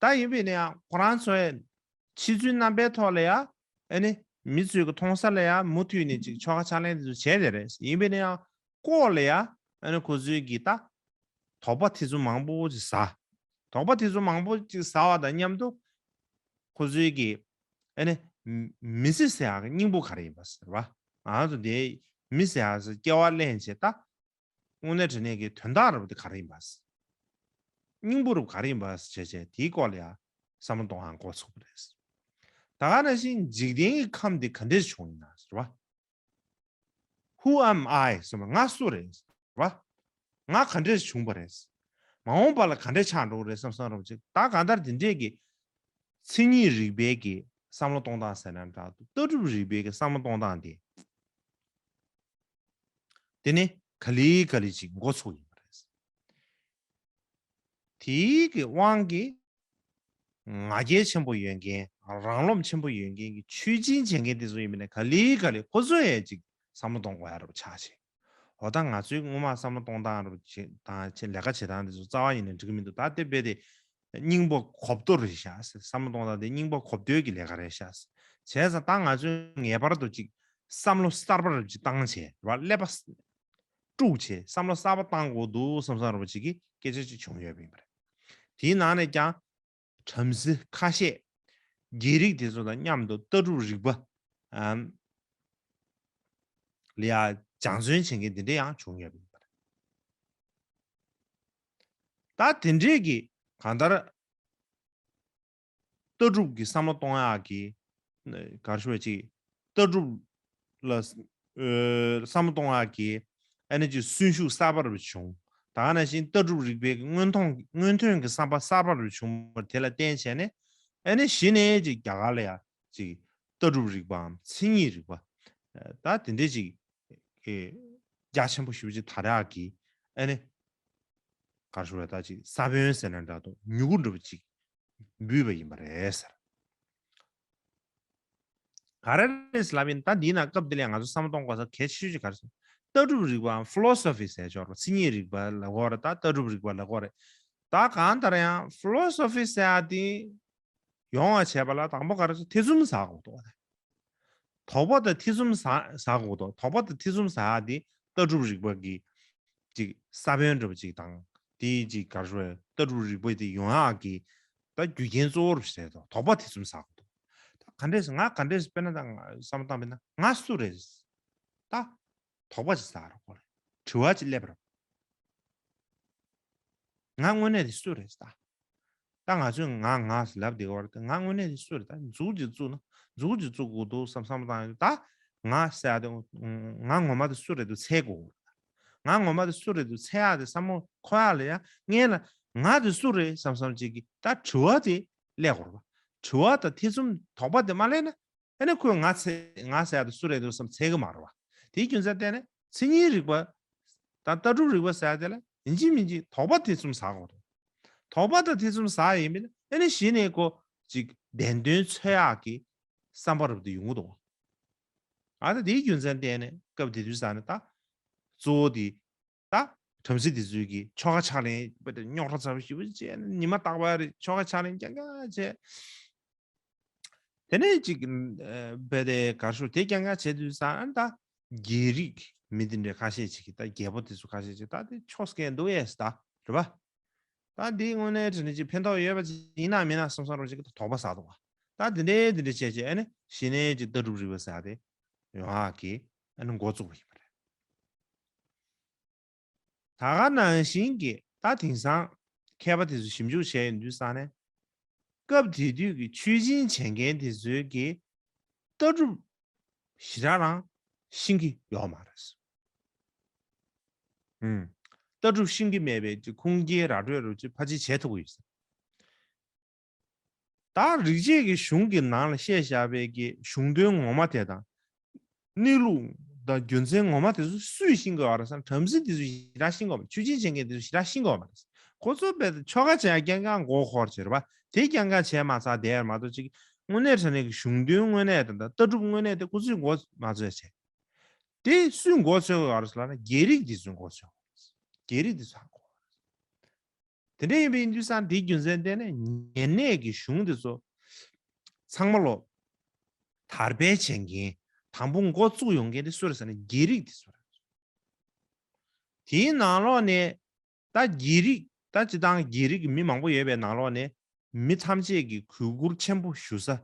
ད་ཡིན་པས་ན་ཡང་ཁོ་རང་ཚོའི་ཕྱི་ཚུལ་རྣམ་པའི་ཐོག་ལ་ཡ། ཨ་ནི་མི་ཚོས་ཀྱི་མཐོང་ས་ལ་ཡ་མུ་མཐུད་ནས་ཅིག་ཆོ་ག་ཕྱག་ལེན་དེ་ཚོ་བྱས་བསྡད་རེད། ཡིན་པས་ན་ཡང་ལྐོག་ལ་ཡ་ཨ་ནི་ཁོ་ཚོའི་གི་ད་དོགས་པ་ཐེ་ཚོམ་མང་པོ་ཅིག་ཟ། དོགས་པ་ཐེ་ཚོམ་མང་པོ་ཅིག་ཟ་བ་དང་མཉམ་དུ་ཁོ་ཚོའི་གི་ཨ་ནི་མི་ཚེ་ཟེར་ཡག་གི་སྙིང་པོ་ག་རེ་ཡིན་པ་ཟེར་བ། ང་ཚོ་དེ་མི་ཟེར་ཡག་ཟེར་སྐྱེ་བ་ལེན་བྱས་ད། དངོས་གནས་དྲང་གནས་ཀྱི་དོན་དག་རེད་པ། དེ་ག་རེ་ཡིན་པ། སྙིང་པོ་རེད་པ། ག་རེ་ཡིན་པ་ཟེར་བྱས་བྱས་དེའི་སྐོར་ལ་ཡང་བསམ་བློ་གཏོང་ཡག་འགོ་ཚུགས་པ་རེད། ད་ག་ནང་བཞིན་འཇིག་རྟེན་གྱི་ཁམས་འདི་ག་འདྲས་བྱུང་ཡིན་ན་ཟེར་བ། Who am I ཟེར་བ། ང་སུ་རེད་ཟེར་བ། ང་ག་འདྲས་བྱུང་བ་རེད། མ་འོངས་པ་ལ་ག་འདྲས་ཆགས་འགྲོ་གི་རེད་བསམ་བསམ་རེད་པ་ཅིག་ད་གང་ལྟར་དེ་འདྲས་ཀྱི་མཚན་ཉིད་རིག་པའི་གི་བསམ་བློ་གཏོང་སྟངས་ཟེར་ན་འདྲ་འདུག་ལྟ་གྲུབ་རིག་པའི་གི་བསམ་བློ་གཏོང་སྟངས་དེ། དེ་ནི་ག་ལེ་ག་ལེ་ཅིག་འགོ་ཚུགས་ཡིན་པ་རེད། དེའི་གི་དབང་གིས་ང་རྒྱལ་ཆེན་པོ་ཡོད་མཁན། རང་རློམ་ཆེན་པོ་ཡོད་མཁན་གྱི་ཆོས་སྦྱིན་བྱེད་མཁན་དེ་ཚོ་ཡིན་པ་ན་ག་ལེ་ག་ལེ་ཁོ་ཚོ་ཡང་ཅིག་བསམ་བློ་གཏོང་དགོས་ཡ་རེད་པ་ཆགས་ཤིང་། འོ་ད་ང་ཚོའི་སྔོན་མ་བསམ་བློ་གཏོང་སྟངས་རེད་པ་ཅིག་དང་ལས་ཀ་བྱེད་སྟངས་དེ་ཚོ་རྩ་བ་ཉིད་ནས་འགྲིག་གི་མི་འདུག་ད་དེ་རྦད་དེ་སྙིང་པོ་གོབ་ཏོ་རེད་ཤག་བསམ་བློ་གཏོང་སྟངས་དེ་སྙིང་པོ་གོབ་ཏོའི་གི་ལས་ཀ་རེད་ཤག་བྱས་ཙང་ད་ང་ཚོས་ངེས་པར་དུ་ཅིག་བསམ་བློ་གསར་པ་རེ་ཅིག་བཏང་བྱས་རེད་པ། ཀླད་པ་དཀྲུགས་བྱས་བསམ་བློ་གསར་པ་བཏང་དགོས་འདུག་བསམ་བསམ་རེ་བ་ཅིག་གི་སྐད་ཆ་ཅིག་བྱུང་ཡོད་པ་ཡིན་པ་རེད། དེའི་ནང་ནས་ཀྱང་བྲམ་ཟེ་ཁ་ཤས་རྒྱལ་རིགས་དེ་ཚོ་དང་མཉམ་དུ་ལྟ་གྲུབ་རིག་པ་ཨམ་ལ་ཡ་སྦྱང་བརྩོན་བྱེད་མཁན་དེ་འདྲ་ཡང་བྱུང་ཡོད་པ་ཡིན་པ་རེད། ད་དེ་འདྲས་ཀྱི་གང་ལྟར་ལྟ་གྲུབ་ཀྱི་བསམ་བློ་གཏོང་ཡག་གི་ག་རེ་ཞུ་བ་ཅིག་ལྟ་གྲུབ་ལ་ཨ་བསམ་བློ་གཏོང་ཡག་གི་ཨ་ནི་ཅིག་གསོན་ཤུགས་གསར་པ་རེ་བྱུང་། ད་ག་ནང་བཞིན་ལྟ་གྲུབ་རིག་པའི་མངོན་མཐོང་མངོན་ཐོན་གྱི་བསམ་པ་གསར་པ་རེ་བྱུང་བ་དེ་ལ་བརྟེན་བྱས་ནས་ཨ་ནི་གཞི་ནས་ཅིག་རྒྱ་གར་ལ་ཡ་ཅིག་ལྟ་གྲུབ་རིག་པའམ་མཚན་ཉིད་རིག་པ་ད་དེ་འདྲས་ཅིག་གི་རྒྱ་ཆེན་པོ་ཞེ་པོ་ཅིག་དར་ཡག་གི་ཨ་ནི་ག་རེ་ཞུ་བ་ད་ཅིག་ས་བོན་ཟེར་ན་འདྲ་འདུག་མྱུ་གུ་འདྲ་པོ་ཅིག་འབུས་པ་ཡིན་པ་རེད་ཟེར། ག་རེ་རེད་ཟེར་ལབ་ཡིན་ད་འདིའི་ནང་སྐབས་འདི་ལ་ང་ཚོ་བསམ་བློ་གཏོང་དགོས་ས་གལ་ཆེ་ཤོས་ཅིག་ག་རེ་ཟེར། ལྟ་གྲུབ་རིག་པའམ་ཕི་ལོ་སོ་ཕི་ཟེར་ཆོག་རེད། མཚན་ཉིད་རིག་པ་ལབ་དགོས་རེད། ད་ལྟ་གྲུབ་རིག་པ་ལབ་དགོས་རེད། ད་གང་ལྟར་ཡང་ཕི་ལོ་སོ་ཕི་ཟེར་ཡ་དེ་ཡོང་བ་བྱས་པ་ལ་དང་པོ་ག་རེ་ཟེར་ཐེ་ཚོམ་ཟ་དགོས་འདུག་དོགས་པ་དང་ཐེ་ཚོམ་ཟ་ཟ་དགོས་འདུག་དོགས་པ་དང་ཐེ་ཚོམ་ཟ་ཡ་དེ་ལྟ་གྲུབ་རིག་པ་གི་ཅིག་ས་བོན་འདྲ་པོ་ཅིག་དང་དེའི་ཅིག་ག་རེ་ཞུ་ལྟ་གྲུབ་རིག་པ་དེ་ཡོང་ཡག་གི་ད་རྒྱུ་རྐྱེན་གཙོ་བོ་རེད་ཟེར་དོ། དོགས་པ་དེ་ཚོ་ཟ་དགོས་འདུག་ད་ག་འདྲས་ང་ག་འདྲས་དཔེར་ན་ད་ང་བསམ་བློ་བཏང་བས་ན་ང་སུ་རེད། ད་དོགས་པ་ཅིག་ཟ་རོགས་གོ་རེད། དྲི་བ་ཅིག་སླེབས་རོགས། ང་དངོས་གནས་དེ་སུ་རེད་ད། ད་ང་ཚོས་ང་ང་ལབ་བསྡད་པ་རེད། ང་དངོས་གནས་དེ་སུ་རེད་ད། མཛུག་ཅིག་བཙུགས་ན་མཛུག་ཅིག་བཙུགས་དགོས་འདུག་བསམ་བསམ་བཏང་ཡོད་ད། ང་ཟེར་ཡ་དེ་ང་ངོ་མ་དེ་སུ་རེད་འདུག་འཚོལ་དགོས། ང་ངོ་མ་དེ་སུ་རེད་འདུག་འཚོལ་ཡག་དེ་བསམ་བློ་འཁོར་ཡག་ལ་ཡ་སྔོན་ལ་ང་དེ་སུ་རེད་བསམ་བསམ་ཅིག་གི་ད་དྲི་བ་དེ་སླེབས་དགོས་རེད་པ། དྲི་བ་དང་ཐེ་ཚོམ་དོགས་པ་དེ་མ་སླེབས་ན་ཨ་ནི་ཁོས་ང་འཚོལ་ང་ཟེར་ཡག་དེ་སུ་རེད་འདུག་བསམ་འཚོལ་གི་མ་རེད་པ། དེའི་རྒྱུ་མཚན་བརྟེན་ནས་མཚན་ཉིད་རིག་པ་དང་ལྟ་གྲུབ་རིག་པ་ཟེར་ཡག་དེ་ལ་ཡིན་གཅིག་མིན་གཅིག་དོགས་པ་ཐེ་ཚོམ་ཟ་དགོས་རེད། དོགས་པ་དང་ཐེ་ཚོམ་ཟ་ཡིན་པས་ན་ཨ་ནི་གཞི་ནས་ཁོ་ཅིག་བདེན་དོན་འཚོལ་ཡག་གི་བསམ་པ་རབ་ཏུ་ཡོང་གི་འདུག་ཨ་ད་དེའི་རྒྱུ་མཚན་བརྟེན་ནས་སྐབས་དེ་དུས་ས་ནས་ད་གཙོ་བོ་དེ་ད་བྲམ་ཟེ་དེ་ཚོའི་གི་ཆོ་ག་ཕྱག་ལེན་པ་དེ་རྙོག་དྲ་ཚ་པོ་ཞེ་པོ་བྱས་ནས་ཉི་མ་རྟག་པར་ཆོ་ག་ཕྱག་ལེན་རྐྱང་རྐྱང་བྱས། དེ་ནས་ཅིག་བས་དེ་གར་ཤོར་དེ་རྐྱང་རྐྱང་བྱེད་དུས་ཙང་ཨ་ནི་ད་རྒྱལ་རིགས་མི་དེ་འདྲའི་ཁ་ཤས་ཅིག་གིས་ད་རྒྱལ་པོ་དེ་ཚོ་ཁ་ཤས་ཅིག་ད་དེ་ཆོས་སྐད་འདུག་ཡས་ད་རེད་པ། ད་འདི་དངོས་གནས་དྲན་ནས་ཅིག་ཕན་ཐོགས་ཡོད་པ་ཅིག་ཡིན་ན་མིན་ན་བསམ་བསམ་རོགས་ཅིག་དོགས་པ་ཟ་འདུག་བ། ད་དེ་འདྲའི་དེ་འདྲ་བྱས་བྱས་ཨ་ནི་གཞི་ནས་ཅིག་ལྟ་གྲུབ་རིག་པ་ཟེར་ཡ་དེ་ཡོང་ཡག་གི་ཨ་ནི་འགོ་བཙུགས་པ་ཡིན་པ་རེད། ད་ག་ནང་བཞིན་གྱི་ད་དེང་སང་མཁས་པ་དེ་ཚོ་ཞིབ་འཇུག་བྱས་ཡོང་དུས་ཙང་ནས་སྐབས་དེ་དུས་ཀྱི་ཆོས་སྦྱིན་བྱེད་མཁན་དེ་ཚོའི་གི་ལྟ་གྲུབ་ཞེ་དྲག་རང་ཤེས་ཀྱི་ཡོད་མ་རེད། ཨུམ། ལྟ་གྲུབ་ཤེས་ཀྱི་མེད་པའི་ཁུངས་སྐྱེལ་ར་སྤྲོད་རུ་ཅིག་ཕལ་ཆེར་བྱེད་ཐུབ་ཀྱི་ཡོད། ད་རིག་བྱེད་ཀྱི་གཞུང་གི་ནང་ལ་བཤད་བཞག་པའི་གི་གཞུང་དོན་ངོ་མ་དེ་དང་། གནས་ལུགས་དང་རྒྱུ་མཚན་ངོ་མ་དེ་ཚོ་སུས་ཤེས་དགོས་པ་རེད་ཟེར་ན་བྲམ་ཟེ་དེ་ཚོ་ཞེ་དྲག་ཤེས་དགོས་པ། ཆོས་སྦྱིན་བྱེད་མཁན་དེ་ཚོ་ཞེ་དྲག་ཤེས་དགོས་པ་མ་རེད། ཁོ་ཚོ་དཔེ་ཆོ་ག་བྱེད་ཡ་རྐྱང་རྐྱང་མགོ་འཁོར་བྱེད་རེད་པ། དེ་རྐྱང་རྐྱང་བྱས་མ་ཚར་བསྡད་ཡ་མ་གཏོགས་ཅིག་དངོས་གནས་དྲང་གནས་ཀྱི་གཞུང་དོན་དངོས་གནས་དང་ལྟ་གྲུབ་དངོས་གནས་དེ་ཁོ་ཚོས་མགོ་མ་ཚོས་བྱས། དེ་སུས་མགོ་ཚོས་དགོས་པ་རེད་ཟེར་ན་རྒྱལ་རིགས་དེ་ཚོས་མགོ་ཚོས་དགོས་པ་རེད། རྒྱལ་རིགས་དེ་ཚོས་མགོ། དེ་འདྲ་ཡིན་པ་ཡིན་དུས་ཙང་དེའི་རྒྱུ་མཚན་བརྟེན་ནས་ཉེ་གནས་ཀྱི་གཞུང་དེ་ཚོ་ཚང་མ་ལོ་དར་སྤེལ་བྱེད་མཁན་དང་པོ་འགོ་བཙུགས་ཡོང་མཁན་དེ་སུ་རེད་ཟེར་ན་རྒྱལ་རིགས་དེ་ཚོ་རེད། དེའི་ནང་ལོགས་ནས་ད་རྒྱལ་རིགས་ད་སྤྱི་བཏང་རྒྱལ་རིགས་ཀྱི་མི་མང་པོ་ཡོད་པའི་ནང་ལོགས་ནས་མི་ཐམས་ཅད་ཀྱིས་གུས་བཀུར་ཆེན་པོ་ཞུ་ས།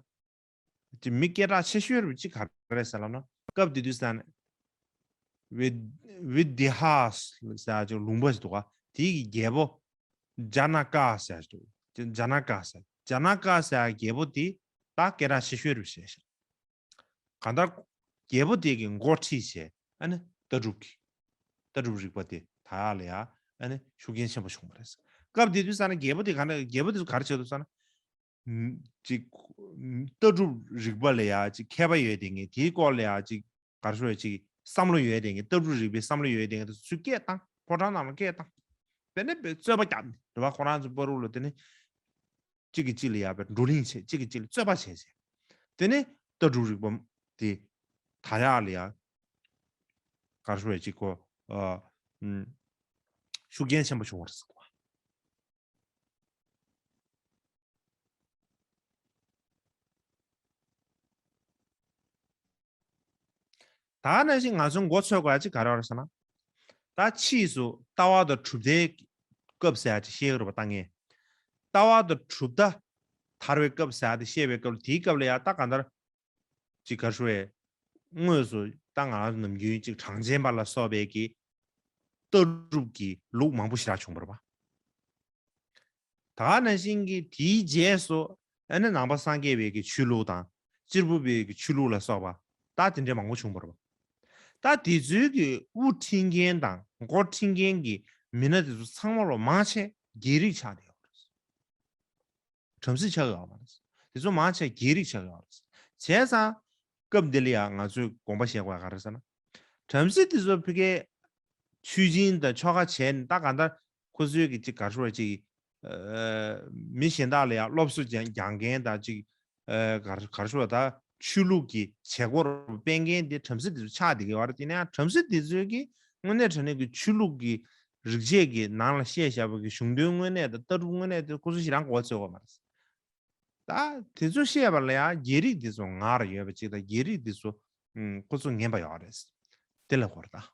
ཅིག་མི་སྐད་གྲགས་ཆེ་ཤོས་རུ་ཅིག་ག་རེ་རེད་ཟེར་ལབ་ན་སྐབས་དེ་དུས་ས་ནས་བི་བི་དི་ཧ་ཟེར་ཅིག་ལུང་པ་ཞིག་འདུག་ག་དེའི་གི་རྒྱལ་པོ་ཇ་ན་ཀ་ཟེར་ཅིག་འདུག་ཇ་ན་ཀ་ཟེར་ཇ་ན་ཀ་ཟེར་རྒྱལ་པོ་དེ་ད་སྐད་གྲགས་ཆེ་ཤོས་རུ་བྱས་ཤག་གང་ལྟར་རྒྱལ་པོ་དེ་གི་འགོ་ཁྲིད་བྱས་ཨ་ནི་ལྟ་གྲུབ་ཀྱི་ལྟ་གྲུབ་རིག་པ་དེ་ད་ཡག་ལ་ཡ་ཨ་ནི་ཤུགས་རྐྱེན་ཆེན་པོ་བྱུང་བ་རེད། སྐབས་དེ་དུས་ས་ནས་རྒྱལ་པོ་དེ་ག་འདྲ་རྒྱལ་པོ་དེ་ཚོ་ག་རེ་བྱེད་འདུག་ས་ན། ཅིག་ལྟ་གྲུབ་རིག་པ་ལ་ཡ་ཅིག་མཁས་པ་ཡོད་དེ་ངས་དེའི་སྐོར་ལ་ཡ་ཅིག་ག་རེ་ཞུ་ཡ་ཅིག་བསམ་བློ་ཡོད་དེ་ངས་ལྟ་གྲུབ་རིག་པའི་བསམ་བློ་ཡོད་དེ་ངས་དེ་ཚོས་སྐད་བཏང་ཕོ་བྲང་ནང་ལ་སྐད་བཏང་། དེ་ནས་རྩོད་པ་བརྒྱབ་ནས་རེད་བ། ཁོ་རང་ཚོ་བར་དུ་ལ་དེ་ནས་གཅིག་གིས་གཅིག་ལ་ཡ་བའི་བགྲོ་གླེང་བྱས་གཅིག་གིས་གཅིག་ལ་རྩོད་པ་བྱས་བྱས། དེ་ནས་ལྟ་གྲུབ་རིག་པ་དེ་ད་ཡག་ལ་ཡ་ག་རེ་ཞུ་ཡ་ཅིག་གོ་ཤུགས་རྐྱེན་ཆེན་པོ་བྱུང་བ་རེད་ཟེར་བ། ད་ནང་བཞིན་ང་ཚོ་མགོ་ཚོས་དགོས་ཡ་ཅིག་ག་རེ་རེད་ཟེར་ན། ད་ཕྱིས་སུ་ལྟ་བ་དང་གྲུབ་མཐའི་སྐབས་ཟེར་ཡ་ཅིག་བཤད་ཀྱི་རེད་པ་ད་ངས། ལྟ་བ་དང་གྲུབ་མཐའ་དར་བའི་སྐབས་ཟེར་ཡ་དེ་བཤད་པའི་སྐབས་ལ་དེའི་སྐབས་ལ་ཡ་ད་གང་ལྟར་ཅིག་ག་རེ་ཞུ་བས། དངོས་སུ་ད་ང་རང་ནམ་རྒྱུན་ཅིག་གྲངས་ཅན་པ་ལ་སོགས་པའི་གི་ལྟ་གྲུབ་ཀྱི་ལུགས་མང་པོ་ཞེ་དྲག་བྱུང་བ་རེད་པ། ད་ག་ནང་བཞིན་གྱི་དེའི་རྗེས་སུ་ཨ་ནི་ནང་པ་སངས་རྒྱས་པའི་གི་ཆོས་ལུགས་དང་གཅེར་བུ་པའི་གི་ཆོས་ལུགས་ལ་སོགས་པ་ད་དེ་འདྲའི་མང་པོ་བྱུང་བ་རེད་པ། ད་དེ་ཚོའི་གི་དབུ་ཁྲིད་མཁན་དང་འགོ་ཁྲིད་མཁན་གྱི་མི་སྣ་དེ་ཚོ་ཚང་མ་ལོ་མང་ཆེ་རྒྱལ་རིགས་ཆགས་བསྡད་ཡོད་རེད། བྲམ་ཟེ་ཆགས་ཡོད་མ་རེད། དེ་ཚོ་མང་ཆེ་རྒྱལ་རིགས་ཆགས་ཡོད་རེད། བྱས་ཙང་སྐབས་འདི་ལ་ཡང་ང་ཚོས་དགོངས་པ་བཞེས་དགོས་ཡ་ག་རེ་ཟེར་ན། བྲམ་ཟེ་དེ་ཚོ་ཕ་གིའི་ཆོས་སྦྱིན་དང་ཆོ་ག་བྱས་ནས་ད་གང་ལྟར་ཁོ་ཚོའི་གི་ཅིག་ག་རེ་ཞུ་བ་ཅིག་ཨ་མི་གཞན་དག་ལ་ཡང་སློབ་གསོ་སྦྱང་སྦྱང་མཁན་དང་ཅིག་ཨ་ག་རེ་ག་རེ་ཞུ་བ་ད་ཆོས་ལུགས་ཀྱི་བྱེད་སྒོ་སྤེལ་མཁན་དེ་བྲམ་ཟེ་དེ་ཚོ་ཆགས་བསྡད་ཀྱི་ཡོད་རེད། དེ་ནས་ཡང་བྲམ་ཟེ་དེ་ཚོའི་གི་དངོས་གནས་དྲང་གནས་ཀྱི་ཆོས་ལུགས་ཀྱི་རིག་བྱེད་ཀྱི་ནང་ལ་བཤད་བཞག་པ་གི་གཞུང་དོན་དངོས་གནས་དང་ལྟ་གྲུབ་དངོས་གནས་དེ་ཁོ་ཚོ་ཞེ་དྲག་མགོ་ཚོས་ཡོད་མ་རེད། ད་དེ་ཚོ་བཤད་པ་ལ་ཡང་རྒྱལ་རིགས་དེ་ཚོ་ངར་ཡོད་པ་ཅིག་དང་རྒྱལ་རིགས་དེ་ཚོ་ཨུམ་ཁོ་ཚོ་ངན་པ་ཡོད་རེད། དེ་ལ་གོ་རེད་ད།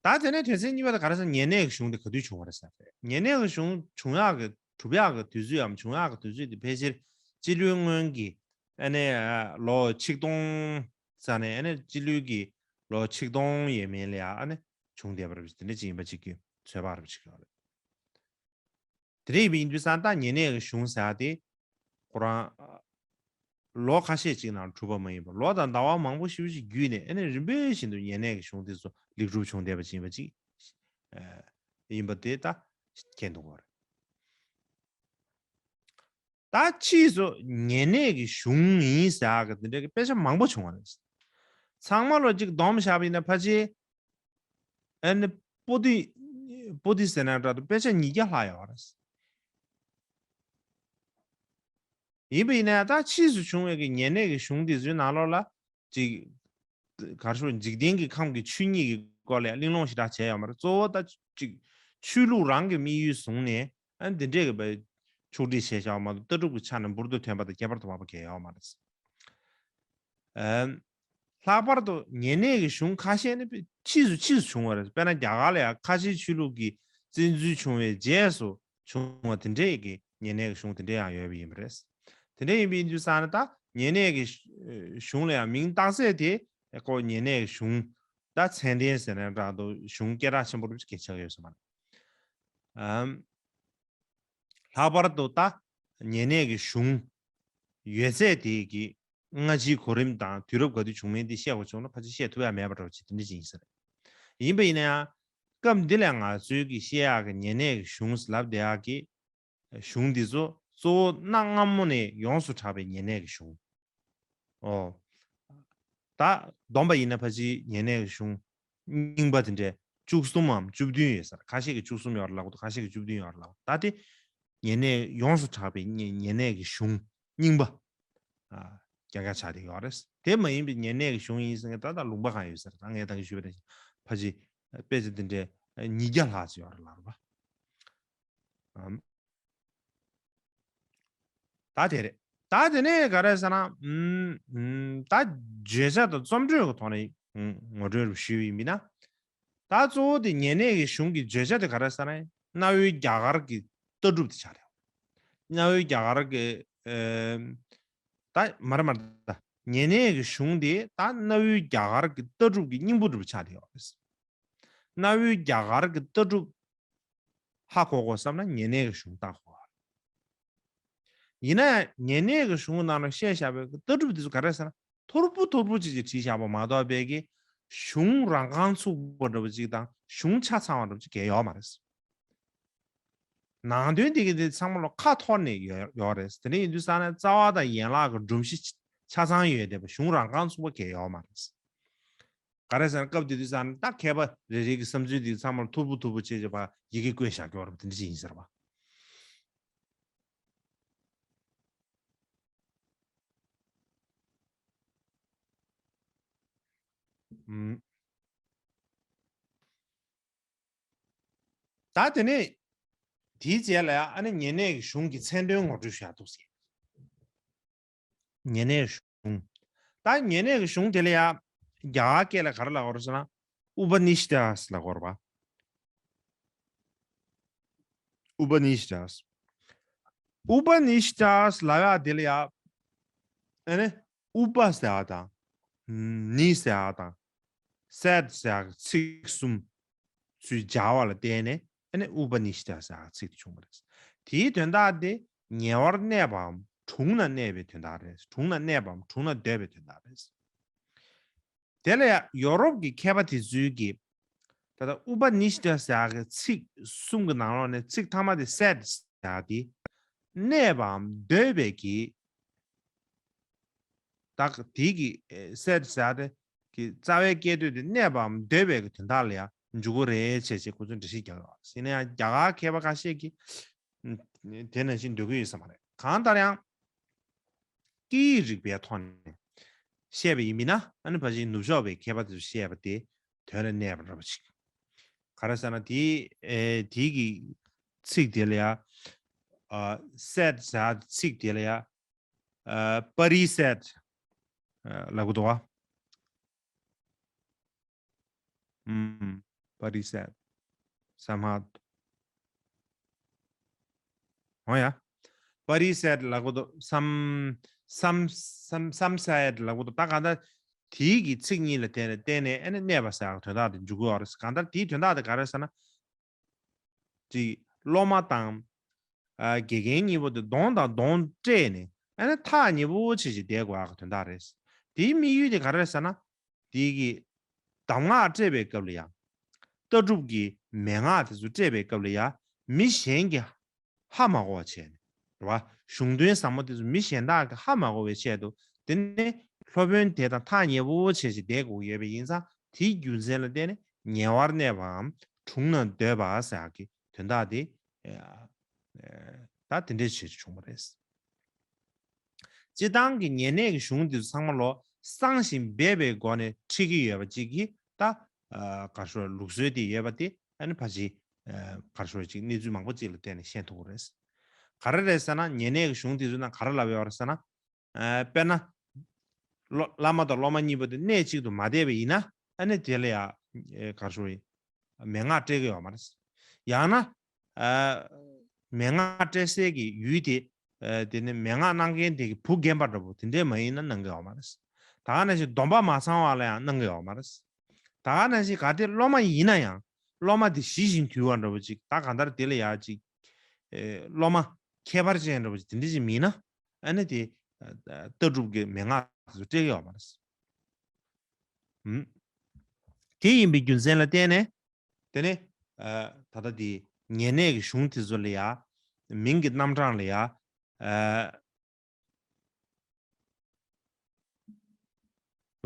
ད་དེ་ནས་དོན་ཚན་གཉིས་པ་དེ་ག་རེ་ཟེར་ན་ཉེ་གནས་ཀྱི་གཞུང་དེ་ག་དུས་བྱུང་བ་རེད་ཟེར་ཏེ། ཉེ་གནས་ཀྱི་གཞུང་བྱུང་ཡག་གི་གྲུབ་ཡག་གི་དུས་ཚོད་འམ་བྱུང་ཡག་གི་དུས་ཚོད་དེ་ཕལ་ཆེར་སྤྱི་ལོའི་སྔོན་གྱི་ཨ་ནི་ལོ་ཆིག་སྟོང་ཙམ་ནས་ཨ་ནི་སྤྱི་ལོའི་གི་ལོ་ཆིག་སྟོང་ཡས་མས་ལ་ཡ་ཨ་ནི་བྱུང་བསྡད་པ་རེད། དེ་འདྲ་ཅིག་ཡིན་པ་ཅིག་གི་ཚོད་དཔག་རེད་ཅིག་ཡོད་རེད། དེ་འདྲ་ཡིན་པ་ཡིན་དུས་ཙང་ད་ཉེ་གནས་ཀྱི་གཞུང་ཟེར་ཡ་དེ་ཁོ་རང་ལོ་ཁ་ཤས་ཅིག་ནང་གྲུབ་པ་མ་ཡིན་པར་ལོ་དང་ཟླ་བ་མང་པོ་ཞེ་པོ་ཅིག་བརྒྱུད་ནས་ཨ་ནི་རིམ་པས་བཞིན་དུ་ཉེ་གནས་ཀྱི་གཞུང་དེ་ཚོ་ལེགས་གྲུབ་བྱུང་བསྡད་པ་ཅིག་ཡིན་པ་ཅིག་ཨ་ཡིན་པ་དེ་ད་མཁྱེན་ཐུབ་ཀྱི་རེད། ད་ཕྱིས་སུ་ཉེ་གནས་ཀྱི་གཞུང་ཡིན་ཟེར་ཡག་གི་དེ་འདྲ་གི་དཔེ་ཆ་མང་པོ་བྱུང་བ་རེད། ཚང་མ་ལོ་གཅིག་བསྡོམས་བཞག་པ་ཡིན་ན་ཕལ་ཆེར་ཨ་ནི་པོ་ཏི་པོ་ཏི་ཟེར་ན་འདྲ་འདུག་དཔེ་ཆ་ཉིས་བརྒྱ་ལྷག་ཡོད་རེད། ཡིན་པ་ཡིན་ན་ད་ཕྱིས་སུ་བྱུང་བའི་གི་ཉེ་གནས་ཀྱི་གཞུང་དེ་ཚོའི་ནང་ལོགས་ལ་ཅིག་ག་རེ་ཞུ་འཇིག་རྟེན་གྱི་ཁམས་ཀྱི་ཆོས་ཉིད་ཀྱི་སྐོར་ལ་གླེང་སློང་ཞེ་དྲག་བྱས་ཡོད་མ་རེད། གཙོ་བོ་ད་ཅིག་ཆོས་ལུགས་རང་གི་དམིགས་ཡུལ་བཟུང་ནས་ཨ་འདི་འདྲས་ཀྱི་བ་ ཕྱོགས་སྒྲིག་བྱས་བཞག་པ་མ་གཏོགས་ལྟ་གྲུབ་ཀྱི་ཆ་ནས་འབུར་དུ་ཐོན་པ་དང་ཁྱད་པར་དུ་མ་པ་གང་ཡང་ཡོད་མ་རེད། ཨམ། ལྷག་པར་དུ་ཉེ་གནས་ཀྱི་གཞུང་ཁ་ཤས་ནི་ཕྱིས་སུ་ཕྱིས་སུ་བྱུང་བ་རེད། དཔེར་ན་རྒྱ་གར་ལ་ཡང་ཁ་ཆེའི་ཆོས་ལུགས་ཀྱི་བཙན་འཛུལ་བྱུང་བའི་རྗེས་སུ་བྱུང་བ་དེ་འདྲའི་གི་ཉེ་གནས་ཀྱི་གཞུང་དེ་འདྲ་ཡང་ཡོད་པ་ཡིན་པ་རེད། དེ་འདྲ་ཡིན་པའི་དུས་ཙང་ནི་ད་ཉེ་གནས་ཀྱི་གཞུང་ལ་ཡང་མིང་བཏགས་ཚད་དེ་ཁོ་ཉེ་གནས་ཀྱི་གཞུང་ད་མཚན་ལྡན་ཟེར་ན་འདྲ་འདུག་གཞུང་སྐད་གྲགས་ཆེན་པོ་རུ་སྐད་ཆགས་ཡོད་ས་མ་རེད། ཨམ། ལྷག་པར་དུ་ད་ཉེ་གནས་ཀྱི་གཞུང་ཡོད་ཚད་དེ་གི་སྔ་ཕྱིའི་གོ་རིམ་དང་དུས་རབས་ག་དུས་བྱུང་མིན་དེ་བཤད་དགོས་བྱུང་ན་ཕལ་ཆེར་བཤད་ཐུབ་ཡ་མེད་པ་འདྲ་བོ་ཅིག་དེ་འདྲ་ཅིག་ཡིན་ས་རེད། ཡིན་པ་ཡིན་ན་ཡང་སྐབས་འདི་ལ་ང་ཚོའི་གི་བཤད་ཡག་གི་ཉེ་གནས་ཀྱི་གཞུང་ལབ་བསྡད་ཡག་གི་གཞུང་འདི་ཚོ་གཙོ་བོ་གནའ་སྔ་མོ་ནས་ཡོངས་སུ་གྲགས་པའི་ཉེ་གནས་ཀྱི་གཞུང་། ཨོ། ད་བསྡོམས་པ་ཡིན་ན་ཕལ་ཆེར་ཉེ་གནས་ཀྱི་གཞུང་རྙིང་པ་དེ་འདྲས་བཅུ་གསུམ་མམ་བཅུ་བདུན་ཡོད་ས་རེད། ཁ་ཤས་ཀྱིས་བཅུ་གསུམ་ཡོད་རེད་ལབ་ཀྱི་འདུག་ཁ་ཤས་ཀྱིས་བཅུ་བདུན་ཡོད་རེད་ལབ་ཀྱི་འདུག་ད་དེ་ཉེ་གནས་ཡོངས་སུ་གྲགས་པའི་ཉེ་ཉེ་གནས་ཀྱི་གཞུང་རྙིང་པ། ཨ། རྐྱང་རྐྱང་ཆགས་བསྡད་ཡོད་རེད། དེ་མ་ཡིན་པའི་ཉེ་གནས་ཀྱི་གཞུང་ཡིན་ཟེར་མཁན་ད་ལྟ་ལུང་པ་གང་ཡོད་ས་རེད། ད་ངས་ད་གིན་ཞུས་པ་ནང་བཞིན་ཕལ་ཆེར་དཔེ་ཆ་དེ་འདྲས་ཉིས་བརྒྱ་ལྷག་ཙམ་ཡོད་རེད་ལབ་རེད་པ། ཨམ། ད་དེ་རེད། ད་དེ་ནས་ག་རེ་ཟེར་ན། ཨམ། ཨམ། ད་བརྗོད་བྱ་དང་རྩོམ་འགྲོས་ཀྱི་ཐོག་ནས། ཨམ། ངོ་སྤྲོད་རུ་ཞུས་པ་ཡིན་ན། ད་གཙོ་བོ་དེ་ཉེ་གནས་ཀྱི་གཞུང་གི་བརྗོད་བྱ་དེ་ག་རེ་ཟེར་ན། གནའ་བོའི་རྒྱ་གར་གྱི་ལྟ་གྲུབ་དེ་ཆགས་རེད། གནའ་བོའི་རྒྱ་གར་གྱི། ཨམ། ད་མར་མར་ད་ཉེ་གནས་ཀྱི་གཞུང་དེ་ད་གནའ་བོའི་རྒྱ་གར་གྱི་ལྟ་གྲུབ་ཀྱི་སྙིང་པོ་འདྲ་པོ་ཆགས་བསྡད་ཡོད་རེད། གནའ་བོའི་རྒྱ་གར་གྱི་ལྟ་གྲུབ་ཧ་གོ་དགོས་བསམ་ན་ཉེ་གནས་ཀྱི་གཞུང་ལྟ་དགོས། ཡིན་ན་ཡང་ཉེ་གནས་ཀྱི་གཞུང་ནང་ལ་བཤད་བཞག་པའི་ལྟ་གྲུབ་དེ་ཚོ་ག་རེ་ཟེར་ན། ཐོར་བུ་ཐོར་བུ་ཅིག་ཅིག་བྲིས་བཞག་པ་མ་གཏོགས་པའི་གི་གཞུང་རང་རྐང་ཚུགས་པ་འདྲ་པོ་ཅིག་དང་གཞུང་ཆ་ཚང་བ་འདྲ་པོ་ཅིག་གང་ཡང་ཡོད་མ་རེད། ནང་དོན་དེ་གི་དེ་ཚང་མ་ལོ་ཁ་འཐོར་ནས་ཡོད་ཡོད་རེད། དེ་འདྲ་ཡིན་དུས་ཙང་ནས་རྩ་བ་དང་ཡན་ལག་གི་སྒྲོམ་གཞི་ཆ་ཚང་ཡོད་བསྡད་པ་གཞུང་རང་རྐང་ཚུགས་པ་གང་ཡང་ཡོད་མ་རེད། ག་རེ་ཟེར་ན་སྐབས་དེ་དུས་ཙང་ནས་ད་མཁས་པ་རེ་རེ་གི་བསམ་ཚུལ་དེ་ཚང་མ་ལ་ཐོར་བུ་ཐོར་བུ་བྱས་བྱས་པ་ཡི་གེ་བཀོད་བཞག་ཀྱོག་རེད་པ། དེ་འདྲ་ཅིག་ཡིན་ཟེར་བ། ཨུམ། ད་དེ་ནས་དེའི་རྗེས་ལ་ཡང་ཨ་ནི་ཉེ་གནས་ཀྱི་གཞུང་གི་མཚན་དོན་ངོ་སྤྲོད་ཞུ་ཡག་འདུག་ཟེར། ཉེ་གནས་གཞུང་། ད་ཉེ་གནས་ཀྱི་གཞུང་དེ་ལ་ཡང་རྒྱ་གར་སྐད་ལ་ག་རེ་ལབ་དགོས་རེད་ཟེར་ན། ཨུ་པ་ནི་ཤི་ཏཱས་ལབ་དགོས་རེད་པ། ཨུ་པ་ནི་ཤི་ཏཱས། ཨུ་པ་ནི་ཤི་ཏཱས་ལབ་ཡག་དེ་ལ་ཡང་ཨ་ནི་ཨུ་པ་ཟེར་ཡག་དང་། ནི་ཟེར་ཡག་དང་། སད་ཟེར་ཡག་གི་ཚིག་གསུམ་ཚུར་སྦྱར་བ་ལ་བརྟེན་ནས་ཨ་ནི་ཨུ་པ་ནི་ཤི་ཏཱ་ཟེར་ཡག་ཚིག་དེ་བྱུང་བ་རེད། དེའི་དོན་དག་དེ་ཉེ་བར་གནས་པའམ་དྲུང་ན་གནས་པའི་དོན་དག་རེད། དྲུང་ན་གནས་པའམ་དྲུང་ན་སྡོད་པའི་དོན་དག་རེད། དེ་ལ་ཡང་ཡོ་རོབ་ཀྱི་མཁས་པ་དེ་ཚོས་ཀྱིས་ད་ལྟ་ཨུ་པ་ནི་ཤི་ཏཱ་ཟེར་ཡག་གི་ཚིག་གསུམ་གྱི་ནང་ལོགས་ནས་ཚིག་མཐའ་མ་དེ་སད་ཟེར་ཡག་དེ་གནས་པའམ་སྡོད་པའི་གི་ད་དེ་གི་ཨེ་སད་ཟེར་ཡག་དེ་གི་རྩ་བའི་སྐད་དོད་དེ་གནས་པའམ་སྡོད་པའི་གི་དོན་དག་ལ་ཡང་འཇུག་གི་རེད་བྱས་བྱས་ཁོ་ཚོས་འགྲེལ་བཤད་རྒྱག་ཡོད། ཡིན་ན་ཡང་རྒྱ་གར་མཁས་པ་ཁ་ཤས་ཀྱིས་ཨ་དེ་ནང་བཞིན་འདོད་ཀྱི་ཡོད་ས་མ་རེད། གང་ལྟར་ཡང་སྐད་ཡིག་རིག་པའི་ཐོག་ནས་བཤད་པ་ཡིན་མིན་ན་ཨ་ནི་ཕལ་ཆེར་ནུབ་ཕྱོགས་པའི་མཁས་པ་ཚོས་བཤད་པ་དེ་དོན་ལ་གནས་པ་འདྲ་པོ་ཅིག་ག་རེ་ཟེར་ན་དེའི་ཨེ་དེའི་གི་ཚིག་དེ་ལ་ཡང་ཨ་སད་ཟེར་ཚིག་དེ་ལ་ཡང་ཨ་པ་རི་སད་ཨ་ལབ་གི་འདུག་བ། ཨུམ། པ་རི་སད། སམ་ཧད། འོ་ཡ། པ་རི་སད་ལབ་གི་འདུག་སམ་སམ་སམ་སམ་སད་ལབ་གི་འདུག་ད་གང་ལྟར་དེའི་གི་ཚིག་གཉིས་ལ་བརྟེན་ནས་བརྟེན་ནས་ཨ་ནི་གནས་པ་ཟེར་ཡག་དོན་དག་དེ་འཇུག་གི་ཡོད་རེད། གང་ལྟར་དེའི་དོན་དག་དེ་ག་རེ་ཟེར་ན། ཅིག་སློབ་མ་དང་། ཨ་དགེ་རྒན་གཉིས་པོ་དེ་གདོང་དང་གདོང་སྤྲད་ནས་ཨ་ནི་ཐག་ཉེ་པོ་བྱས་བྱས་བསྡད་དགོས་ཡག་གི་དོན་དག་རེད། དེའི་དམིགས་ཡུལ་དེ་ག་རེ་རེད་ཟེར་ན། དེའི་གི་གདམས་ངག་སྤྲད་པའི་སྐབས་ལ་ཡང་། ལྟ་གྲུབ་ཀྱི་མན་ངག་དེ་ཚོ་སྤྲད་པའི་སྐབས་ལ་ཡང་མི་གཞན་གྱིས་ཧ་མ་གོ་བ་བྱས་ནས། རེད་བ། གཞུང་དོན་ཟབ་མོ་དེ་ཚོ་མི་གཞན་དག་གིས་ཧ་མ་གོ་བའི་ཆེད་དུ་དེ་ནས་སློབ་དཔོན་དེ་དང་ཐག་ཉེ་པོ་བྱས་བྱས་བསྡད་དགོས་ཡོད་པ་ཡིན་ཙང་དེའི་རྒྱུ་མཚན་ལ་བརྟེན་ནས་ཉེ་བར་གནས་པའམ་དྲུང་ན་སྡོད་པ་ཟེར་ཡག་གི་དོན་དག་དེ་ཨ་ད་དེ་འདྲའི་ཆེད་དུ་བྱུང་བ་རེད། སྤྱིར་བཏང་གི་ཉེ་གནས་ཀྱི་གཞུང་འདི་ཚོ་ཚང་མ་ལོ་གསང་ཞིང་སྦས་པའི་སྒོ་ནས་ཁྲིད་ཀྱི་ཡོད་པ་ཅིག་གིས་ད་ཨ་ག་རེ་ཞུ་ལུགས་སྲོལ་དེ་ཡོད་པ་དེ་ཨ་ནི་ཕལ་ཆེར་ཨ་ག་རེ་ཞུ་ཅིག་གནས་ཚུལ་མང་པོ་ཅིག་ལ་བརྟེན་ནས་ཤེས་ཐུབ་ཀྱི་རེད། ག་རེ་རེད་ཟེར་ན། ཉེ་གནས་ཀྱི་གཞུང་དེ་ཚོའི་ནང་ག་རེ་ལབ་ཡོད་རེད་ཟེར་ན། ཨ། དཔེར་ན། སློ- བླ་མ་དང་སློབ་མ་གཉིས་པོ་དེ་གནས་གཅིག་ཏུ་མ་བསྡད་པ་ཡིན་ན། ཨ་ནི་དེ་ལ་ཡ། ཨེ། ག་རེ་ཞུ་དགོས་རེད། མན་ངག་སྤྲད་ཀྱི་ཡོད་མ་རེད། ཡང་ན། ཨ། མན་ངག་སྤྲད་སའི་གི་ཡུལ་དེ། ཨ། དེ་ནི་མན་ངག་གནང་མཁན་དེ་གི་བུ་རྒན་པ་འདྲ་པོ་དེ་འདྲས་མ་ཡིན་ན་གནང་གི་ཡོད་མ་རེད། ད་ག་ནང་བཞིན་སྡོམ་པ་མ་ཚང་བ་ལ་ཡང་གནང་གི་ཡོད་མ་རེད། ད་ག་ནང་བཞིན་གལ་ཏེ་སློབ་མ་ཡིན་ན་ཡང་། སློབ་མ་དེ་ཞི་ཞིང་དུལ་བ་འདྲ་པོ་ཅིག་ད་གང་ལྟར་དེ་ལ་ཡ་ཅིག་ཨེ། སློབ་མ་ཁྱད་པར་ཅན་འདྲ་པོ་ཅིག་དེ་འདྲ་ཅིག་མིན་ན། ཨ་ནི་དེ། ཨ། ལྟ་གྲུབ་ཀྱི་མན་ངག་དེ་ཚོ་སྤྲད་ཀྱི་ཡོད་མ་རེད། ཨུམ། དེ་ཡིན་པའི་རྒྱུ་མཚན་ལ་བརྟེན་ནས། དེ་ནས། ཨ། ད་ལྟ་དེ་ཉེ་གནས་ཀྱི་གཞུང་དེ་ཚོ་ལ་ཡ། མིང་གི་རྣམ་གྲངས་ལ་ཡ། ཨ།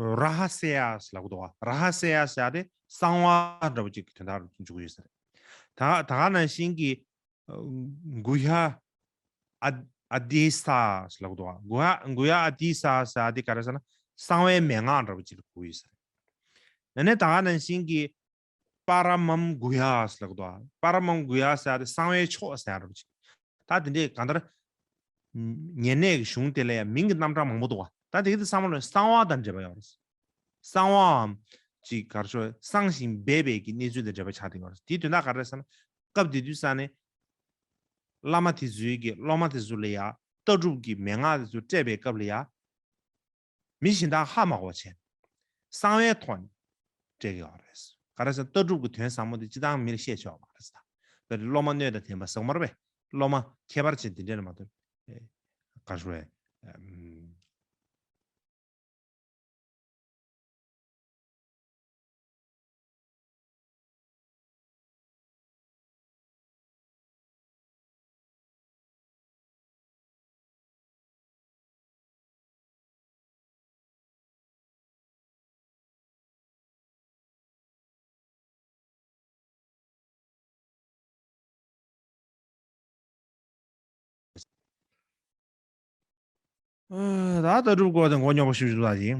ར་ཧ་སེ་ཡ་ཟེར་ལབ་ཀྱི་འདུག་བ། ར་ཧ་སེ་ཡ་ཟེར་ཡ་དེ་གསང་བ་འདྲ་པོ་ཅིག་གི་དོན་དག་འཇུག་གི་ཡོད་ས་རེད། ད་ད་ག་ནང་བཞིན་གྱི། ཨ། གུ་ཧྱ། ཨ། ཨ་དི་ས་ཟེར་ལབ་ཀྱི་འདུག་བ། གུ་ཧྱ། གུ་ཧྱ་ཨ་དི་ས་ཟེར་ཡ་དེ་ག་རེ་ཟེར་ན། གསང་བའི་མན་ངག་འདྲ་པོ་ཅིག་ལ་གོ་གི་ཡོད་ས་རེད། ཡང་ན་ད་ག་ནང་བཞིན་གྱི། པ་ར་མམ་གུ་ཧྱ་ཟེར་ལབ་ཀྱི་འདུག་བ། པ་ར་མམ་གུ་ཧྱ་ཟེར་ཡ་དེ་གསང་བའི་མཆོག་ཟེར་ཡ་འདྲ་པོ་ཅིག་ད་དེ་འདྲས་གང་ལྟར། ཉེ་གནས་ཀྱི་གཞུང་དེ་ལ་ཡང་མིང་གི་རྣམ་གྲངས་མང་པོ་འདུག་བ། ད་དེ་གི་དེ་བསམ་བློ་ནས་གསང་བ་དང་འབྲེལ་བ་ཡོད་རེད། གསང་བའམ་ཅིག་ག་རེ་ཞུ། གསང་ཞིང་སྦས་པའི་གི་གནས་ཚུལ་དང་འབྲེལ་བ་ཆགས་བསྡད་ཡོད་རེད། དེའི་དོན་དག་ག་རེ་རེད་ཟེར་ན། སྐབས་དེ་དུས་ས་ནས་བླ་མ་དེ་ཚོའི་གི་སློབ་མ་དེ་ཚོ་ལ་ཡང་ལྟ་གྲུབ་ཀྱི་མན་ངག་དེ་ཚོ་སྤྲད་པའི་སྐབས་ལ་ཡང་། མི་གཞན་དག་ཧ་མ་གོ་བ་བྱས་ནས་གསང་བའི་ཐོག་ནས་སྤྲད་ཀྱི་ཡོད་རེད། ག་རེ་ཟེར་ན། ལྟ་གྲུབ་ཀྱི་དོན་ཟབ་མོ་དེ་སྤྱིར་བཏང་མི་ལ་བཤད་ཆོག་མ་རེད་ཟེར། ད་སློབ་མ་སྣོད་དང་ལྡན་པ་ཟེར་གྱི་མ་རེད་པས། སློབ་མ་ཁྱད་པར་ཅན་དེ་འདྲས་ལ་མ་གཏོགས། ཨེ། ག་རེ་ཞུ་དགོས་རེད། ཨམ། ཨ། ད་ལྟ་གྲུབ་སྐོར་དེ་མགོ་རྙོག་པོ་ཞིག་འདུག་ད་ཅིག་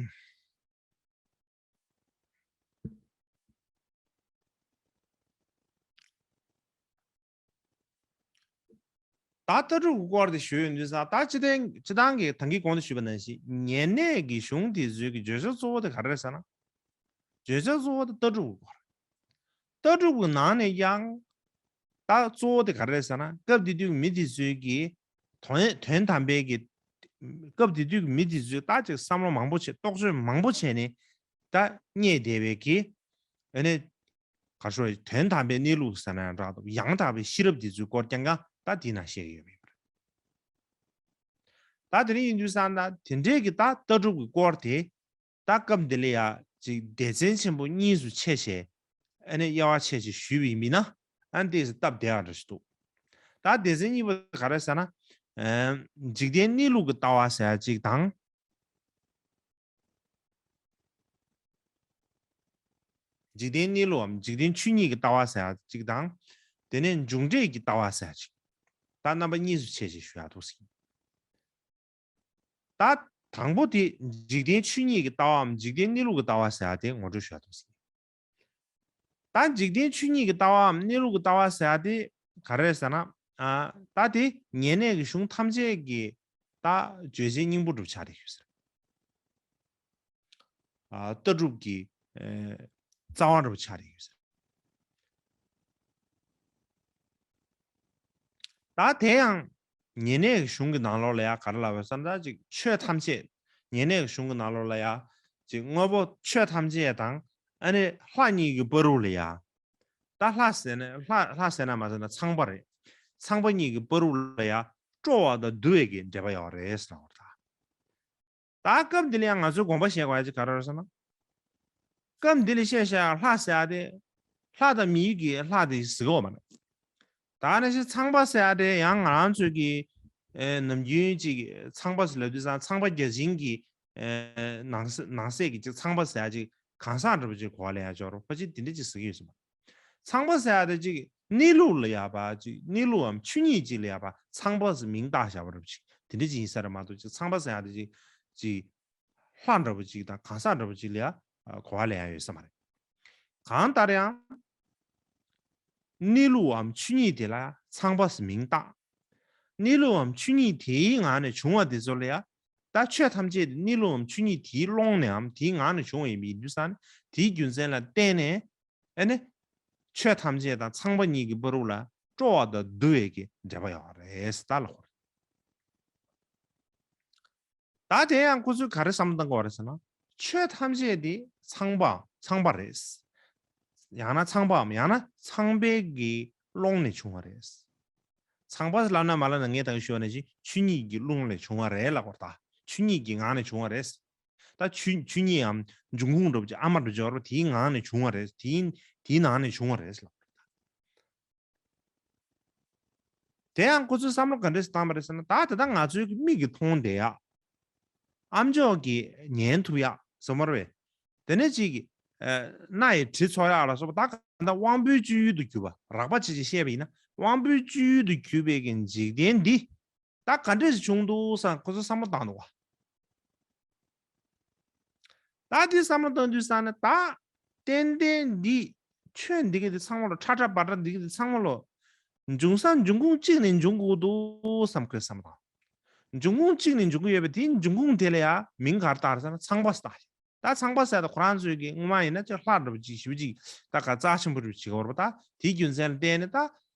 ད་ལྟ་གྲུབ་ཀྱི་སྐོར་དེ་ཞུས་ཡོང་དུས་ཙང་། ད་སྤྱིར་བཏང་སྤྱིར་བཏང་གི་ད་གིན་གོང་དུ་ཞུས་པ་ནང་བཞིན་ཉེ་གནས་ཀྱི་གཞུང་དེ་ཚོའི་གི་བརྗོད་བྱ་གཙོ་བོ་དེ་ག་རེ་རེད་ཟེར་ན། བརྗོད་བྱ་གཙོ་བོ་དེ་ལྟ་གྲུབ་ཀྱི་སྐོར། ལྟ་གྲུབ་ཀྱི་ནང་ནས་ཀྱང་ད་གཙོ་བོ་དེ་ག་རེ་རེད་ཟེར་ན། སྐབས་དེ་དུས་ཀྱི་མི་དེ་ཚོའི་གི་དོན་དོན་དམ་པའི་གི། སྐབས་དེ་དུས་ཀྱི་མི་དེ་ཚོས་ད་ཅིག་བསམ་བློ་མང་པོ་བྱས། རྟོག་དཔྱོད་མང་པོ་བྱས་ནས་ད་རྙེད་བསྡད་པའི་གི། ཨ་ནི། ག་རེ་ཞུ་དགོས་རེད། དོན་དམ་པའི་གནས་ལུགས་ཟེར་ན་ཡང་འདྲ་འདུག་ཡང་དག་པའི་ཤེས་རབ་དེ་ཚོའི་སྐོར་རྐྱང་རྐྱང་ད་དེའི་ནང་བཤད་ཀྱི་ཡོད་པ་ཡིན་པ་རེད། ད་དེ་འདྲ་ཡིན་དུས་ཙང་ད་དེ་འདྲའི་གི་ད་ལྟ་གྲུབ་ཀྱི་སྐོར་དེ། ད་སྐབས་འདི་ལ་ཡ་ཅིག་སྡེ་ཚན་ཆེན་པོ་གཉིས་སུ་ཕྱེ་བྱས། ཨ་ནི་དབྱེ་བ་ཕྱེ་བྱས་ཞུས་པ་ཡིན་ན། ཨ་ནི་དེ་སྟབས་བདེ་བ་འདྲ་ཞིག་འདུག་ད་སྡེ་ཚན་གཉིས་པ་ག་རེ་ཟེར་ན། ཨ། འཇིག་རྟེན་གནས་ལུགས་ཀྱི་ལྟ་བ་ཟེར་ཡ་གཅིག་དང་། འཇིག་རྟེན་གནས་ལུགས་འམ་འཇིག་རྟེན་ཆོས་ཉིད་ཀྱི་ལྟ་བ་ཟེར་ཡ་གཅིག་དང་། དེ་ནས་མཇུག་འབྲས་ཀྱི་ལྟ་བ་ཟེར་ཡ་གཅིག་ད་རྣམ་པ་གཉིས་སུ་ཕྱེ་ཞེས་ཞུ་ཡག་འདུག་ཟེར། ད་དང་པོ་དེ་འཇིག་རྟེན་ཆོས་ཉིད་ཀྱི་ལྟ་བའམ་འཇིག་རྟེན་གནས་ལུགས་ཀྱི་ལྟ་བ་ཟེར་ཡ་དེ་ངོ་སྤྲོད་ཞུ་ཡག་འདུག་ཟེར། ད་འཇིག་རྟེན་ཆོས་ཉིད་ཀྱི་ལྟ་བའམ་གནས་ལུགས་ཀྱི་ལྟ་བ་ཟེར་ཡ་དེ་ག་རེ་རེད་ཟེར་ན། ཨ། ད་དེ་ཉེ་གནས་ཀྱི་གཞུང་ཐམས་ཅད་ཀྱི་ད་བརྗོད་བྱའི་སྙིང་པོ་འདྲ་པོ་ཆགས་བསྡད་ཡོད་ཟེར། ཨ། ལྟ་གྲུབ་ཀྱི། ཨེ། རྩ་བ་འདྲ་པོ་ཆགས་བསྡད་ཡོད་ཟེར། ད་དེ་ཡང་ཉེ་གནས་ཀྱི་གཞུང་གི་ནང་ལོགས་ལ་ཡ་ག་རེ་ལབ་པ་ཟེར་ན། ད་ཅིག་ཆོས་ཐམས་ཅད། ཉེ་གནས་ཀྱི་གཞུང་གི་ནང་ལོགས་ལ་ཡ་ཅིག་དངོས་པོ་ཆོས་ཐམས་ཅད་དང་། ཨ་ནི་ལྷ་གཉིས་ཀྱི་བར་དུ་ལ་ཡ། ད་ལྷ་ཟེར་ན། ལྷ་ལྷ་ཟེར་ན་མ་ཟེར་ན་ཚངས་པ་རེད། ཚངས་པ་གཉིས་ཀྱི་བར་དུ་ལ་ཡ་སྤྲོ་བ་དང་བསྡུ་བའི་གི་འབྲེལ་བ་ཡོད་རེད་ཟེར་བ་རེད། ད་སྐབས་འདི་ལ་ཡང་ང་ཚོས་དགོངས་པ་བཞེས་དགོས་ཡ་ཅིག་ག་རེ་རེད་ཟེར་ན། སྐབས་འདི་ལ་བཤད་བཞག་ཡ་ལྷ་ཟེར་ཡ་དེ། ལྷ་དང་མིའི་གི་ལྷ་དེ་ཟེར་གི་ཡོད་མ་རེད། ད་ནང་བཞིན་ཚངས་པ་ཟེར་ཡ་དེ་ཡང་ང་རང་ཚོའི་གི། ཨེ། ནམ་རྒྱུན་ཅིག་ཚངས་པ་ཟེར་ལབ་དུས་ཙང་ཚངས་པ་བརྒྱ་བྱིན་གྱི། ཨེ། ནང་གསེས་ནང་གསེས་ཀྱི་ཅིག་ཚངས་པ་ཟེར་ཡ་ཅིག་གང་ཟག་འདྲ་པོ་ཅིག་གོ་བ་ལེན་ཡ་ཅིག་ཡོད་རེད། ཕལ་ཆེར་དེ་འདྲ་ཅིག་ཟེར་གི་ཡོད་ས་མ་རེད། ཚངས་པ་ཟེར་ཡ་དེ་ཅིག་གནས་ལུགས་ལ་ཡ་བ་ཅིག་གནས་ལུགས་འམ་ཆོས་ཉིད་ཅིག་ལ་ཡ་བ་ཚངས་པ་ཟེར་མིང་བཏགས་བཞག་པ་འདྲ་པོ་ཅིག་དེ་འདྲ་ཅིག་ཡིན་ས་རེད་མ་གཏོགས། ཅིག་ཚངས་པ་ཟེར་ཡ་དེ་ཅིག་ཅིག་ལྷ་འདྲ་པོ་ཅིག་དང་གང་ཟག་འདྲ་པོ་ཅིག་ལ་ཡ་གོ་བ་ལེན་ཡ་ཡོད་ས་མ་རེད། གང་ལྟར་ཡང་། གནས་ལུགས་འམ་ཆོས་ཉིད་དེ་ལ་ཚངས་པ་ཟེར་མིང་བཏགས། གནས་ལུགས་འམ་ཆོས་ཉིད་དེའི་ངང་ནས་བྱུང་བ་དེ་ཚོ་ལ་ཡང་། ད་ཆོས་ཐམས་ཅད་དེ་གནས་ལུགས་འམ་ཆོས་ཉིད་དེའི་ཀློང་ནས་འམ་དེའི་ངང་ནས་བྱུང་བ་ཡིན་པའི་ཡིན་དུས་ཙང་ནས། དེའི་རྒྱུ་མཚན་ལ་བརྟེན་ནས། ཨ་ནི་ཆོས་ཐམས་ཅད་དང་ཚངས་པ་གཉིས་ཀྱི་བར་དུ་ལ་སྤྲོ་བ་དང་བསྡུ་བའི་གི་འབྲེལ་པ་ཡོད་རེད་ད་ལབ་པ་རེད། ད་དེ་ཡང་ཁོ་ཚོས་ག་རེ་བསམ་བཏང་གི་ཡོད་རེད་ཟེར་ན། ཆོས་ཐམས་ཅད་དེ་ཚངས་པའམ་ཚངས་པ་རེད། ཡང་ན་ཚངས་པའམ་ཡང་ན་ཚངས་པའི་གི་ཀློང་ནས་བྱུང་བ་རེད། ཚངས་པ་ལབ་ན་མ་ལབ་ན་ངས་ད་གིན་ཞུས་པ་ནང་བཞིན་ཆོས་ཉིད་ཀྱི་ཀློང་ལས་བྱུང་བ་རེད་ལབ་པ་རེད་ད། ཆོས་ཉིད་ཀྱི་ངང་ནས་བྱུང་བ་རེད། ད་ཆོས་ཆོས་ཉིད་འམ་འབྱུང་ཁུངས་འདྲ་པོ་ཅིག་ཨ་མ་འདྲ་པོ་ཅིག་ཡོད་རེད་པ། དེའི་ངང་ནས་བྱུང་བ་རེད། དེའི་དེའི་ནང་ནས་བྱུང་བ་རེད་ལབ་པ་རེད་ད། དེ་ཡང་ཁོ་ཚོས་བསམ་བློ་ག་འདྲས་བཏང་བ་རེད་ཟེར་ན། ད་ད་ལྟ་ང་ཚོའི་གི་མིག་གིས་མཐོང་བསྡད་ཡག་ཨ་མཆོག་གིས་ཉན་ཐུབ་ཡག་ཟེར་མ་རེད་པས། དེ་ནས་ཅིག་ཨ་སྣ་ཡིས་དྲི་ཚོར་ཡག་ལ་སོགས་པ། ད་ག་ད་དབང་པོའི་སྤྱོད་ཡུལ་དུ་གྱུར་པ། རགས་པ་ཅིག་ཅིག་བཤད་པ་ཡིན་ན། དབང་པོའི་སྤྱོད་ཡུལ་དུ་གྱུར་པའི་གི་འཇིག་རྟེན་འདི་ད་ག་འདྲས་སེ་བྱུང་འདུག་བསམ་ཁོ་ཚོ་བསམ་བློ་བཏང་འདུག་ག། ད་འདི་བསམ་བློ་བཏང་དུས་ཙང་ནས། ད་ཏན་ཏན་འདི་ཆོས་འདི་གི་འདི་ཚང་མ་ལོ། ཁྲ་ཁྲ་འབར་འབར་འདི་གི་འདི་ཚང་མ་ལོ། འབྱུང་ས་འབྱུང་ཁུངས་གཅིག་ནས་འབྱུང་དགོས་འདུག་བསམ་ཁོས་བསམ་བློ་བཏང་། འབྱུང་ཁུངས་གཅིག་ནས་འབྱུང་གི་ཡོད་པ་དེ། འབྱུང་ཁུངས་དེ་ལ་ཡང་མིང་ག་རེ་བཏགས་རེད་ཟེར་ན། ཚངས་པ་ཟེར་བཏགས། ད་ཚངས་པ་ཟེར་ད་ཁོ་རང་ཚོའི་གི་སྔོན་མ་ཡིན་ན་ཅིག་ལྷ་འདྲ་པོ་ཅིག་ཞེ་པོ་ཅིག་ད་ག་རྩ་ཆེན་པོ་འདྲ་པོ་ཅིག་ཡོད་རེད་པ། ད་དེའི་རྒྱུ་མཚན་ལ་བརྟེན་ནས་ད་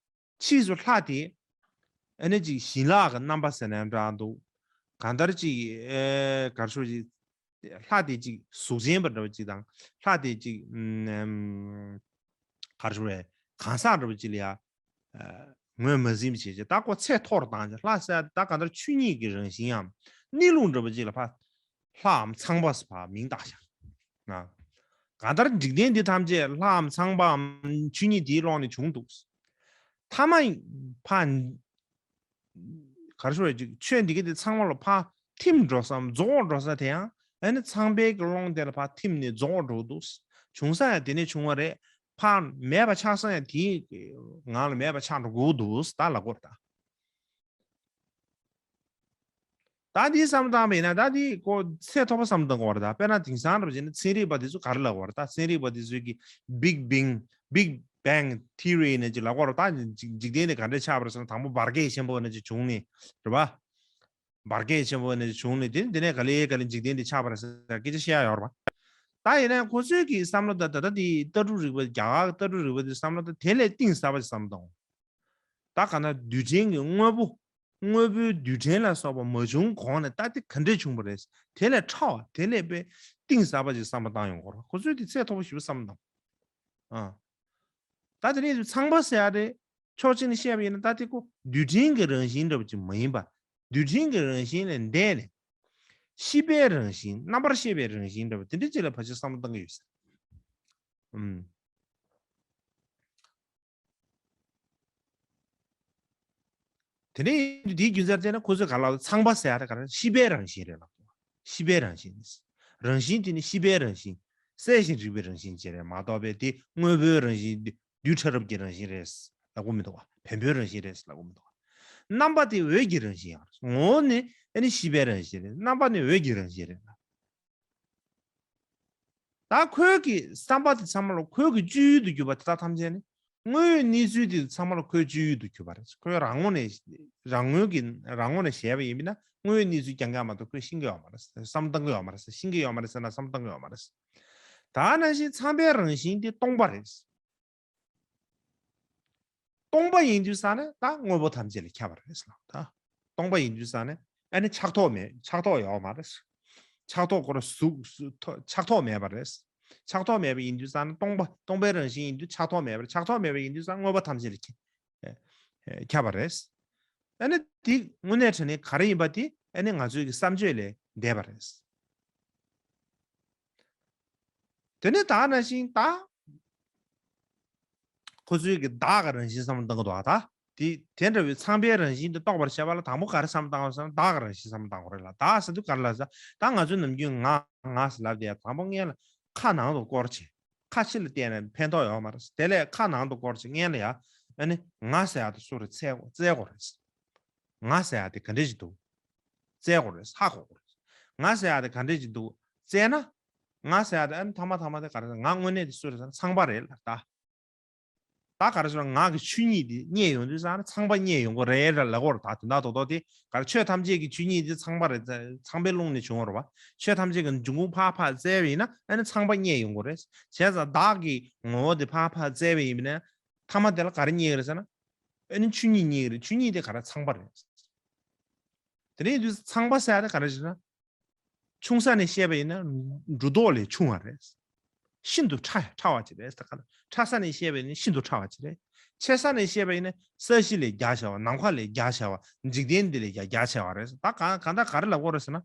ཕྱིས་སུ་ལྷ་དེ་ཨ་ནི་ཅིག་བྱིན་ལྷག་གི་རྣམ་པ་ཟེར་ན་འདྲ་འདུག། གང་ལྟར་ཅིག་ཨེ་ག་རེ་ཞུ་ཅིག། ལྷ་དེ་ཅིག་གཟུགས་ཅན་པ་འདྲ་པོ་ཅིག་དང་། ལྷ་དེ་ཅིག་ཨམ་ག་རེ་ཞུ་རེད། གང་ཟག་འདྲ་པོ་ཅིག་ལ་ཡ་ཨ་ངོས་མ་ཟིན་པ་བྱས་བྱས། ད་ཁོ་ཚད་མཐོ་རུ་བཏང་བྱས། ལྷ་ཟེར་ད་གང་ལྟར་ཆོས་ཉིད་ཀྱི་རང་བཞིན་ཡང་། གནས་ལུགས་འདྲ་པོ་ཅིག་ལ་ཕ་ལྷའམ་ཚངས་པ་ཟེར་ཕ་མིང་བཏགས་ཤག་ན། གང་ལྟར་འཇིག་རྟེན་འདི་ཐམས་ཅད་ལྷའམ་ཚངས་པའམ་ཆོས་ཉིད་དེའི་ཀློང་ནས་བྱུང་འདུག། ཐ་མ་ཕ་ག་རེ་ཞུ་རེད། ཅིག་ཆོས་འདི་ག་དེ་ཚང་མ་ལ་ཕ་ཐིམ་འགྲོ་ས་རྫོགས་འགྲོ་ས་དེ་ཡང་ཨ་ནི་ཚངས་པའི་གི་ཀློང་དེ་ལ་ཕ་ཐིམ་ནས་རྫོགས་འགྲོ་འདུག། བྱུང་ས་ཡང་དེ་ནས་བྱུང་བ་རེད། ཕ་མེད་པ་ཆགས་ས་ཡང་དེའི་ངང་ལ་མེད་པ་ཆགས་འགྲོ་དགོས་འདུག་ད་ལབ་དགོས་རེད་ད། ད་འདི་བསམ་བཏང་བ་ཡིན་ན། ད་འདི་ཁོ་ཚད་མཐོ་པོ་བསམ་བཏང་དགོས་རེད་ད། དཔེར་ན་དེང་སང་འདྲ་པོ་བྱས་ན་ཚན་རིག་པ་དེ་ཚོ་ག་རེ་ལབ་དགོས་རེད། ད་ཚན་རིག་པ་དེ་ཚོས་ཀྱི་Big Bang, Big Bang Theory ནས་ཅིག་ལབ་དགོས་རེད། ད་འཇིག་འཇིག་རྟེན་དེ་ག་འདྲས་ཆགས་པ་རེད་ཟེར་ན། དང་པོ་འབར་གས་ཆེན་པོ་ནས་ཅིག་བྱུང་ནས་རེད་པ། འབར་གས་ཆེན་པོ་ནས་བྱུང་ནས། དེ་དེ་ནས་ག་ལེ་ག་ལེ་འཇིག་རྟེན་དེ་ཆགས་པ་རེད་ཟེར་སྐད་ཆ་བཤད་ཡ་ཡོད་རེད་པ། ད་ཡིན་ན་ཁོ་ཚོའི་གི་བསམ་བློ། ད་ད་ལྟ་དེ་ལྟ་གྲུབ་རིག་པ། རྒྱ་གར་གི་ལྟ་གྲུབ་རིག་པ་དེ་བསམ་བློ་ད་དེ་ལས་གཏིང་ཟབ་པ་ཞིག་བསམ་བཏང་། ད་ག་ན་རྡུལ་ཕྲན་གྱི་དངོས་པོ། དངོས་པོའི་རྡུལ་ཕྲན་ལ་སོགས་པ་མ་བྱུང་གོང་ནས་ད་དེ་ག་འདྲས་བྱུང་བ་རེད། དེ་ལས་ཕྲ་བ། དེ་ལས་དཔེ་གཏིང་ཟབ་པ་ཅིག་བསམ་བློ་བཏང་ཡོང་གི་རེད། ཁོ་ཚོས་དེ་ཚད་མཐོ་པོ་ཞེ་པོ་བསམ་བློ་བཏང་། ཨ། ད་དེ་ནས་ཚངས་པ་ཟེར་ཡ་དེ་ཕྱོགས་གཅིག་ནས་བཤད་པ་ཡིན་ན། ད་དེ་ཁོ་རྡུལ་ཕྲན་གྱི་རང་བཞིན་འདྲ་པོ་ཅིག་མ་ཡིན་པ། རྡུལ་ཕྲན་གྱི་རང་བཞིན་ལས་འདས་ནས་ཤེས་པའི་རང་བཞིན། རྣམ་པར་ཤེས་པའི་རང་བཞིན་འདྲ་པོ་དེ་འདྲ་ཅིག་ལ་ཕལ་ཆེར་བསམ་བློ་བཏང་གི་ཡོད་ས་རེད། ཨུམ། དེ་ནས་འདིའི་རྒྱུ་མཚན་བལྟས་ན། ཁོ་ཚོས་ག་ལབ། ཚངས་པ་ཟེར་ཡ་དེ་ག་རེ། ཤེས་པའི་རང་བཞིན་རེད་ལབ། ཤེས་པའི་རང་བཞིན། རང་བཞིན་དེ་ནི་ཤེས་པའི་རང་བཞིན། གསལ་ཞིང་རིག་པའི་རང་བཞིན་བྱས་རེད་མ་གཏོགས་པའི་དེ་དངོས་པོའི་རང་བཞིན། རྡུལ་ཕྲ་རབ་ཀྱི་རང་བཞིན་རེད་ལབ་དགོས་མི་འདུག་པ། བེམ་པོའི་རང་བཞིན་རེད་ལབ་དགོས་མི་འདུག་པ། རྣམ་པ་དེ་འོད་ཀྱི་རང་བཞིན་ཡང་རེད། ངོ་བོ་ནི་ཨ་ནི་ཤེས་པའི་རང་བཞིན་རེད། རྣམ་པ་ནི་འོད་ཀྱི་རང་བཞིན་རེད་ལ། ད་ཁོའི་གི་བསམ་པ་དེ་ཚང་མ་ལ་ཁོའི་གི་སྤྱོད་ཡུལ་དུ་གྱུར་པ་དེ་དག་ཐམས་ཅད་ནི། དངོས་ཡོད་གནས་ཚུལ་དེ་ཚང་མ་ལ་ཁོའི་སྤྱོད་ཡུལ་དུ་གྱུར་པ་རེད། ཁོའི་རང་ངོས་ནས། རང་ངོས་ཀྱི་རང་ངོས་ནས་བྱས་པ་ཡིན་པས་ན། དངོས་ཡོད་གནས་ཚུལ་རྐྱང་རྐྱང་མ་གཏོགས་ཁོས་ཤེས་ཀྱི་ཡོད་མ་རེད། བསམ་བཏང་གི་ཡོད་མ་རེད། ཤེས་ཀྱི་ཡོད་མ་རེད་ཟེར་ན་བསམ་བཏང་གི་ཡོད་མ་རེད། ད་ནང་བཞིན་ཚངས་པའི་རང་བཞིན་དེ་སྟོང་པ་རེད། སྟོང་པ་ཡིན་དུས་ཙང་ནས་ད་དངོས་པོ་ཐམས་ཅད་ལས་ཁྱད་པར་རེད་ཟེར་ལ། ད་སྟོང་པ་ཡིན་དུས་ཙང་ནས་ཨ་ནི་ཆགས་རྟོག་མེད། ཆགས་རྟོག་ཡོད་མ་རེད། ཆགས་རྟོག་ཁོ་རང་གཟུགས་གཟུགས་ཐོ་ཆགས་རྟོག་མེད་པ་རེད། ཆགས་རྟོག་མེད་པ་ཡིན་དུས་ཙང་ནས་སྟོང་པ། སྟོང་པའི་རང་བཞིན་ཡིན་དུས་ཆགས་རྟོག་མེད་པ་རེད། ཆགས་རྟོག་མེད་པ་ཡིན་དུས་ཙང་དངོས་པོ་ཐམས་ཅད་ལས་ཁྱད་ཨེ་ཁྱད་པར་རེད། ཨ་ནི་དེ་དངོས་གནས་དྲང་གནས་ག་རེ་ཡིན་པ་དེ་ཨ་ནི་ང་ཚོའི་གི་བསམ་བརྗོད་ལས་འདས་པ་རེད། དེ་ནས་ད་ནང་བཞིན་ད་ཁོ་ཚོའི་གི་བདག་གི་རང་བཞིན་བསམ་བློ་བཏང་གི་འདུག་ག། ད་དེ་དེ་འདྲ་བའི་ཚངས་པའི་རང་བཞིན་དེ་རྟོགས་པར་བྱེད་པ་ལ་དང་པོ་ག་རེ་བསམ་བློ་བཏང་དགོས་ཟེར་ན། བདག་གི་རང་བཞིན་བསམ་བློ་བཏང་དགོས་རེད་ལ། བདག་ཟེར་དུས་ག་རེ་ལབ་ཟེར། ད་ང་ཚོས་ནམ་རྒྱུན་ང་ང་ཟེར་ལབ་དེ་དང་པོ་སྔོན་ལ་ཁ་ནང་དུ་བསྐོར་བྱས། ཁ་ཕྱི་ལ་བལྟས་ན་ཕན་ཐོགས་ཡོད་མ་རེད། དེ་ལས་ཁ་ནང་དུ་བསྐོར་བྱས་སྔོན་ལ་ཡ་ཨ་ནི་ང་ཟེར་ཡ་དེ་སུ་རེད་བཙལ་དགོས། བཙལ་དགོས་རེད། ང་ཟེར་ཡ་དེ་ག་འདྲས་ཅིག་འདུག་བཙལ་དགོས་རེད། ཧ་གོ་དགོས་རེད། ང་ཟེར་ཡ་དེ་ག་འདྲས་ཅིག་འདུག་བཙལ་ན། ང་ཟེར་ཡ་དེ་ཨ་ནི་ཐ་མ་ཐ་མ་དེ་ག་རེ་ཟེར། ང་དངོས་གནས་དེ་སུ་རེད་ཟེར་ན་ཚངས་པ་རེད་ལ་ད། ད་ག་རེ་ཟེར་ན་ང་གི་ཆོས་ཉིད་དེ་རྙེད་ཡོང་དུས་ཙང་ཚངས་པ་རྙེད་ཡོང་གི་རེད་ལབ་དགོས་རེད། ད་དོན་དག་རྡོག་རྡོག་དེ་ག་རེ། ཆོས་ཐམས་ཅད་ཀྱི་ཆོས་ཉིད་དེ་ཚངས་པ་རེད། ཚངས་པའི་ཀླུང་ནས་བྱུང་བ་རེད་བ། ཆོས་ཐམས་ཅད་ཀྱི་འབྱུང་ཁུངས་ཕར་ཕར་བཙལ་བ་ཡིན་ན་ཨ་ནི་ཚངས་པ་རྙེད་ཡོང་གི་རེད། བྱས་ཙང་བདག་གི་ངོ་བོ་དེ་ཕར་ཕར་བཙལ་བ་ཡིན་ན་མཐའ་མ་དེ་ལ་ག་རེ་རྙེད་ཀྱི་རེད་ཟེར་ན། ཨ་ནི་ཆོས་ཉིད་རྙེད་ཀྱི་རེད། ཆོས་ཉིད་དེ་ག་རེ། ཚངས་པ་རེད། དེ་ནས་ཡིན་དུས་ཚངས་པ་ཟེར་ཡ་དེ་ག་རེ་ཟེར་ན། ཆུང་ས་ནས་བཤད་པ་ཡིན་ན་འབྲུ་རྡོག་ལས་ཆུང་བ་རེད། ཤིན་ཏུ་ཕྲ་ཕྲ་བ་ཅིག་རེད། ད་ག་ཕྲ་ས་ནས་བཤད་པ་ཡིན་ན་ཤིན་ཏུ་ཕྲ་བ་ཅིག་རེད། ཆེ་ས་ནས་བཤད་པ་ཡིན་ན་ས་གཞི་ལས་རྒྱ་ཆེ་བ། ནམ་མཁའ་ལས་རྒྱ་ཆེ་བ། འཇིག་རྟེན་འདི་ལས་ཀྱང་རྒྱ་ཆེ་བ་རེད། ད་གང་གང་ལྟར་ག་རེ་ལབ་དགོས་རེད་ཟེར་ན།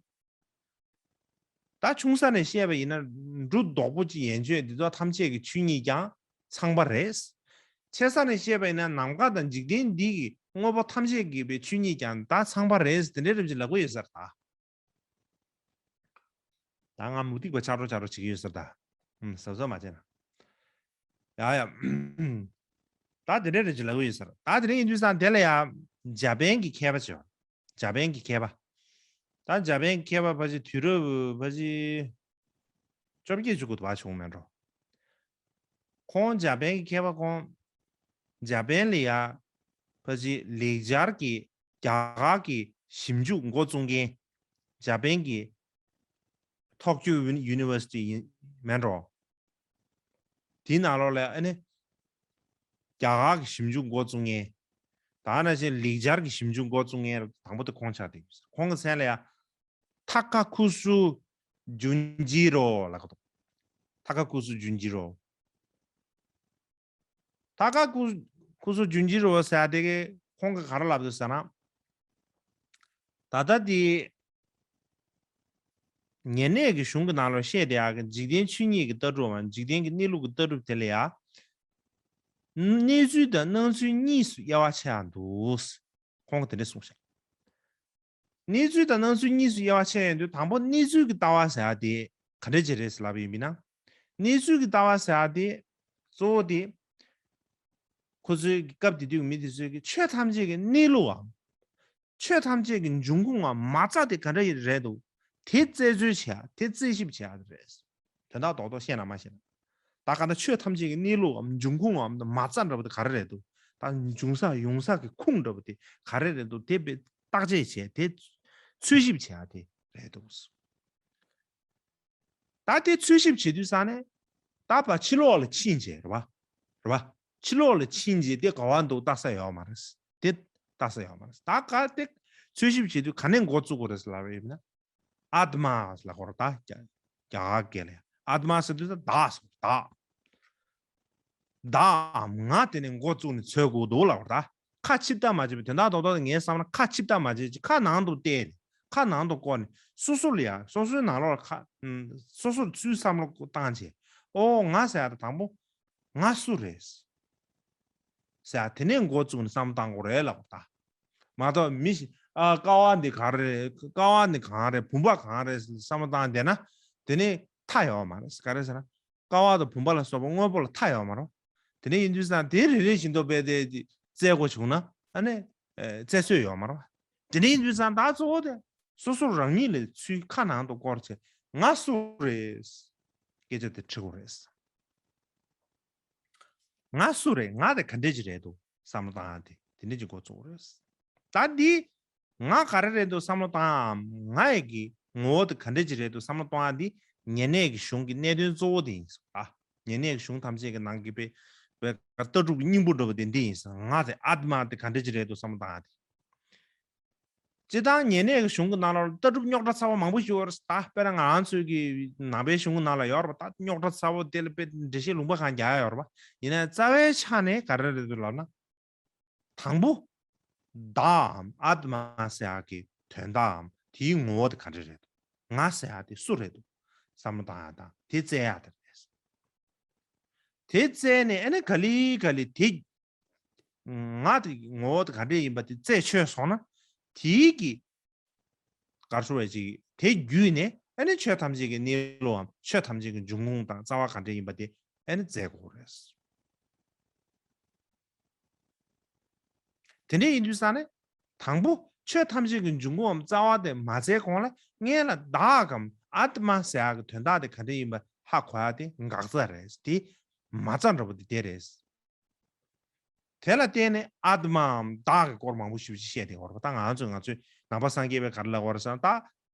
ད་ཆུང་ས་ནས་བཤད་པ་ཡིན་ན་འབྲུ་རྡོག་པོ་ཅིག་ཡན་ཆད་འདི་དག་ཐམས་ཅད་ཀྱི་ཆོས་ཉིད་ཀྱང་ཚངས་པ་རེད། ཆེ་ས་ནས་བཤད་པ་ཡིན་ན་ནམ་མཁའ་དང་འཇིག་རྟེན་འདི་གི་དངོས་པོ་ཐམས་ཅད་ཀྱི་པའི་ཆོས་ཉིད་ཀྱང་ད་ཚངས་པ་རེད། དེ་འདྲའི་རིགས་ཅིག་ལབ་ཀྱི་ཡོད་ས་རེད་ད། ད་ང་མུ་སྟེགས་པ་ཆགས་འགྲོ་ཆགས་འགྲོ་བྱེད་ཀྱི་ཡོད་ས་རེད་ད། ཧུམ། གཟབ་གཟབ་མ་བྱས་ན། ཡ་ཡ། ད་དེ་འདྲའི་རིགས་ཅིག་ལབ་ཀྱི་ཡོད་ས་རེད། ད་དེ་འདྲ་ཡིན་དུས་ཙང་དེ་ལ་ཡ་འཇར་པན་གྱི་མཁས་པ་ཅིག་ཡོད། འཇར་པན་གྱི་མཁས་པ། ད་འཇར་པན་གྱི་མཁས་པ་ཕལ་ཆེར་དུས་རབས་ཕལ་ཆེར་བཅོ་བརྒྱད་བཅུ་དགུ་དུ་བ་བྱུང་མེད་འགྲོ། ཁོང་འཇར་པན་གྱི་མཁས་པ་ཁོང་། འཇར་པན་ལ་ཡ་ཕལ་ཆེར་ལེགས་སྦྱར་གྱི་རྒྱ་གར་གྱི་ཞིབ་འཇུག་འགོ་བཙུགས་མཁན། འཇར་པན་གྱི་ཐོག་ཀྱོ་ཡུ་ནི་ཝར་སི་ཊི་ཡིན་མེད་འགྲོ། དེའི་ནང་ལོགས་ལ་ཨ་ནི་རྒྱ་གར་གྱི་ཞིབ་འཇུག་འགོ་བཙུགས་མཁན། ད་ནང་བཞིན་ལེགས་སྦྱར་གྱི་ཞིབ་འཇུག་འགོ་བཙུགས་མཁན་དང་པོ་དེ་ཁོང་ཆགས་བསྡད་ཡོད། ཁོང་གི་མཚན་ལ་ཡ་ཐ་ཀ་ཁུ་སུ་ཇུན་ཇི་རོ་ལབ་ཀྱི་འདུག། ཐ་ཀ་ཁུ་སུ་ཇུན་ཇི་རོ། ཐ་ཀ་ཁུ་ཁུ་སུ་ཇུན་ཇི་རོ་ཟེར་དེ་གི་ཁོང་གིས་ག་རེ་ལབ་འདུག་ཟེར་ན། ད་ལྟ་དེ་ཉེ་གནས་ཀྱི་གཞུང་གི་ནང་ལ་བཤད་བསྡད་ཡག་གི་འཇིག་རྟེན་ཆོས་ཉིད་ཀྱི་ལྟ་གྲུབ་བམ་འཇིག་རྟེན་གྱི་གནས་ལུགས་ཀྱི་ལྟ་གྲུབ་དེ་ལ་ཡ། གནས་ཚུལ་དང་སྣང་ཚུལ་གཉིས་སུ་དབྱེ་བ་ཕྱེ་ཡག་འདུག། ཁོང་གིས་དེ་འདྲ་གསུངས་ཤག། གནས་ཚུལ་དང་སྣང་ཚུལ་གཉིས་སུ་དབྱེ་བ་ཕྱེ་ཡོང་དུས་དང་པོ་གནས་ཚུལ་གྱི་ལྟ་བ་ཟེར་ཡ་དེ་ག་འདྲ་ཅིག་རེད་ཟེར་ལབ་པ་ཡིན་ན། གནས་ཚུལ་གྱི་ལྟ་བ་ཟེར་ཡ་དེ་གཙོ་བོ་དེ་ཁོ་ཚོའི་སྐབས་དེ་དུས་མི་དེ་ཚོས་ཀྱི་ཆོས་ཐམས་ཅད་ཀྱི་གནས་ལུགས་བམ། ཆོས་ཐམས་ཅད་ཀྱི་འབྱུང་ཁུངས་བམ་མ་རྩ་དེ་ག་འདྲ་ཡིན་རེད་འདུག། དེ་རྩད་གཅོད་བྱེད་ཡ་དེ་རྩད་ཞིབ་བྱེད་ཡ་དེ་རེད། དོན་དག་རྡོག་རྡོག་བཤད་ན་མ་བཤད་ན། ད་ག་ད་ཆོས་ཐམས་ཅད་ཀྱི་གནས་ལུགས་བམ་འབྱུང་ཁུངས་བམ་མ་རྩ་འདྲ་པོ་དེ་ག་རེ་རེད་འདུག། ད་འབྱུང་ས་ཡོང་ས་གི་ཁུངས་འདྲ་པོ་དེ་ག་རེ་རེད་འདུག། དེ་བས་བརྟག་དཔྱད་བྱས་དེ་འཚོལ་ཞིབ་བྱས་ཡ་དེ་རེད་འདུག། ད་དེ་འཚོལ་ཞིབ་བྱེད་དུས་ས་ནས་ད་ཕར་ཕྱི་ལོགས་ལ་ཕྱིན་བྱས་རེད་བ། རེད་བ། ཕྱི་ལོགས་ལ་ཕྱིན་བྱས་དེ་ག་བ་འདུག་བལྟ་ས་ཡོད་མ་རེད། དེ་བལྟ་ས་ཡོད་མ་རེད། ད་ག་དེ་འཚོལ་ཞིབ་བྱེད་དུས་ག་ནས་འགོ་བཙུགས་དགོས་རེད་ཟེར་ལབ་པ་ཡིན་ན། ཨཱཏྨ་ལབ་དགོས་རེད་ད། རྒྱ་རྒྱ་གར་སྐད་ལ་ཡང་ཨཱཏྨ་ཟེར་དུས་ད་བདག་ཟེར་བདག། བདག་ང་དེ་ནས་འགོ་བཙུགས་ནས་འཚོལ་དགོས་འདུག་ལབ་པ་རེད་ད། ཁ་ཕྱིར་ལྟ་མ་བྱེད་པའི་དོན་དག་རྡོག་རྡོག་དེ་ངའི་བསམ་ན་ཁ་ཕྱིར་ལྟ་མ་བྱེད་ཅིག་ཁ་ནང་དུ་བལྟས་ནས་ཁ་ནང་དུ་བསྐོར་ནས་སོ་སོ་ལ་ཡ་སོ་སོའི་ནང་ལོགས་ལ་ཁ་ཨུམ་སོ་སོར་ཚུར་བསམ་བློ་བཏང་བྱས། ཨོ་ང་ཟེར་ཡ་ད་དང་པོ་ང་སུ་རེད་ཟེར་ཡ་དེ་ནས་འགོ་བཙུགས་ནས་བསམ་བློ་བཏང་དགོས་རེད་ལབ་པ་རེད་ད། མ་གཏོགས་མི་ཞིག་ཨ་ཀ་བ་འདི་ག་རེ་རེད། ཀ་བ་འདི་གང་རེད། བུམ་པ་གང་རེད་བསམ་བློ་བཏང་བསྡད་ན་དེ་ནས་མཐའ་ཡོད་མ་རེད། ག་རེ་ཟེར་ན་ཀ་བ་དང་བུམ་པ་ལ་སོགས་པ་དངོས་པོ་ལ་མཐའ་ཡོད་མ་རེད། དེ་ནས་ཡིན་དུས་ཙང་དེ་རེ་རེ་བཞིན་དུ་བས་དེ་བཙལ་དགོས་བྱུང་ན་ཨ་ནི་བཙལ་སྲོལ་ཡོད་མ་རེད། དེ་ནས་ཡིན་དུས་ཙང་ད་གཙོ་བོ་དེ་སོ་སོ་རང་ཉིད་ལ་ཚུར་ཁ་ནང་དུ་བསྐོར་བྱས་ང་སུ་རེད་སྐད་ཆ་དེ་དྲི་དགོས་རེད། ང་སུ་རེད། ང་དེ་ག་འདྲས་ཅིག་རེད་འདུག་བསམ་བློ་བཏང་ཡ་དེ་དེ་འདྲས་ཅིག་འགོ་བཙུགས་རེད། ད་འདི་ང་ག་རེ་རེད་འདུག་བསམ་བློ་བཏང་ཡའམ་ང་ཡི་གི་ངོ་བོ་དེ་ག་འདྲས་ཅིག་རེད་འདུག་བསམ་བློ་གཏོང་ཡ་འདི་ཉེ་གནས་ཀྱི་གཞུང་གི་གནད་དོན་གཙོ་བོ་དེ་ཡིན་ཟེར་བ། ཉེ་གནས་ཀྱི་གཞུང་ཐམས་ཅད་ཀྱི་ནང་གི་པའི་པའི་ལྟ་གྲུབ་ཀྱི་སྙིང་པོ་འདྲ་བོ་དེ་འདི་ཡིན་ཟེར། ང་དེ་ཨཱཏྨ་དེ་ག་འདྲས་ཅིག་རེད་འདུག་བསམ་བློ་བཏང་ཡ་དེ། སྤྱིར་བཏང་ཉེ་གནས་ཀྱི་གཞུང་གི་ནང་ལོགས་ལ་ལྟ་གྲུབ་རྙོག་དྲ་ཚ་བ་མང་པོ་ཞིག་ཡོད་རེད་ད། དཔེར་ན་ང་རང་ཚོའི་གི་ནང་པའི་གཞུང་གི་ནང་ལ་ཡོད་རེད་པ། ད་རྙོག་དྲ་ཚ་བོ་དེ་ལ་དཔེ་འགྲེལ་བཤད་ལུང་པ་གང་རྒྱག་ཡ་ཡོད་རེད་པ། ཡིན་ན་རྩ་བའི་ཆ་ནས་ག་རེ་རེད་འདུག་ལབ་ན། དང་པོ། བདག་གམ་ཨཱཏྨ་ཟེར་ཡག་གི་དོན་དག་གམ་དེའི་ངོ་བོ་དེ་ག་འདྲ་རེད་འདུག། ང་ཟེར་ཡག་དེ་སུ་རེད་འདུག་བསམ་བློ་བཏང་ཡག་དང་དེ་བཙལ་ཡག་དེ་རེད། དེ་བཙལ་ནས་ཨ་ནི་ག་ལེ་ག་ལེ་དེ་ང་དེ་ངོ་བོ་དེ་ག་འདྲ་ཡིན་པ་དེ་རྩད་ཆོད་སོང་ན་དེའི་གི་གར་སོ་བའི་ཅིག་དེ་བརྒྱུད་ནས་ཨ་ནི་ཆོས་ཐམས་ཅད་ཀྱི་གནས་ལུགས་འམ་ཆོས་ཐམས་ཅད་ཀྱི་འབྱུང་ཁུངས་དང་རྩ་བ་ག་འདྲ་ཡིན་པ་དེ་ཨ་ནི་བཙལ་དགོས་རེད། དེ་འདྲ་ཡིན་དུས་ཙང་ནས་དང་པོ་ཆོས་ཐམས་ཅད་ཀྱི་འབྱུང་ཁུངས་འམ་རྩ་བ་དེ་མ་བཙལ་གོང་ལ་སྔོན་ལ་བདག་གམ་ཨཱཏྨ་ཟེར་ཡག་གི་དོན་དག་དེ་ག་འདྲ་ཡིན་པ་ཧ་གོ་ཡག་དེ་འགག་རྩ་རེད། དེ་མ་རྩ་འདྲ་པོ་དེ་དེ་རེད། དེ་ལ་བརྟེན་ནས་ཨཱཏྨའམ་བདག་གི་སྐོར་མང་པོ་ཞེ་པོ་ཅིག་བཤད་བསྡད་ཡོད་རེད་པ། ད་ང་ཚོས་ང་ཚོའི་ནང་པ་སངས་རྒྱས་པའི་ག་རེ་ལབ་ཡོད་རེད་ཟེར་ན། ད་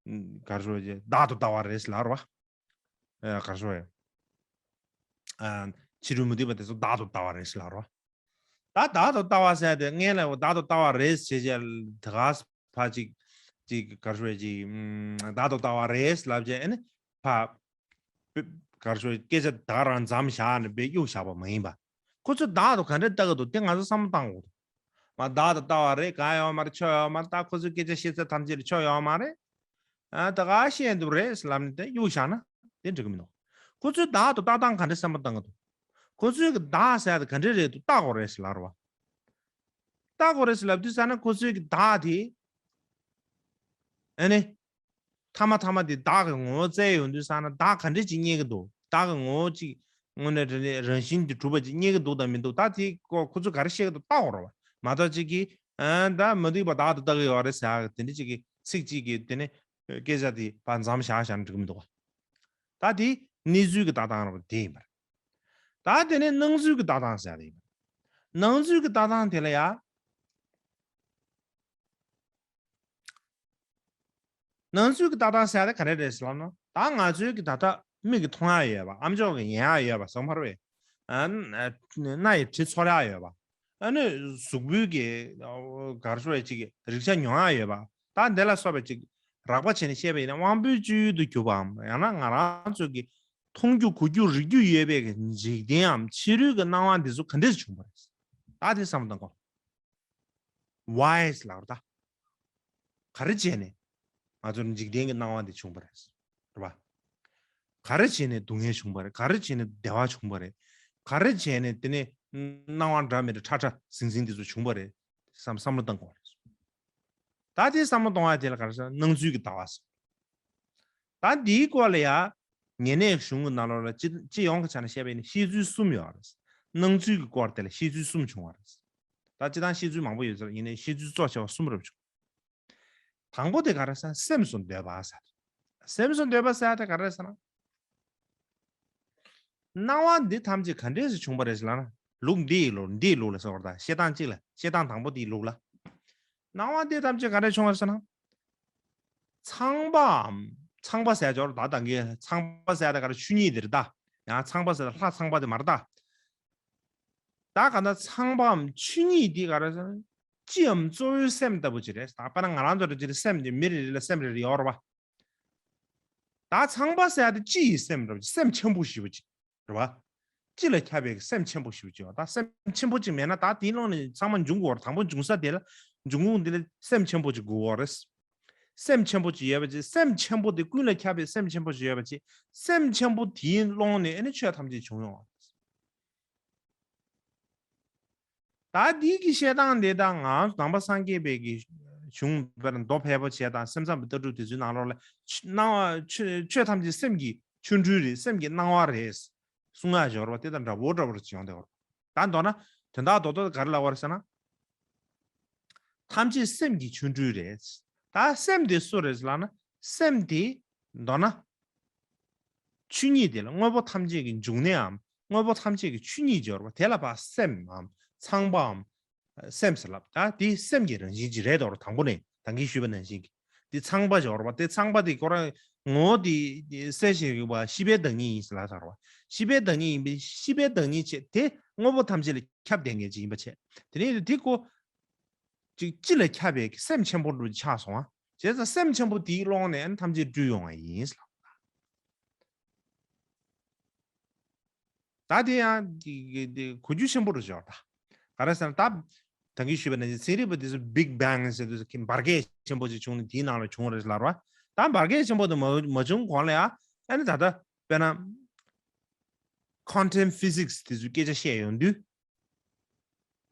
ག་རེ་ཞུ་དགོས་རེད། བདག་ཏུ་ལྟ་བ་རེད་ཟེར་ལབ་ཡོད་རེད་པ། ཨ། ག་རེ་ཞུ་དགོས་རེད། ཨ། ཕྱི་རོལ་མུ་སྟེགས་པ་དེ་ཚོ་བདག་ཏུ་ལྟ་བ་རེད་ཟེར་ལབ་ཡོད་རེད་པ། ད་བདག་ཏུ་ལྟ་བ་ཟེར་དེ་སྔོན་ལ་བདག་ཏུ་ལྟ་བ་རེད་ཟེར་བྱས་དེ་ག་ཕར་ཅིག་ཅིག་ག་རེ་ཞུ་དགོས་རེད། ཅིག་ཨམ། བདག་ཏུ་ལྟ་བ་རེད་ལབ་བྱས་ཨ་ནི་ཕར་ག་རེ་ཞུ་དགོས་རེད། སྐད་ཆ་ད་ག་རང་མཚམས་བཞག་ནས་དཔེ་གཡུག་བཞག་པ་མ་ཡིན་པ། ཁོ་ཚོས་བདག་ཏུ་ག་འདྲས་ལྟ་གི་འདུག་དེ་ང་ཚོ་བསམ་བློ་བཏང་དགོས་འདུག་མ་བདག་ཏུ་ལྟ་བ་རེད། གང་ཡོད་མ་རེད། ཆོ་ཡོད་མ་རེད། ད་ཁོ་ཚོའི་སྐད་ཆ་བཤད་ཚད་ཐམས་ཅད་ལ་ཆོ་ཡོད་མ་རེད། ཨ། ད་ག་བཤད་འདུག་རེད་ལབ་ནས་དེ་གཡུག་བཞག་ན་དེ་འགྲིག་གི་མི་འདུག་ཁོ་ཚོའི་བདག་ཏུ་ལྟ་སྟངས་ག་འདྲས་བསམ་བློ་བཏང་གི་འདུག་ཁོ་ཚོའི་གི་བདག་ཟེར་ཡ་དེ་ག་འདྲས་རེད་འདུག་ལྟ་དགོས་རེད་ཟེར་ལབ་རེད་པ། ལྟ་དགོས་རེད་ཟེར་ལབ་དུས་ཙ་ན་ཁོ་ཚོའི་གི་བདག་དེ་ཨ་ནི། ཐ་མ་ཐ་མ་དེ་བདག་གི་ངོ་བོ་བཙལ་ཡོང་དུས་ཙ་ན་བདག་ག་འདྲས་ཅིག་རྙེད་ཀྱི་འདུག་བདག་གི་ངོ་བོ་ཅིག་དངོས་གནས་དྲང་གནས་རང་བཞིན་གྱིས་གྲུབ་པ་ཅིག་རྙེད་ཀྱི་འདུག་དང་མི་འདུག་ད་དེ་ཁོ་ཁོ་ཚོས་ག་རེ་བཤད་ཀྱི་འདུག་ལྟ་དགོས་རེད་པ། མ་གཏོགས་ཅིག་གིས་ཨ། ད་མུ་སྟེགས་པ་བདག་ཏུ་ལྟ་གི་ཡོད་རེད་ཟེར་ཡ་དེ་འདྲས་ཅིག་གི་ཚིག་ཅིག་གིས་དེ་ནི་སྐད་ཆ་དེ་ཕར་མཚམས་བཞག་བཞག་ན་འགྲིག་གི་མི་འདུག་པ། ད་དེ་གནས་ཚུལ་གྱི་ལྟ་སྟངས་རེད་པ། དེ་ཡིན་པ་རེད། ད་དེ་ནས་སྣང་ཚུལ་གྱི་ལྟ་སྟངས་ཟེར་ཡ་དེ་ཡིན་པ་རེད། སྣང་ཚུལ་གྱི་ལྟ་སྟངས་དེ་ལ་ཡ། སྣང་ཚུལ་གྱི་ལྟ་སྟངས་ཟེར་ཡ་དེ་ག་རེ་རེད་ཟེར་ལབ་ན། ད་ང་ཚོའི་གི་ད་ལྟ་མིག་གིས་མཐོང་ཡ་ཡོད་པ། ཨ་མཆོག་གིས་ཉན་ཡ་ཡོད་པ། ཟ་མ་རེད་པས། ཨ། སྣ་ཡིས་དྲི་ཚོར་ཡ་ཡོད་པ། ཨ་ནི་གཟུགས་པོའི་གི་ག་རེ་ཞུ་དགོས་རེད། ཅིག་གི་རེག་བྱ་མྱོང་ཡ་ཡོད་པ། ད་འདི་ལ་སོགས་པའི་ཅིག་རགས་པ་བྱས་ནས་བཤད་པ་ཡིན་ན་དབང་པོའི་སྤྱོད་ཡུལ་དུ་གྱུར་པའམ། ཡང་ན་ང་རང་ཚོ་གི་མཐོང་རྒྱུ་གོ་རྒྱུ་རེག་རྒྱུ་ཡོད་པའི་གི་འཇིག་རྟེན་འམ་ཕྱི་རོལ་གྱི་སྣང་བ་འདི་ཚོ་ག་འདྲས་བྱུང་བ་རེད། ད་དེ་བསམ་བློ་གཏོང་དགོས། Why ལབ་རེད་ད། ག་རེ་བྱས་ནས་ང་ཚོར་འཇིག་རྟེན་གྱི་སྣང་བ་འདི་བྱུང་བ་རེད། རེད་པ། ག་རེ་བྱས་ནས་སྡུག་བསྔལ་བྱུང་བ་རེད། ག་རེ་བྱས་ནས་བདེ་བ་བྱུང་བ་རེད། ག་རེ་བྱས་ནས་དེ་ནས་སྣང་བ་འདྲ་མི་འདྲ་ཁྲ་ཁྲ་ཟིང་ཟིང་འདི་ཚོ་བྱུང་བ་རེད་བསམ་བསམ་བློ་གཏོང་དགོས་རེད། ད་དེ་བསམ་བློ་གཏོང་ཡ་དེ་ལ་ག་རེ་ཟེར་ན་སྣང་ཚུལ་གྱི་ལྟ་བ་ཟེར། ད་འདིའི་སྐོར་ལ་ཡ། ཉེ་གནས་གཞུང་གི་ནང་ལོགས་ལ་སྤྱི་སྤྱི་ཡོངས་ཀྱི་ཆ་ནས་བཤད་པ་ཡིན་ན་བཤད་ཚུལ་གསུམ་ཡོད་རེད། སྣང་ཚུལ་གྱི་སྐོར་དེ་ལ་བཤད་ཚུལ་གསུམ་བྱུང་བ་རེད། ད་སྤྱི་བཏང་བཤད་ཚུལ་མང་པོ་ཡོད་ཟེར། ཡིན་ནའི་བཤད་ཚུལ་གཙོ་ཆེ་བ་གསུམ་རབ་བྱུང་། དང་པོ་དེ་ག་རེ་ཟེར་ན་སེམས་སུ་འདོད་པ་ཟེར། སེམས་སུ་འདོད་པ་ཟེར་དེ་ག་རེ་ཟེར་ན། སྣང་བ་འདི་ཐམས་ཅད་ག་འདྲས་སུ་བྱུང་བ་རེད་ཟེར་ལབ་ན། ལུགས་འདི་ཡི་ལུགས་འདི་ཡི་ལུགས་ལ་ཟེར་བ་ད་བཤད་སྟངས་གཅིག་ལ། བཤད་སྟངས་དང་པོ་དེའི་ལུགས་ལ། སྣང་བ་འདི་ཐམས་ཅད་ག་འདྲས་བྱུང་བ་རེད་ཟེར་ན། ཚངས་པའམ། ཚངས་པ་ཟེར་ཅོག་ད་ད་གིན་ཚངས་པ་ཟེར་ད་ག་རེ་ཆོས་ཉིད་དེ་རེད་ད། ཡང་ཚངས་པ་ཟེར་ད་ལྷ་ཚངས་པ་དེ་མ་རེད་ད། ད་ག་ན་ཚངས་པའམ་ཆོས་ཉིད་དེ་ག་རེ་ཟེར་ན། སྤྱིའམ་གཙོ་བོའི་སེམས་ལྟ་བུ་ཅིག་རེད། ད་དཔེར་ན་ང་རང་ཚོ་འདྲ་ཅིག་རེད། སེམས་དེ་མི་རེ་རེ་ལ་སེམས་རེ་རེ་ཡོད་རེད་པ། ད་ཚངས་པ་ཟེར་ཡ་དེ་སྤྱི་ཡི་སེམས་རེད་པ། སེམས་ཆེན་པོ་ཞེ་པོ་ཅིག་རེད་པ། སྤྱི་ལ་ཁྱབ་པའི་སེམས་ཆེན་པོ་ཞེ་པོ་ཅིག་ཡོད། ད་སེམས་ཆེན་པོ་ཅིག་མེད་ན་ད་དེའི་ཀློང་ནས་ཚང་མ་འབྱུང་དགོས་རེད། དང་པོ་འབྱུང་ས་དེ་ལ་འབྱུང་ཁུངས་དེ་ལ་སེམས་ཆེན་པོ་ཅིག་དགོས་རེད། སེམས་ཆེན་པོ་ཅིག་ཡོད་པ་ཅིག་སེམས་ཆེན་པོ་དེ་ཀུན་ལ་ཁྱབ་པའི་སེམས་ཆེན་པོ་ཅིག་ཡོད་པ་ཅིག་སེམས་ཆེན་པོ་དེའི་ཀློང་ནས་ཨ་ནི་ཆོས་ཐམས་ཅད་བྱུང་ཡོང་བ་རེད། ད་འདི་གི་བཤད་སྟངས་དེ་དང་ང་ནང་པ་སངས་རྒྱས་པའི་གི་གཞུང་དཔེར་ན་མདོ་ཕལ་པོ་ཆེ་དང་སེམས་ཙམ་པའི་ལྟ་གྲུབ་དེ་ཚོའི་ནང་ལོགས་ལ་ཆ་སྣང་བ་ཆོས་ཆོས་ཐམས་ཅད་སེམས་ཀྱི་ཆོ་འཕྲུལ་རེད། སེམས་ཀྱི་སྣང་བ་རེད་གསུང་ཡ་ཡོད་རེད་པ། དེ་དང་འདྲ་པོ་འདྲ་པོ་ཅིག་ཡོང་བསྡད་ཡོད་རེད། ད་མདོར་ན་དོན་དག་རྡོག་རྡོག་ག་རེ་ལབ་པ་རེད་ཟེར་ན། ཐམས་ཅད་སེམས་ཀྱི་ཆོ་འཕྲུལ་རེད། ད་སེམས་དེ་སུ་རེད་ལབ་ན། སེམས་དེ་མདོར་ན། ཆོས་ཉིད་དེ་ལ་དངོས་པོ་ཐམས་ཅད་ཀྱི་འབྱུང་གནས་འམ། དངོས་པོ་ཐམས་ཅད་ཀྱི་ཆོས་ཉིད་ཡོད་རེད་པ། དེ་ལ་ཕར་སེམས་འམ། ཚངས་པའམ། སེམས་ཟེར་ལབ། ད་དེ་སེམས་ཀྱི་རང་བཞིན་ཅིག་རེད་དོ། དང་པོ་ནས་ད་གིན་ཞུས་པ་ནང་བཞིན་གྱི། དེ་ཚངས་པ་ཡོད་རེད་པ། དེ་ཚངས་པ་དེ་ཁོ་རང་ངོ་བོ་དེ་གསལ་བཤད་ཡོད་པ་ཤེས་པའི་བདག་ཉིད་ཡིན་ཟེར་ལབ་ཚར་བ། ཤེས་པའི་བདག་ཉིད་ཡིན་པས་ཤེས་པའི་བདག་ཉིད་བྱས་དེ་དངོས་པོ་ཐམས་ཅད་ལ་ཁྱབ་བསྡད་མཁན་ཅིག་ཡིན་པ་བྱས། དེ་ནས་དེ་ཁོ། ཅིག་སྤྱི་ལ་ཁྱབ་པའི་སེམས་ཆེན་པོ་འདྲ་ཆགས་སོང་བ། བྱས་ཙང་སེམས་ཆེན་པོ་དེའི་ཀློང་ནས་ཨ་ནི་ཐམས་ཅད་སྤྲུལ་ཡོང་བ་ཡིན་ལབ། ད་དེ་ཡང་དེ་དེ་གོ་རྒྱུ་ཆེན་པོ་རུ་འབྱོར་ད། ག་རེ་ཟེར་ན་ད། ད་གིན་ཞུས་པ་ནང་བཞིན་ཚན་རིག་པ་དེ་ཚོ་Big Bang ཟེར་དུས་འབར་གས་ཆེན་པོ་ཅིག་བྱུང་ནས་དེའི་ནང་ལ་བྱུང་རེད་ལབ་ར། ད་འབར་གས་ཆེན་པོ་དེ་མ་མ་བྱུང་གོང་ལ་ཡང་ཨ་ནི་ད་ལྟ་དཔེར་ན། Quantum Physics དེ་ཚོའི་སྐད་ཆ་བཤད་ཡོང་དུས།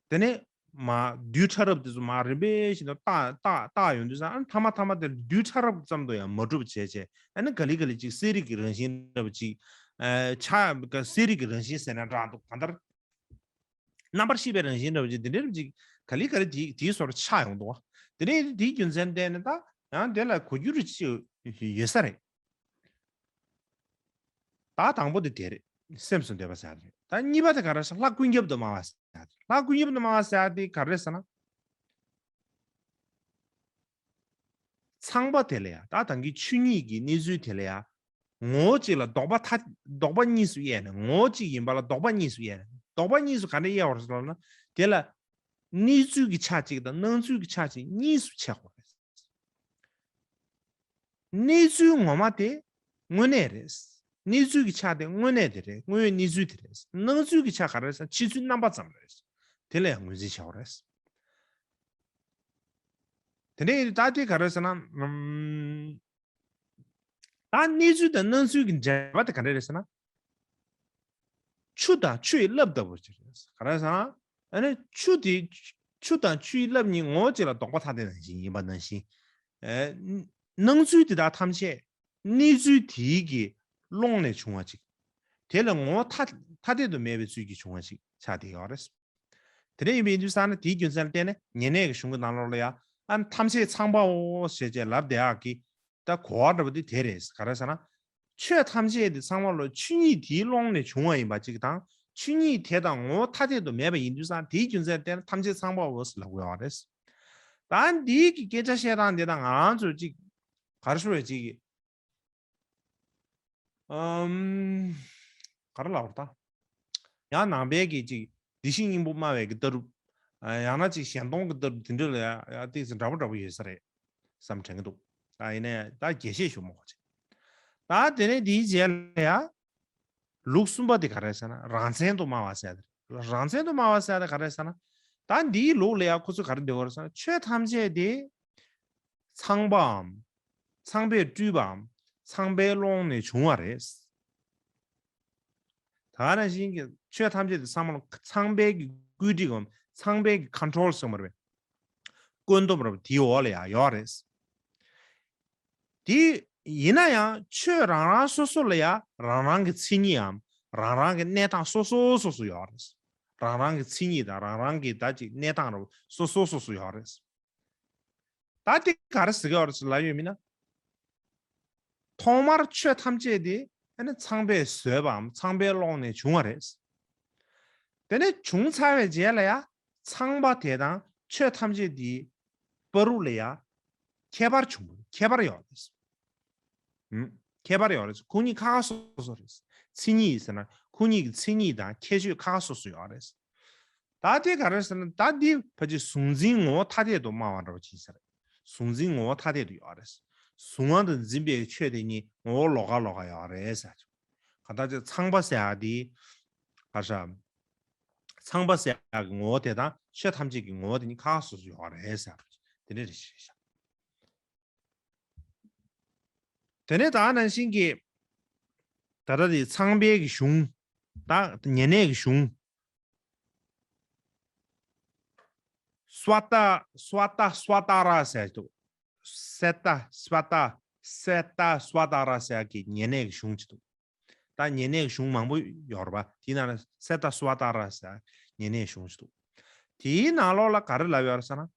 དེ་ནས་མར་རྡུལ་ཕྲ་རབ་དེ་ཚོ་མར་རིམ་པས་བཞིན་དུ་བརྟག་བརྟག་བརྟག་ཡོང་དུས་ཙང་ཨ་ནི་མཐའ་མ་མཐའ་མ་དེར་རྡུལ་ཕྲ་རབ་ཙམ་དུ་ཡང་མ་གྲུབ་བྱས་བྱས་ཨ་ནི་ག་ལེ་ག་ལེ་ཅིག་གསལ་རིག་གི་རང་བཞིན་འདྲ་བ་ཅིག་ཨ་ཆགས། གསལ་རིག་གི་རང་བཞིན་ཟེར་ན་འདྲ་འདུག་གང་ལྟར་རྣམ་པར་ཤེས་པའི་རང་བཞིན་འདྲ་བ་ཅིག་དེ་འདྲ་ཅིག་ག་ལེ་ག་ལེ་དེའི་དེའི་སོར་ཆགས་ཡོང་འདུག་བ། དེ་ནས་དེའི་རྒྱུ་མཚན་བརྟེན་ནས་ད་ཡང་དེ་ལ་གོ་རྒྱུ་རུ་ཅིག་ཡོད་ས་རེད། ད་དང་པོ་དེ་དེ་རེད། སེམས་སུ་འདོད་པ་ཟེར་རེད། ད་གཉིས་པ་དེ་ག་རེ་ཟེར། ལྷ་ཀུན་ཁྱབ་ཏུ་སྨྲ་བ་ ལྷ་སྐུ་གཉིས་པོ་དུ་མ་བ་ཟེར་ཡ་དེ་ག་རེ་ཟེར་ན། ཚངས་པ་དེ་ལ་ཡ། ད་ད་གིན་ཆོས་ཉིད་ཀྱི་གནས་ཚུལ་དེ་ལ་ཡ། ངོ་བོ་གཅིག་ལ་ལྡོག་པ་ཐ་ལྡོག་པ་གཉིས་སུ་དབྱེ་ནས། ངོ་བོ་གཅིག་ཡིན་པ་ལ་ལྡོག་པ་གཉིས་སུ་དབྱེ་ནས། ལྡོག་པ་གཉིས་སུ་ག་འདྲ་དབྱེ་བ་རེད་ཟེར་ན། དེ་ལ་གནས་ཚུལ་གྱི་ཆ་གཅིག་དང་སྣང་ཚུལ་གྱི་ཆ་གཅིག་གཉིས་སུ་ཕྱེ་དགོས་རེད། གནས་ཚུལ་ངོ་མ་དེ་དངོས་གནས་རེད། གནས་ཚུལ་གྱི་ཆ་དེ་དངོས་གནས་དེ་རེད། དངོས་ཡོད་གནས་ཚུལ་དེ་རེད། སྣང་ཚུལ་གྱི་ཆ་ག་རེ་རེད་ཟེར་ན། ཕྱེ་ཚུལ་རྣམ་པ་ཙམ་རེད། དེ་ལ་ཡང་ངོས་འཛིན་བྱ་དགོས་རེད། དེ་འདྲ་ཡིན་དུས་ད་དེ་ག་རེ་ཟེར་ན། ཨམ། ད་གནས་ཚུལ་དང་སྣང་ཚུལ་གྱི་འབྲེལ་བ་དེ་ག་འདྲ་རེད་ཟེར་ན། ཆུ་དང་ཆུ་ཡི་རླབས་ལྟ་བུ་ཅིག་རེད། ག་རེ་ཟེར་ན། ཨ་ནི་ཆུ་དེ། ཆུ་དང་ཆུ་ཡི་རླབས་གཉིས་ངོ་བོ་གཅིག་ལ་ལྡོག་པ་ཐ་དད་ནང་བཞིན་ཡིན་པ་ནང་བཞིན། ཨེ། སྣང་ཚུལ་དེ་དག་ཐམས་ཅད་གནས་ཚུལ་དེའི་གི་ཀློང་ནས་བྱུང་བ་ཅིག་དེ་ལ་ངོ་བོ་ཐ་ཐ་དད་དུ་མེད་པའི་ཚུལ་གྱིས་བྱུང་བ་ཅིག་ཆགས་བསྡད་ཡོད་རེད། དེ་འདྲ་ཡིན་པའི་དུས་ཙང་ན། དེའི་རྒྱུ་མཚན་ལ་བརྟེན་ནས་ཉེ་གནས་ཀྱི་གཞུང་གི་ནང་ལོགས་ལ་ཡང་། ཨ། ཐམས་ཅད་ཚངས་པའོ་ཞེས་བྱས་ལབ་བསྡད་ཡག་གི་ད་གོ་བ་འདྲ་པོ་དེ་དེ་རེད། ག་རེ་ཟེར་ན། ཆོས་ཐམས་ཅད་དེ་ཚང་མ་ལོ་ཆོས་ཉིད་དེའི་ཀློང་ནས་བྱུང་བ་ཡིན་པ་གཅིག་དང་། ཆོས་ཉིད་དེ་དང་ངོ་བོ་ཐ་དད་དུ་མེད་པ་ཡིན་དུས་ཙང་། དེའི་རྒྱུ་མཚན་ལ་བརྟེན་ནས་ཐམས་ཅད་ཚངས་པའོ་ལབ་དགོས་པ་རེད། ད་འདིའི་གི་སྐད་ཆ་བཤད་སྟངས་དེ་དང་ང་རང་ཚོ་གཅིག་ག་རེ་ཞུ་བའི་གཅིག་གི་ཨམ། ག་རེ་ལབ་ར་ད། ཡང་ནང་པའི་གི་ཅིག་བདེ་གཤེགས་སྙིང་པོ་སྨྲ་བའི་གི་ལྟ་གྲུབ། ཨ། ཡང་ན་ཅིག་གཞན་སྟོང་གི་ལྟ་གྲུབ་དེ་འདྲ་ལ་ཡང་ཡང་ཏོག་ཙམ་འདྲ་པོ་འདྲ་པོ་ཡོད་ས་རེད་བསམ་དྲན་གི་འདུག་ད་ཡིན་ནའི་ད་རྒྱས་བཤད་ཞུ་མ་དགོས་ཅིག་ད་དེ་ནས་དེའི་རྗེས་ལ་ཡང་ལུགས་གསུམ་པ་དེ་ག་རེ་ཟེར་ན། རང་མཚན་དུ་སྨྲ་བ་ཟེར་ཡ་དེ་རེད། རང་མཚན་དུ་སྨྲ་བ་ཟེར་ཡ་དེ་ག་རེ་ཟེར་ན། ད་འདིའི་ལུགས་ལ་ཡང་ཁོ་ཚོས་ག་རེ་འདོད་ཀྱི་ཡོད་རེད་ཟེར་ན། ཆོས་ཐམས་ཅད་དེ་ཚངས་པའམ། ཚངས་པས་སྤྲུལ་པའམ། ཚངས་པའི་ཀློང་ནས་བྱུང་བ་རེད། ད་ག་ནང་བཞིན་གྱི་ཆོས་ཐམས་ཅད་དེ་ཚང་མ་ལ་ཚངས་པའི་གི་བཀོད་སྒྲིག་གམ། ཚངས་པའི་གི་ཁོན་ཊོལ་ཟེར་བ་རེད། བཀོད་འདོམས་རེད། དེའི་འོག་ལ་ཡང་ཡོད་རེད། དེ་ཡིན་ན་ཡང་ཆོས་རང་རང་སོ་སོ་ལ་ཡང་རང་རང་གི་མཚན་ཉིད་འམ། རང་རང་གི་གནས་སྟངས་སོ་སོ་སོ་སོ་ཡོད་རེད། རང་རང་གི་མཚན་ཉིད་དང་རང་རང་གི་ད་ཅིག་གནས་སྟངས་རེད་པ། སོ་སོ་སོ་སོ་ཡོད་རེད། ད་དེ་ག་རེ་ཟེར་གྱི་ཡོད་རེད་ཟེར་ལབ་ཡོད་མིན་ན། ཐོག་མར་ཆོས་ཐམས་ཅད་དེ་ཨ་ནི་ཚངས་པས་བཟོས་པའམ། ཚངས་པའི་ཀློང་ནས་བྱུང་བ་རེད། དེ་ནས་བྱུང་ཚར་བའི་རྗེས་ལ་ཡང་ཚངས་པ་དེ་དང་ཆོས་ཐམས་ཅད་དེའི་བར་དུ་ལ་ཡང་ཁྱད་པར་བྱུང་བ། ཁྱད་པར་ཡོད་རེད། ཨུམ། ཁྱད་པར་ཡོད་རེད། ཁོ་གཉིས་ཁ་ཁ་སོ་སོ་རེད། མཚན་ཉིད་ཟེར་ན་ཁོ་གཉིས་ཀྱི་མཚན་ཉིད་དང་ཁྱད་ཆོས་ཁ་ཁ་སོ་སོ་ཡོད་རེད། ད་དེ་ག་རེ་ཟེར་ན། ད་འདི་ཕལ་ཆེར་གཟུང་འཛིན་ངོ་བོ་ཐ་དད་དུ་སྨྲ་བ་འདྲ་བོ་ཅིག་ཟེར། གཟུང་འཛིན་ངོ་བོ་ཐ་དད་དུ་ཡོད་རེད། གཟུང་བ་དང་འཛིན་པའི་ཆོས་དེ་གཉིས་ངོ་བོ་ལོགས་ཀ་ལོགས་ཀ་ཡོད་རེད་ཟེར། གང་ལྟར་ཚངས་པ་ཟེར་ཡ་དེ་ག་རེ་ཟེར། ཚངས་པ་ཟེར་ཡ་གི་ངོ་བོ་དེ་དང་ཆོས་ཐམས་ཅད་ཀྱི་ངོ་བོ་དེ་གཉིས་ཁ་ཁ་སོ་སོ་ཡོད་རེད་ཟེར། དེ་འདྲ་རེད་ཤག་དེ་ནས་ད་ནང་བཞིན་གྱི་ད་ལྟ་དེ་ཚངས་པའི་གི་གཞུང་། ད་ཉེ་གནས་ཀྱི་གཞུང་། སྭ་ཏ་སྭ་ཏ་སྭ་ཏཱ་ར་ཟེར་འདུག་སྭ་ཏ་སྭ་ཏ་སྭ་ཏ་སྭ་ཏཱ་ར་ཟེར་གྱི་ཉེ་གནས་ཀྱི་གཞུང་ཅིག་འདུག་ད་ཉེ་གནས་ཀྱི་གཞུང་མང་པོ་ཡོད་རེད་པ། དེའི་ནང་ནས་སྭ་ཏ་སྭ་ཏཱ་ར་ཟེར་ཉེ་གནས་གཞུང་ཞིག་འདུག་དེའི་ནང་ལོགས་ལ་ག་རེ་ལབ་ཡོད་རེད་ཟེར་ན།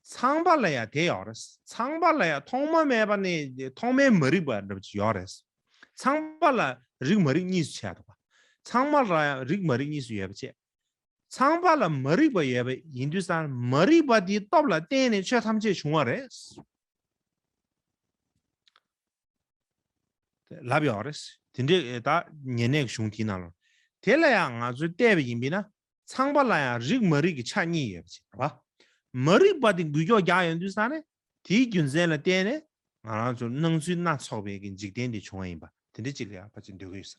ཚངས་པ་ལ་ཡང་དེ་ཡོད་རེད། ཚངས་པ་ལ་ཡང་ཐོག་མ་མེད་པ་ནས་ཐོག་མའི་མ་རིག་པ་འདྲ་པོ་ཅིག་ཡོད་རེད། ཚངས་པ་ལ་རིག་མ་རིག་གཉིས་སུ་ཕྱེ་འདུག་པ། ཚངས་པ་ལ་ཡང་རིག་མ་རིག་གཉིས་སུ་ཡོད་པ་བྱས། ཚངས་པ་ལ་མ་རིག་པ་ཡོད་པ་ཡིན་དུས་ཙང་། མ་རིག་པ་དེའི་སྟོབས་ལ་བརྟེན་ནས་ཆོས་ཐམས་ཅད་བྱུང་བ་རེད། ལབ་ཡོད་རེད། དེ་འདྲའི་ད་ཉེ་གནས་ཀྱི་གཞུང་དེའི་ནང་ལ། དེ་ལ་ཡང་ང་ཚོས་བལྟས་པ་ཡིན་པས་ན། ཚངས་པ་ལ་ཡང་རིག་མ་རིག་གི་ཆ་གཉིས་ཡོད་པ་ཅིག་རེད་པ། མ་རིག་པ་དེ་འགུལ་སྐྱོད་རྒྱག་ཡོང་དུས་ཙང་ནས། དེའི་རྒྱུ་མཚན་ལ་བརྟེན་ནས་ང་རང་ཚོར་སྣང་ཚུལ་སྣ་ཚོགས་པའི་གི་འཇིག་རྟེན་དེ་བྱུང་བ་ཡིན་པ། དེ་འདྲ་ཅིག་ལ་ཡང་ཕལ་ཆེར་འདོད་ཀྱི་ཡོད་ས།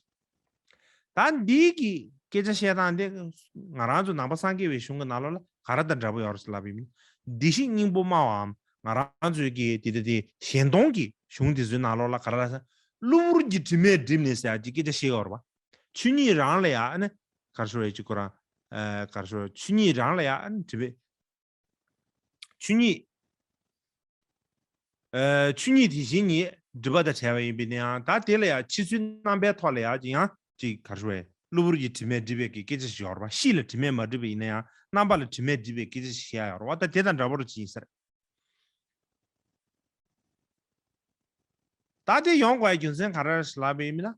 ད་འདིའི་གི་སྐད་ཆ་བཤད་སྟངས་དེ་ང་རང་ཚོ་ནང་པ་སངས་རྒྱས་པའི་གཞུང་གི་ནང་ལོགས་ལ་ག་རེ་དང་འདྲ་པོ་ཡོད་རེད་ཟེར་ལབ་པ་ཡིན་ན། བདེ་གཤེགས་སྙིང་པོ་སྨྲ་བའམ། ང་རང་ཚོའི་གི་དེ་དེ་དེ་གཞན་སྟོང་གི་གཞུང་དེ་ཚོའི་ནང་ལོགས་ལ་ག་རེ་ལབ་ཟེར་ན། གློ་བུར་གྱི་དྲི་མས་བསྒྲིབས་ནས་ཟེར་ཡ་ཅིག་སྐད་ཆ་བཤད་ཡོད་རེད་པ། ཆོས་ཉིད་རང་ལ་ཡང་ཨ་ནི་ག་རེ་ཞུ་དགོས་རེད་ཅིག་ཁོ་རང་། ཨ། ག་རེ་ཞུ། ཆོས་ཉིད་རང་ལ་ཡང་ཨ་ནི་དྲི་མས། ཆོས་ཉིད། ཨ། ཆོས་ཉིད་དེ་བཞིན་ཉིད་སྒྲིབ་པ་དང་བྲལ་བ་ཡིན་པས་ན་ཡང་། ད་དེ་ལ་ཡང་ཕྱེ་ཚུལ་རྣམ་པའི་ཐོག་ལ་ཡང་ཅིག་ཡང་ཅིག་ག་རེ་ཞུ་དགོས། གློ་བུར་གྱི་དྲི་མས་བསྒྲིབས་པའི་གི་སྐད་ཆ་ཞིག་ཡོད་རེད་པ། གཤིས་ལ་དྲི་མས་མ་བསྒྲིབས་པ་ཡིན་ན་ཡང་རྣམ་པ་ལ་དྲི་མས་བསྒྲིབས་པའི་སྐད་ཆ་ཞིག་བཤད་ཡ་ཡོད་རེད་པ། ད་དེ་དང་འདྲ་པོ་རུ་ཅིག་ཡིན་ས་རེད། ད་དེ་ཡོང་དགོས་ཡ་རྒྱུ་མཚན་ག་རེ་རེད་ལབ་པ་ཡིན་ན།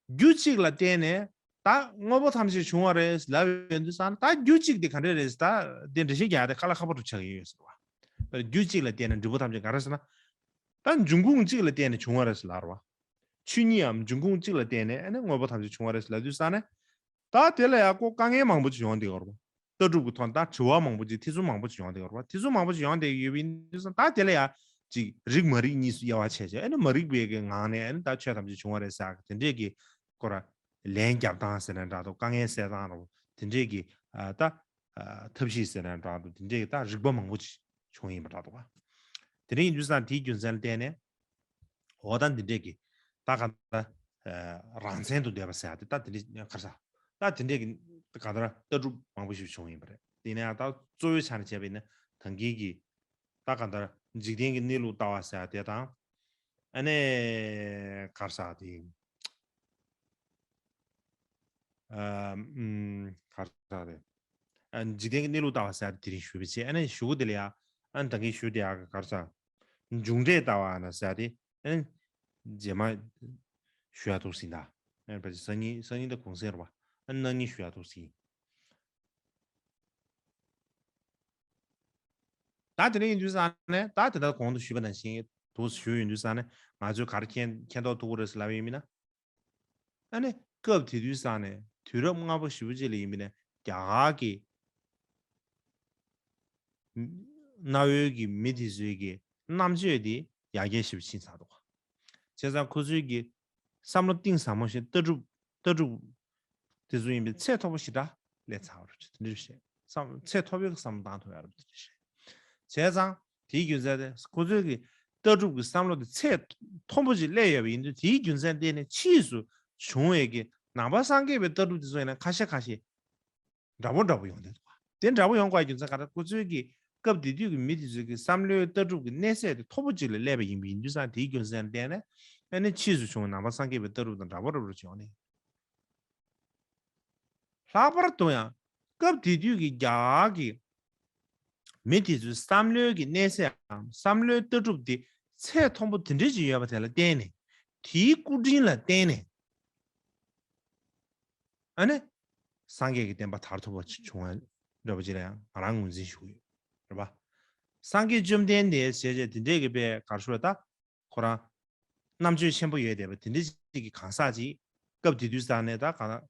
རྒྱུ་གཅིག་ལ་བརྟེན་ནས་ ད་དངོས་པོ་ཐམས་ཅད་བྱུང་བ་རེད་ལབ་ཡོང་དུས་ཙང་ད་རྒྱུ་གཅིག་དེ་ག་འདྲ་རེད་ཟེར། ད་དེ་འགྲེལ་བཤད་རྒྱག་ཡ་དེ་དཀའ་ལས་ཁག་པོ་འདྲ་ཆགས་ཀྱི་ཡོད་ཟེར་བ། རྒྱུ་གཅིག་ལ་བརྟེན་ནས་འབྲས་བུ་ཐམས་ཅད་ག་རེ་ཟེར་ན། ད་འབྱུང་ཁུངས་གཅིག་ལ་བརྟེན་ནས་བྱུང་བ་རེད་ཟེར་ལབ་རེད་བ། ཆོས་ཉིད་འམ་འབྱུང་ཁུངས་གཅིག་ལ་བརྟེན་ནས་ཨ་ནི་དངོས་པོ་ཐམས་ཅད་བྱུང་བ་རེད་ཟེར་ལབ་དུས་ཙང་ནས། ད་དེ་ལ་ཡང་ཁོ་དཀའ་ངལ་མང་པོ་ཅིག་ཡོང་བསྡད་ཡོད་རེད་བ། ལྟ་གྲུབ་ཀྱི་ཐོག་ནས་ད་དྲི་བ་མང་པོ་ཅིག་ཐེ་ཚོམ་མང་པོ་ཅིག་ཡོང་བསྡད་ཡོད་རེད་བ། ཐེ་ཚོམ་མང་པོ་ཅིག་ཡོང་བསྡད་ཡོད་པ་ཡིན་དུས་ཙང་ད་དེ་ལ་ཡང་ཅིག་རིག་མ་རིག་གཉིས་སུ་དབྱེ་བ་ཕྱེ་བྱས་ཨ་ནི་མ་རིག་པའི་གི་ངང་ནས་ཨ་ནི་ད་ཆོས་ཐམས་ཅད་བྱུང་བ་རེད་ཟེར་གི་དེ་འདྲས་ཀྱི་སྐོར་ལ་ལན་རྒྱབ་སྟངས་ཟེར་ན་འདྲ་འདུག་དཀའ་ངལ་སེལ་སྟངས་རེད་བ། དེ་འདྲས་ཀྱི་ཨ་ད་ཨ་ཐབས་ཤེས་ཟེར་ན་འདྲ་འདུག་དེ་འདྲས་ཀྱི་ད་རིག་པ་མང་པོ་ཅིག་བྱུང་ཡིན་པ་འདྲ་འདུག་བ། དེ་འདྲ་ཡིན་དུས་ཙང་དེའི་རྒྱུ་མཚན་ལ་བརྟེན་ནས། འོ་ད་འདི་འདྲས་ཀྱི་ད་ག་ད་རང་མཚན་དུ་འདོད་པ་ཟེར་ཡ་དེ་ད་འདི་འདྲས་ག་རེ་ཟ། ད་འདི་འདྲས་ཀྱི་ག་ད་ལྟ་གྲུབ་མང་པོ་ཞིག་བྱུང་ཡིན་པ་རེད། དེ་ནས་ད་གཙོ་བོའི་ཆ་ནས་བྱས་པ་ཡིན་ན་ད་གིན་གྱི་ད་ག་ད་འཇིག་རྟེན་གྱི་གནས་ལུགས་ལྟ་བ་ཟེར་ཡ་དེ་དང་། ཨ་ནི་ག་རེ་ཟ་དེ། ཨ་ཨམ་ག་རེ་ཟ་དེ། ཨ་འཇིག་རྟེན་གྱི་གནས་ལུགས་ལྟ་བ་ཟེར་ཡ་དེ་དེ་རིང་ཞུས་པ་བྱས། ཨ་ནི་ཞུ་གི་དེ་ལ་ཡ་ཨ་ནི་ད་གིན་ཞུས་དེ་ཡ་ག་རེ་ཟ། མཇུག་འབྲས་ལྟ་བ་ན་ཟེར་ཡ་དེ། ཨ་ནི་རྗེས་མ་ཞུ་ཡ་འདུག་ཟིན་ད། ཨ་ནི་སང་ཉིན་སང་ཉིན་ད་གུང་སེང་རེད་བ། ཨ་ནི་གནངས་ཉིན་ཞུ་ཡ་འདུག་ཟིན། ད་དེ་འདྲ་ཡིན་དུས་ཙང་ནས་ད་དེ་ལྟར་གོང་དུ་ཞུས་པ་ནང་བཞིན་འདུག་ཞུས་ཡོང་དུས་ཙང་ནས་ང་ཚོས་ག་རེ་མཁྱེན་མཁྱེན་རྟོགས་ཐུབ་ཀྱི་རེད་ཟེར་ལབ་ཡོད་མིན་ན། ཨ་ནི་སྐབས་དེ་དུས་ཙང་ནས་དུས་རབས་སྔ་པོ་ཞེ་པོ་ཅིག་ལ་ཡིན་པ་ནས་རྒྱ་གར་གྱི་གནའ་བོའི་གི་མི་དེ་ཚོའི་གི་རྣམ་དཔྱོད་དེ་ཡར་རྒྱས་ཞེ་པོ་ཕྱིན་ཚར་འདུག་བྱས་ཙང་ཁོ་ཚོའི་གི་བསམ་བློ་གཏིང་ཟབ་མོ་ཞིག་ལྟ་གྲུབ་ལྟ་གྲུབ་དེ་ཚོ་ཡིན་པའི་ཚད་མཐོ་པོ་ཞེ་དྲག་སླེབས་ཚར་བ་རེད། དེ་འདྲ་བཤད་བསམ་ཚད་མཐོ་པོའི་བསམ་བློ་བཏང་ཐུབ་ཡ་རེད། དེ་འདྲ་བཤད་བྱས་ཙང་དེའི་རྒྱུ་མཚན་དེ་ཁོ་ཚོའི་གི་ལྟ་གྲུབ་ཀྱི་བསམ་བློ་དེ་ཚད་མཐོན་པོ་ཞིག་སླེབས་ཡོད་པ་ཡིན་དུས་དེའི་རྒྱུ་མཚན་བརྟེན་ནས་ཕྱིས་སུ་བྱུང་བའི་གི་ནང་པ་སངས་རྒྱས་པའི་ལྟ་གྲུབ་དེ་ཚོ་ཡིན་ན་ཁ་ཤས་ཁ་ཤས་འདྲ་པོ་འདྲ་པོ་ཡོང་བསྡད་འདུག་དེ་འདྲ་པོ་ཡོང་དགོས་རྒྱུ་མཚན་ག་རེ། ཁོ་ཚོའི་གི་སྐབས་དེ་དུས་ཀྱི་མི་དེ་ཚོའི་གི་བསམ་བློའི་ལྟ་གྲུབ་ཀྱི་གནས་ཚད་དེ་མཐོ་པོ་ཅིག་ལ་སླེབས་པ་ཡིན་པ་ཡིན་དུས་ཙང་དེའི་རྒྱུ་མཚན་བརྟེན་ནས་ཨ་ནི་ཕྱིས་སུ་བྱུང་བའི་ནང་པ་སངས་རྒྱས་པའི་ལྟ་གྲུབ་དང་འདྲ་པོ་འདྲ་པོ་ཅིག་ཡོང་ནས། ལྷག་པར་དུ་ཡང་སྐབས་དེ་དུས་ཀྱི་རྒྱ་གར་གྱི་མི་དེ་ཚོའི་བསམ་བློའི་གི་གནས་ཚད་དང་བསམ་བློའི་ལྟ་གྲུབ་དེ་ཚད་མཐོན་པོ་དེ་འདྲ་ཅིག་ཡོད་པ་དེ་ལ་བརྟེན་ནས་དེའི་སྐུ་དྲིན་ལ་བརྟེན་ནས། ཨ་ནི། སངས་རྒྱས་ཀྱི་བསྟན་པ་དར་ཐུབ་པ་བྱུང་བ་འདྲ་པོ་ཅིག་ལ་ཡང་ང་རང་ངོས་འཛིན་ཞུ་གི་ཡོད། རེད་པ། སངས་རྒྱས་བཅོམ་ལྡན་འདས་ཞེས་བྱས་དེ་འདྲས་ཀྱི་དཔེ་ག་རེ་ཞུ་བ་ད། ཁོ་རང་རྣམ་དཔྱོད་ཆེན་པོ་ཡོད་བསྡད་པ་དེ་འདྲས་ཅིག་གི་གང་ཟག་ཅིག་སྐབས་དེ་དུས་ཙང་ནས་ད་གང་རྒྱ་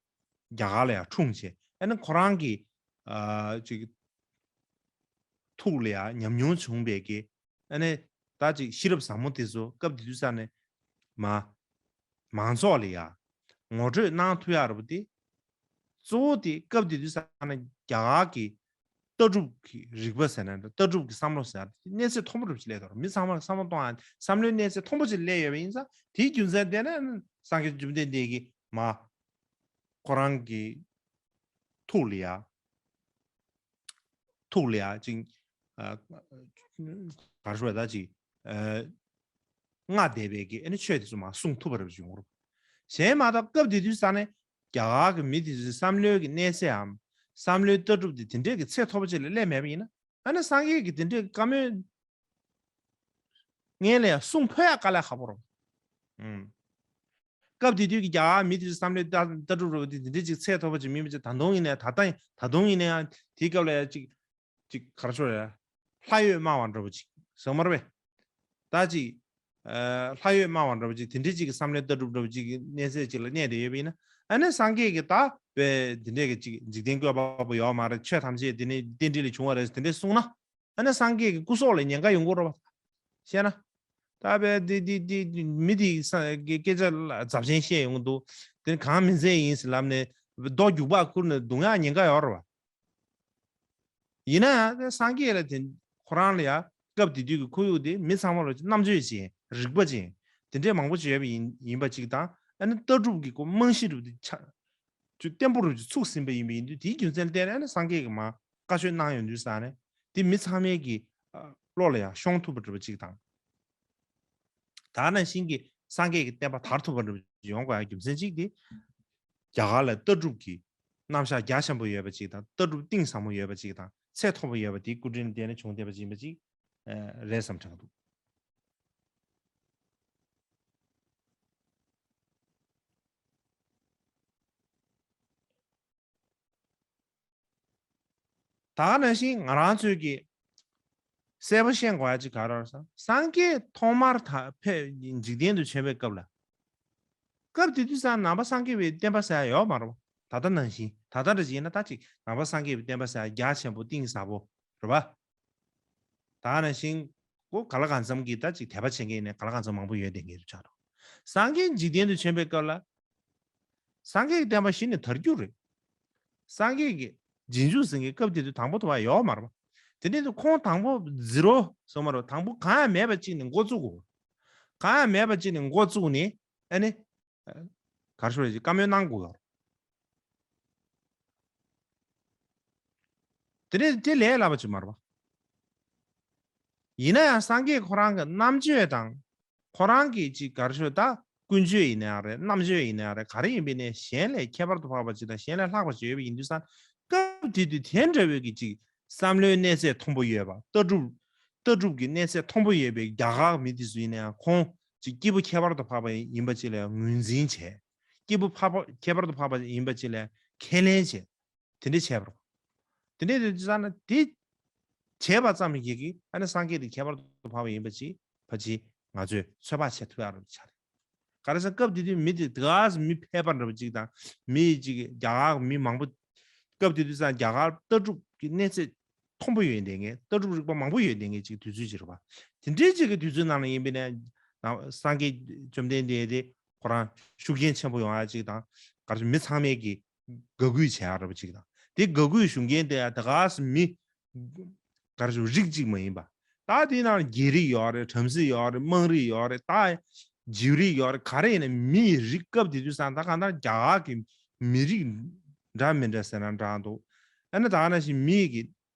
གར་ལ་ཡང་འཁྲུངས་བྱས་ཨ་ནི་ཁོ་རང་གི་ཨ་ཅིག་ཐུགས་ལ་ཡང་ཉམས་མྱོང་བྱུང་བའི་གི་ཨ་ནི་ད་ཅིག་ཤེས་རབ་ཟབ་མོ་དེ་ཚོ་སྐབས་དེ་དུས་ཙང་ནས་མ་མང་ཚོགས་ལ་ཡང་ངོ་སྤྲོད་གནང་ཐུབ་ཡག་རེད་པ་དེ། གཙོ་བོ་དེ་སྐབས་དེ་དུས་ཙང་ནས་རྒྱ་གར་གྱི་ལྟ་གྲུབ་ཀྱི་རིག་པ་ཟེར་ན་འདྲ་ལྟ་གྲུབ་ཀྱི་བསམ་བློ་ཟེར་ན་འདྲ་གནས་ཚད་མཐོན་པོ་རུ་ཅིག་སླེབས་འདུག་མི་ཚང་མར་བསམ་བློ་གཏོང་ཡག་བསམ་བློའི་གནས་ཚད་མཐོན་པོ་ཅིག་སླེབས་ཡོད་པ་ཡིན་ཙང་དེའི་རྒྱུ་མཚན་བརྟེན་ནས་སངས་རྒྱས་བཅོམ་ལྡན་འདས་ཀྱིས་མ་ཁོ་རང་གི་ཐུགས་ལ་ཡ། ཐུགས་ལ་ཡ་ཅིག་ཨ། ག་རེ་ཞུ་བ་ད་ཅིག་ཨ། མངའ་བསྡད་པའི་གི་ཨ་ནི་ཆོས་དེ་ཚོ་མར་གསུང་ཐུབ་པ་རེད་བྱུང་རུང་། གཞན་མ་གཏོགས་སྐབས་དེ་དུས་ཙང་ནས་རྒྱ་གར་གི་མི་དེ་ཚོའི་བསམ་བློའི་གི་གནས་ཚད་འམ། བསམ་བློའི་ལྟ་གྲུབ་དེ་དེ་འདྲས་ཀྱི་ཚད་མཐོ་པོ་ཅིག་ལ་སླེབས་མེད་པ་ཡིན་ན་ཨ་ནི་སངས་རྒྱས་ཀྱི་དེ་འདྲས་ཀྱི་བཀའ་མོལ། སྔོན་ལ་ཡང་གསུང་ཕོད་ཡག་དཀའ་ལས་ཁག་པོ་རེད། ཨུམ། སྐབས་དེ་དུས་ཀྱི་རྒྱ་གར་མི་དེ་ཚོའི་བསམ་བློའི་ལྟ་ལྟ་གྲུབ་རེད་པ་དེ་དེ་འདྲས་ཅིག་ཚད་མཐོ་པོ་ཅིག་མིན་པ་ཅིག་ད་དུང་ཡིན་ནའི་ད་ལྟ་ད་དུང་ཡིན་ནའི་ཡང་དེའི་སྐབས་ལ་ཡང་ཅིག་ཅིག་ག་རེ་ཞུ་རེད། ལྷ་ཡོད་སྨྲ་བ་འདྲ་པོ་ཅིག་ཟེར་མ་རེད་པས། ད་ཅིག་ཨ། ལྷ་ཡོད་སྨྲ་བ་འདྲ་པོ་ཅིག་དེ་འདྲས་ཅིག་གི་བསམ་བློའི་ལྟ་གྲུབ་འདྲ་པོ་ཅིག་གི་གནས་ཚད་ཅིག་ལ་གནས་བསྡད་ཡོད་པ་ཡིན་ན་ཨ་ནི་སངས་རྒྱས་ཀྱིས་ད་དཔེ་དེ་འདྲས་ཀྱི་ཅིག་འཇིག་རྟེན་བཀོད་པ་པོ་ཡོད་མ་རེད། ཆོས་ཐམས་ཅད་དེ་ནི་རྟེན་འབྲེལ་ལས་བྱུང་བ་རེད་དེ་འདྲས་གསུངས་ན། ཨ་ནི་སངས་རྒྱས་ཀྱི་སྐུ་སྲོག་ལ་ཉེན་ཁ་ཡོང་གི་རེད་པ། བཤད་ན། ད་དཔེ་འདི་འདི་འདི་མི་འདི་ས་སྐད་ཆ་ལ་རྫབ་ཆེན་བཤད་ཡོང་གི་འདུག་དེ་ནི་གང་མིན་ཚད་ཡིན་ཟེར་ལབ་ནས་རྡོ་རྒྱུག་པ་ཁུར་ནས་རྡུང་ཡག་ཉེན་ཁ་ཡོད་རེད་པ། ཡིན་ན་ཡང་དེ་སངས་རྒྱས་ལ་དེ་ཁོ་རང་ལ་ཡང་སྐབས་དེ་དུས་ཀྱི་ཁོར་ཡུག་དེ་མི་ཚང་མ་ལ་རྣམ་དཔྱོད་ཅན་རིག་པ་ཅན་དེ་འདྲས་མང་པོ་ཅིག་ཡོད་པ་ཡིན་ཡིན་པ་ཅིག་དང་ཨ་ནི་ལྟ་གྲུབ་ཀྱི་ཁོ་རྨང་གཞི་རུ་དེ་ཆ་ཅུ་བརྟན་པོ་རུ་ཅིག་ཚུགས་ཟིན་པ་ཡིན་པ་ཡིན་དུས་དེའི་རྒྱུ་མཚན་བརྟེན་ནས་ཨ་ནི་སངས་རྒྱས་ཀྱིས་མ་བཀའ་ཆོས་གནང་ཡོང་དུས་ས་ནས་དེ་མི་ཚང་མའི་གི་བློ་ལ་ཡང་ཤོང་ཐུབ་པ་འདྲ་པོ་ཅིག་དང་། ད་ནང་བཞིན་གྱི་སངས་རྒྱས་ཀྱི་བསྟན་པ་དར་ཐུབ་པ་འདྲ་པོ་ཡོང་དགོས་ཡ་རྒྱུ་མཚན་གཅིག་དེ། རྒྱ་གར་ལ་ལྟ་གྲུབ་ཀྱི་རྣམ་གཞག་རྒྱ་ཆེན་པོ་ཡོད་པ་གཅིག་དང་ལྟ་གྲུབ་གཏིང་ཟབ་མོ་ཡོད་པ་གཅིག་དང་ཚད་མཐོ་པོ་ཡོད་པ་དེའི་སྐུ་དྲིན་ལ་བརྟེན་ནས་བྱུང་བསྡད་པ་ཅིག་ཡིན་པ་ཅིག་རེད་བསམ་དྲན་གྱི་འདུག་ད་ག་ནང་བཞིན་ང་རང་ཚོས་ཀྱི་གསལ་པོ་ཤེས་དགོས་ཡ་ཅིག་ག་རེ་རེད་ཟེར་ན། སངས་རྒྱས་ཐོག་མར་ད་ཕེབས་འཇིག་རྟེན་དུ་བྱོན་པའི་སྐབས་ལ། སྐབས་དེ་དུས་ཙང་ནང་པ་སངས་རྒྱས་པའི་བསྟན་པ་ཟེར་ཡ་ཡོད་མ་རེད་པ། ད་ལྟ་ནང་བཞིན་ད་ལྟ་འདྲ་ཅིག་ཡིན་ན་ད་ཅིག་ནང་པ་སངས་རྒྱས་པའི་བསྟན་པ་ཟེར་ཡ་རྒྱ་ཆེན་པོ་གཏིང་ཟབ་པོ་རེད་པ། ད་ག་ནང་བཞིན་ཁོ་ག་ལ་གང་འཚམ་གྱི་ད་ཅིག་དད་པ་བྱེད་མཁན་ཡིན་ན་ག་ལ་གང་འཚམ་མང་པོ་ཡོད་བསྡད་མཁན་རེད་ཆགས་འདུག་སངས་རྒྱས་འཇིག་རྟེན་དུ་བྱོན་པའི་སྐབས་ལ། སངས་རྒྱས་ཀྱི་བསྟན་པ་གཞི་ནས་དར་རྒྱུ་རེད། སངས་རྒྱས་ཀྱི་རྗེས་འཇུག་ཟེར་མཁན་སྐབས་དེ་དུས་དང་པོ་དུ་བ་ཡོད་མ་རེད་པ། དེ་ནས་དུ་ཁོང་དང་པོ་ཛི་རོ་སོང་མ་རེད། དང་པོ་གང་ཡང་མེད་པ་གཅིག་ནས་འགོ་བཙུགས་དགོས། གང་ཡང་མེད་པ་གཅིག་ནས་འགོ་བཙུགས་ནས་ཨ་ནི། ག་རེ་ཞུ་རེད་ཅིག་བཀའ་མོལ་གནང་དགོས་ཡོད་རེད། དེ་ནས་དེ་ལས་སླ་པ་ཅིག་མ་རེད་པ། ཡིན་ན་ཡང་སངས་རྒྱས་ཁོ་རང་གི་རྣམ་དཔྱོད་དང་། ཁོ་རང་གི་ཅིག་ག་རེ་ཞུ་ད་ཀུན་སྤྱོད་ཡིན་ན་ཡང་རེད། རྣམ་དཔྱོད་ཡིན་ན་ཡང་རེད། ག་རེ་ཡིན་པའི་ནས་གཞན་ལས་ཁྱད་པར་དུ་འཕགས་པ་ཅིག་དང་གཞན་ལས་ལྷག་པ་ཅིག་ཡོད་པ་ཡིན་དུས་ཙང་སྐབས་དེ་དུས་དེ་འདྲ་བའི་གི་ཅིག་བསམ་བློའི་གནས་ཚད་མཐོན་པོ་ཡོད་པ། ལྟ་གྲུབ་ལྟ་གྲུབ་ཀྱི་གནས་ཚད་མཐོན་པོ་ཡོད་པའི་རྒྱ་གར་མི་དེ་ཚོ་ཡིན་ན་ཡང་ཁོང་ཅིག་སྐྱེས་བུ་ཁྱད་པར་དུ་འཕགས་པ་ཡིན་པ་ཅིག་ལ་ངོས་འཛིན་བྱས། སྐྱེས་བུ་འཕགས་པ་ཁྱད་པར་དུ་འཕགས་པ་ཡིན་པ་ཅིག་ལ་ཁས་ལེན་བྱས། དེ་འདྲ་བྱས་པ་རེད། དེ་འདྲ་དུས་ཙང་ན་དེ་བྱས་པ་ཙམ་གྱིས་ཀྱི་ཨ་ནི་སངས་རྒྱས་དེ་ཁྱད་པར་དུ་འཕགས་པ་ཡིན་པ་ཅིག་ཕལ་ཆེར་ང་ཚོས་ཚོད་དཔག་བྱེད་ཐུབ་ཡག་རེད་ཆགས་རེད། ག་རེ་ཟེར་སྐབས་དེ་དུས་མི་དེ་དགའ་མི་ཕལ་པ་འདྲ་པོ་ཅིག་དང་མི་ཅིག་རྒྱ་གར་མི་མང་པོ་སྐབས་དེ་དུས་ཙང་རྒྱ་གར་ལྟ་གྲུབ་ཀྱི་གནས་ཚད་མཐོན་པོ་ཡོད་བསྡད་མཁན། ལྟ་གྲུབ་རིག་པ་མང་པོ་ཡོད་བསྡད་མཁན་ཅིག་དུས་ཚོད་ཅིག་རེད་པ། དེ་འདྲའི་ཅིག་གི་དུས་ཚོད་ནང་ལ་ཡིན་པས་ན་སངས་རྒྱས་བཅོམ་ལྡན་འདས་དེ་ཁོ་རང་ཤུགས་རྐྱེན་ཆེན་པོ་ཡོང་ཡ་ཅིག་དང་། ག་རེ་མི་ཚང་མས་ཀྱི་དགའ་གུས་བྱེད་ཡག་རེད་པ་ཅིག་དང་། དེ་དགའ་གུས་ཞུ་མཁན་དེ་ད་ག་སེ་མི་ག་རེ་ཞུ་རིགས་གཅིག་མ་ཡིན་པ། ད་དེའི་ནང་རྒྱལ་རིགས་ཡོད་རེད། བྲམ་ཟེ་ཡོད་རེད། དམངས་རིགས་ཡོད་རེད། ད་རྗེའུ་རིགས་ཡོད་རེད། ག་རེ་ཡིན་ན་མི་ཡི་རིགས་སྐབས་དེ་དུས་ཙང་ད་གང་ལྟར་རྒྱ་གར་གྱི་མི་རིགས་འདྲ་མི་འདྲ་ཟེར་ན་འདྲ་འདུག་ཨ་ནི་ད་ག་ནང་བཞིན་མི་ཡི་གི་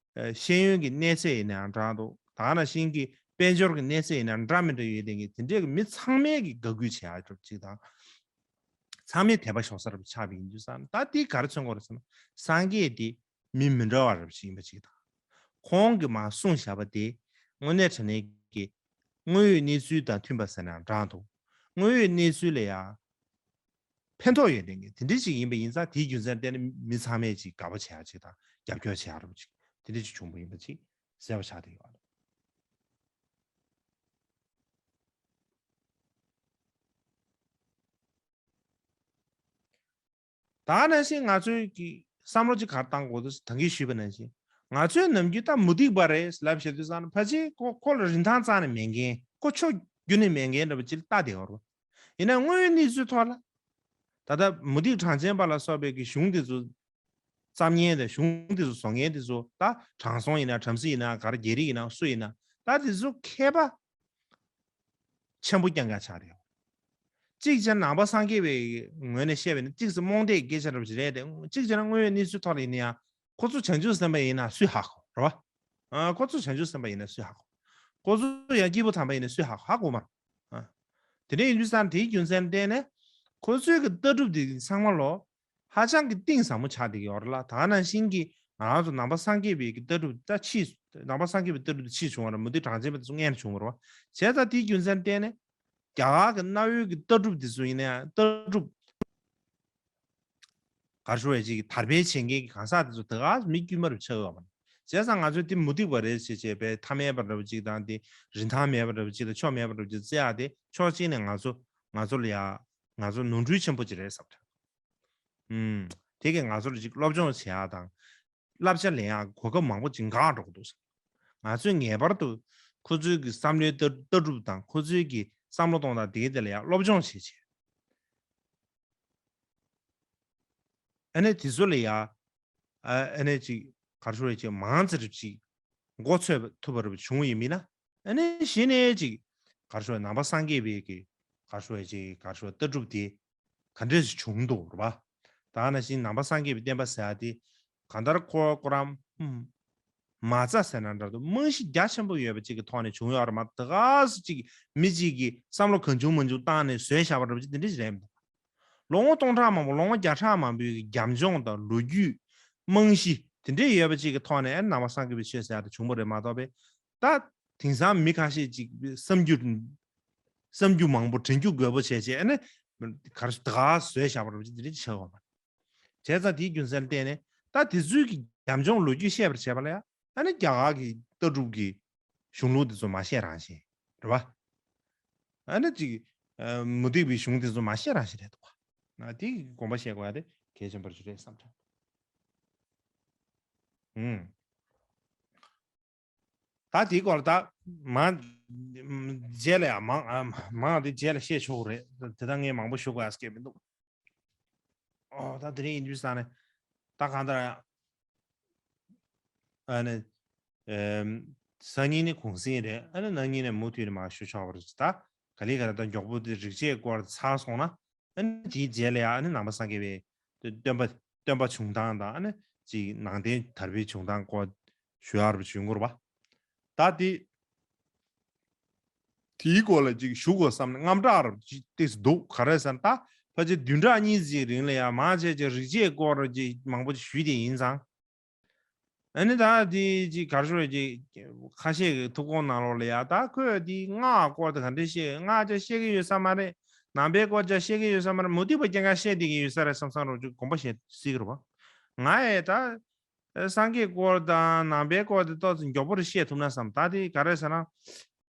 ཤེས་ཡོན་གྱི་གནས་ཚད་ཡིན་ནའང་འདྲ་འདུག་ད་ག་ནང་བཞིན་གྱི་དཔལ་འབྱོར་གྱི་གནས་ཚད་ཡིན་ནའང་འདྲ་མི་འདྲ་ཡོད་དེ་གི་དེ་འདྲའི་གི་མི་ཚང་མས་གི་དགའ་གུས་བྱེད་ཡག་གྲུབ་ཅིག་དང་། ཚང་མས་དད་པ་ཤོར་ས་རུ་ཆགས་པ་ཡིན་དུས་ཙང་ད་དེ་ག་རེ་མཚོན་གྱི་རེད་ཟེར་ན། སངས་རྒྱས་དེ་མི་མི་འདྲ་བ་རབ་ཅིག་ཡིན་པ་ཅིག་དང་། ཁོང་གིས་མར་གསུངས་བཞག་པ་དེ་དངོས་གནས་དྲང་གནས་ཀྱི་དངོས་ཡོད་གནས་ཚུལ་དང་མཐུན་པ་ཟེར་ན་འདྲ་འདུག་དངོས་ཡོད་གནས་ཚུལ་ལ་ཡང་ཕན་ཐོགས་ཡོད་མཁན་གྱི་དེ་འདྲ་ཅིག་ཡིན་པ་ཡིན་ཙང་དེའི་རྒྱུ་མཚན་བརྟེན་ནས་མི་ཚང་མས་ཅིག་དགའ་པོ་བྱེད་ཡག་ཅིག་དང་རྒྱབ་སྐྱོར་བྱེད་ཡག་རབ་ཅིག་དེ་འདྲ་ཅིག་བྱུང་བ་ཡིན་པ་ཅིག་གསལ་པོ་ཆགས་བསྡད་ཡོད། ད་ནང་བཞིན་ང་ཚོའི་གི་བསམ་བློ་ཅིག་ག་རེ་བཏང་དགོས་འདུག་ད་གིན་ཞུས་པ་ནང་བཞིན་ང་ཚོས་ནམ་རྒྱུན་ད་མུ་སྟེགས་པ་རེད་ལབ་བཤད་དུས་ཙང་ཕལ་ཆེར་ཁོ་ཁོ་ལ་རིན་ཐང་རྩ་ནས་མེད་མཁན། ཁོ་ཕྱོགས་རྒྱུ་ནས་མེད་མཁན་འདྲ་པོ་ཅིག་ལ་ལྟ་བསྡད་ཡོད་རེད། ཡིན་ན་དངོས་ཡོད་གནས་ཚུལ་ཐོག་ལ་ད་ལྟ་མུ་སྟེགས་གྲངས་ཅན་པ་ལ་སོགས་པའི་གི་གཞུང་དེ་ཚོ་བརྩམ་མཁན་དང་གཞུང་དེ་ཚོ་བཟོ་མཁན་དེ་ཚོ་ད་དྲང་སྲོང་ཡིན་ན་བྲམ་ཟེ་ཡིན་ན་ག་རེ་རྒྱལ་རིགས་ཡིན་ན་སུ་ཡིན་ན་ད་དེ་ཚོ་མཁས་པ་ཆེན་པོ་རྐྱང་རྐྱང་ཆགས་རེད། གཅིག་བྱས་ན་ནང་པ་སངས་རྒྱས་པའི་ངོས་ནས་བཤད་པ་ཡིན་ན་གཅིག་ཙམ་རྨོངས་དད་ཀྱི་སྐད་ཆ་འདྲ་པོ་ཞིག་རེད་དེ། གཅིག་བྱས་ན་དངོས་ཡོད་གནས་ཚུལ་ཐོག་ལ་ཡིན་ན་ཡང་ཁོ་ཚོ་བྱང་ཆུབ་སེམས་དཔའ་ཡིན་ན་སུས་ཧ་གོ་རེད་བ། ཨ། ཁོ་ཚོ་བྱང་ཆུབ་སེམས་དཔའ་ཡིན་ན་སུས་ཧ་གོ་ཁོ་ཚོ་ཡང་སྐྱེས་བུ་དམ་པ་ཡིན་ན་སུས་ཧ་གོ་ཧ་གོ་མ་རེད། ཨ། དེ་འདྲ་ཡིན་དུས་ཙང་དེའི་རྒྱུ་མཚན་བརྟེན་ནས་ཁོ་ཚོའི་གི་ལྟ་གྲུབ་དེ་ཚང་མ་ལོ། ཧ་ཅང་གི་གཏིང་ཟབ་མོ་ཆགས་བསྡད་ཀྱི་ཡོད་རེད་ལ། ད་ག་ནང་བཞིན་གྱི་ང་རང་ཚོ་ནང་པ་སངས་རྒྱས་པའི་གི་ལྟ་གྲུབ་ད་ཕྱིས་ནང་པ་སངས་རྒྱས་པའི་ལྟ་གྲུབ་དེ་ཕྱིས་བྱུང་བ་རེད། མུ་སྟེགས་གྲངས་ཅན་པ་དེ་ཚོ་སྔོན་ནས་བྱུང་བ་རེད་བ། བྱས་ཙང་དེའི་རྒྱུ་མཚན་བརྟེན་ནས་རྒྱ་གར་གྱི་གནའ་བོའི་གི་ལྟ་གྲུབ་དེ་ཚོ་ཡིན་ན་ཡང་ལྟ་གྲུབ་གར་ཞུ་བའི་ཅིག་དར་སྤེལ་བྱེད་མཁན་གྱི་གང་ཟག་དེ་ཚོ་དེ་ག་མི་དཀྱུས་མ་རུ་ཆགས་ཡོད་པ་རེད། བྱས་ཙང་ང་ཚོས་དེ་མུ་སྟེགས་པ་རེད་ཅེས་བྱས་པའི་ཐ་མལ་པ་འདྲ་བ་ཅིག་དང་དེ་རིན་ཐང་མེད་པ་འདྲ་བ་ཅིག་དང་ཆོ་མེད་པ་འདྲ་བ་ཅིག་བརྩི་ཡག་དེ་ཕྱོགས་གཅིག་ནས་ང་ཚོ་ང་ཚོ་ལ་ཡ་ང་ཚོ་ནོར་འཁྲུལ་ཆེན་པོ་ཅིག་རེད་བསམ་ཐལ། ཨུམ། དེ་གས་ང་ཚོར་ཅིག་སློབ་སྦྱོང་བྱེད་ཡག་དང་། བསླབ་བྱ་ལེན་ཡག་གོ་སྐབས་མང་པོ་ཅིག་འགག་འགྲོ་གི་འདུག་ཟེར། ང་ཚོས་ངེས་པར་དུ་ཁོ་ཚོའི་གི་བསམ་བློའི་ལྟ་ལྟ་གྲུབ་དང་ཁོ་ཚོའི་གི་བསམ་བློ་གཏོང་སྟངས་དེ་གའི་དེ་ལ་ཡང་སློབ་སྦྱོང་བྱེད་བྱེད། ཨ་ནི་དེ་ཚོ་ལ་ཡང་ཨ་ཨ་ནི་ཅིག་གར་ཤོར་བའི་ཅིག་མང་ཙམ་རེ་ཅིག་མགོ་ཚོས་ཐུབ་པ་རེ་བྱུང་བ་ཡིན་མིན་ན། ཨ་ནི་གཞི་ནས་ཅིག་གར་ཤོར་བའི་ནང་པ་སངས་རྒྱས་པའི་གི་གར་ཤོར་བའི་ཅིག་གར་ཤོར་བའི་ལྟ་གྲུབ་དེ་ག་འདྲས་སུ་བྱུང་འདུག་རེད་པ། ད་ནང་བཞིན་ནང་པ་སངས་རྒྱས་པའི་བསྟན་པ་ཟེར་ཡ་དེ་གང་ལྟར་ཁོ་ཁོ་རང་ཨུམ། མ་རྩ་ཟེར་ན་འདྲ་འདུག་རྨང་གཞི་རྒྱ་ཆེན་པོ་ཡོད་པ་ཅིག་གི་ཐོག་ནས་བྱུང་ཡོད་རེད་མ་གཏོགས་ཅིག་མི་གཅིག་གིས་བསམ་བློ་གང་བྱུང་མང་བྱུང་བཏང་ནས་བཟོས་བཞག་པ་འདྲ་པོ་ཅིག་དེ་འདྲ་ཞིག་རེད་མི་འདུག་ལོ་ངོ་སྟོང་ཕྲག་མང་པོ་ལོ་ངོ་བརྒྱ་ཕྲག་མང་པོའི་རྒྱབ་ལྗོངས་དང་ལོ་རྒྱུས་རྨང་གཞི་དེ་འདྲ་ཡོད་པ་ཅིག་གི་ཐོག་ནས་ཨ་ནི་ནང་པ་སངས་རྒྱས་པའི་ཆོས་ཟེར་ཡ་དེ་བྱུང་བ་རེད་མ་གཏོགས་པས། ད་དེང་སང་མི་ཁ་ཤས་ཅིག་བསམ་རྒྱུ་བསམ་རྒྱུ་མང་པོ་དྲན་རྒྱུ་རྒོད་པོ་བྱས་བྱས་ཨ་ནི་གར་ད་ག་བཟོས་བཞག་པ་འདྲ་པོ་ཅིག་དེ་འདྲ་ཅིག་ཆགས་ཡོད་པ་རེད། བྱས་ཙང་དེའི་རྒྱུ་མཚན་བརྟེན་ནས་ད་དེ་ཚོའི་གི་ ཉམ་ཆུང་ལོ་རྒྱུས་བཤད་པར་བྱས་པ་ལ་ཡང་ཨ་ནི་རྒྱ་གར་གྱི་ལྟ་གྲུབ་ཀྱི་གཞུང་ལུགས་དེ་ཚོ་མ་བཤད་རང་བཞིན་རེད་བ། ཨ་ནི་ཅིག་མུ་སྟེགས་པའི་གཞུང་དེ་ཚོ་མ་བཤད་རང་བཞིན་རེད་འདུག་བ། དེ་དགོངས་པ་བཞེས་དགོས་ཡ་དེ་གལ་ཆེན་པོ་ཞིག་རེད་བསམ་དྲན། ད་དེའི་སྐོར་ལ་ད་མང་རྗེས་ལ་ཡང་མང་མང་དེ་རྗེས་ལ་བཤད་ཆོག་གི་རེད། དེ་ད་ངས་མང་པོ་ཞུ་དགོས་ཡ་སྐད་མི་འདུག་ཨོ་ད་དེ་རིང་ཡིན་དུས་ས་ནས་ད་གང་ལྟར་ཨ་ནི་སང་ཉིན་ནི་གུང་སེང་རེད། ཨ་ནི་གནངས་ཉིན་ནས་མུ་མཐུད་ནས་མར་ཞུ་ཆོག་པ་རེད། ད་ག་ལེ་ག་ལེ་ད་མགྱོགས་པོ་དེ་རིག་བྱེད་སྐོར་ཚར་སོང་ན། ཨ་ནི་དེའི་རྗེས་ལ་ཡང་ཨ་ནི་ནང་པ་སངས་རྒྱས་པའི་སྟོན་པ་སྟོན་པ་བྱུང་སྟངས་དང་ཨ་ནི་ཅིག་ནང་བསྟན་དར་སྤེལ་བྱུང་སྟངས་སྐོར་ཞུ་ཡག་རུ་བྱུང་དགོས་རེད་པ། ད་དེ་དེའི་སྐོར་ལ་ཅིག་ཞུ་དགོས་བསམ་ནས་རྔམ་སྐྲག་རུ་ཅིག་ཏོག་ཙམ་འདུག་ག་རེ་ཟེར་ན་ད་ཕལ་ཆེར་བདུན་ཕྲག་གཉིས་ཙམ་རིང་ལ་ཡང་མང་ཆེ་ཆེ་རིག་བྱེད་སྐོར་ཅིག་མང་པོ་ཞུས་ཏེ་ཡིན་ཙང་། ཨ་ནི་ད་དེ་ཅིག་གར་ཤོར་ཅིག་ཁ་ཤས་ཀྱི་ཐུགས་དགོངས་ནང་ལོགས་ལ་ཡ་ད་ཁོས་དེ་སྔགས་སྐོར་དེ་ག་འདྲ་བཤད། སྔགས་ཅག་བཤད་ཀྱི་ཡོད་ས་མ་རེད། ནང་པའི་སྐོར་ཅག་བཤད་ཀྱི་ཡོད་ས་མ་རེད། མུ་སྟེགས་པ་སྐྱེ་འགག་བཤད་བསྡད་ཀྱི་ཡོད་ས་རེད་བསམ་བསམ་རོགས་ཅིག་དགོངས་པ་བཞེས་སྲིད་ཀྱི་རེད་པ། ང་ཡས་ད་སངས་རྒྱས་སྐོར་དང་ནང་པའི་སྐོར་དེ་ཏོག་ཙམ་མགྱོགས་པོ་རུ་བཤད་ཐུབ་ན་བསམ། ད་དེ་ག་རེ་ཟེར་ན།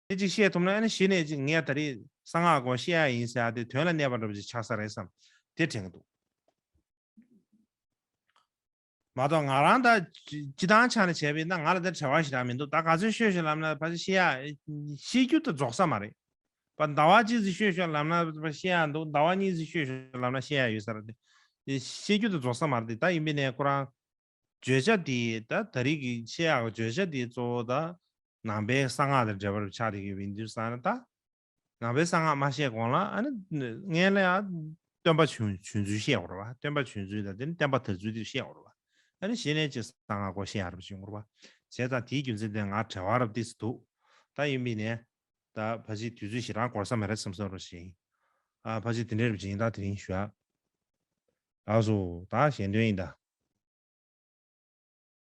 དེ་ཅིག་བཤད་ཐུབ་ན་ཨ་ནི་གཞི་ནས་ཅིག་ངས་ད་རེས་གསང་སྔགས་སྐོར་བཤད་ཡ་ཡིན་ཟེར་ཡ་དེ་དོན་ལ་གནས་པ་འདྲ་པོ་ཅིག་ཆགས་ས་རེད་བསམ། དེ་དྲན་གྱི་འདུག་མ་གཏོགས་ང་རང་ད་སྤྱི་བཏང་ཆ་ནས་བྱས་པས་ན་ང་ལ་ད་བྲེལ་བ་ཞེ་དྲག་མི་འདུག་ད་ག་ཚོད་ཤོད་ཤོད་ལབ་ན་ཕལ་ཆེར་བཤད་ཡ་བཤད་རྒྱུ་ད་རྫོགས་ས་མ་རེད། པ་ཟླ་བ་གཅིག་ཙམ་ཤོད་ཤོད་ལབ་ན་བཤད་ཡ་འདུག་ཟླ་བ་གཉིས་ཙམ་ཤོད་ཤོད་ལབ་ན་བཤད་ཡ་ཡོད་ས་རེད་དེ། བཤད་རྒྱུ་ད་རྫོགས་ས་མ་རེད་དེ། ད་ཡིན་པས་ན་ཁོ་རང་བརྗོད་བྱ་དེ་ད་ད་རེས་ཀྱི་བཤད་ཡ་གི་བརྗོད་བྱ་དེ་གཙོ་བོ་ད་ནང་པའི་གསང་སྔགས་དང་འབྲེལ་བར་ཆགས་བསྡད་ཀྱི་ཡོད་པ་ཡིན་དུས་ཙང་ད། ནང་པའི་གསང་སྔགས་མ་བཤད་གོང་ལ་ཨ་ནི་སྔོན་ལ་ཡང་སྟོན་པ་བྱུང་བྱུང་ཚུལ་བཤད་དགོས་རེད་བ། སྟོན་པ་བྱུང་ཚུལ་དང་དེ་ནི་བསྟན་པ་དར་ཚུལ་དེ་བཤད་དགོས་རེད་བ། ཨ་ནི་གཞི་ནས་ཅིག་གསང་སྔགས་སྐོར་བཤད་ཡག་རབ་བྱུང་དགོས་རེད་བ། བྱས་ཙང་དེའི་རྒྱུ་མཚན་དེ་ང་བྲེལ་བ་རབ་ཏིག་ཙམ་འདུག་ད་ཡིན་པས་ནས་ད་ཕལ་ཆེར་དུས་ཚོད་ཞེ་དྲག་འགོར་ས་མ་རེད་བསམ་བསམ་རོ་ཞིག་ཨ་ཕལ་ཆེར་དེ་འདྲའི་རབ་ཅིག་ཡིན། ད་དེ་རིང་ཞུ་ཡ། ལགས་སོ། ད་གཞན་དོན་ཡིན་ད།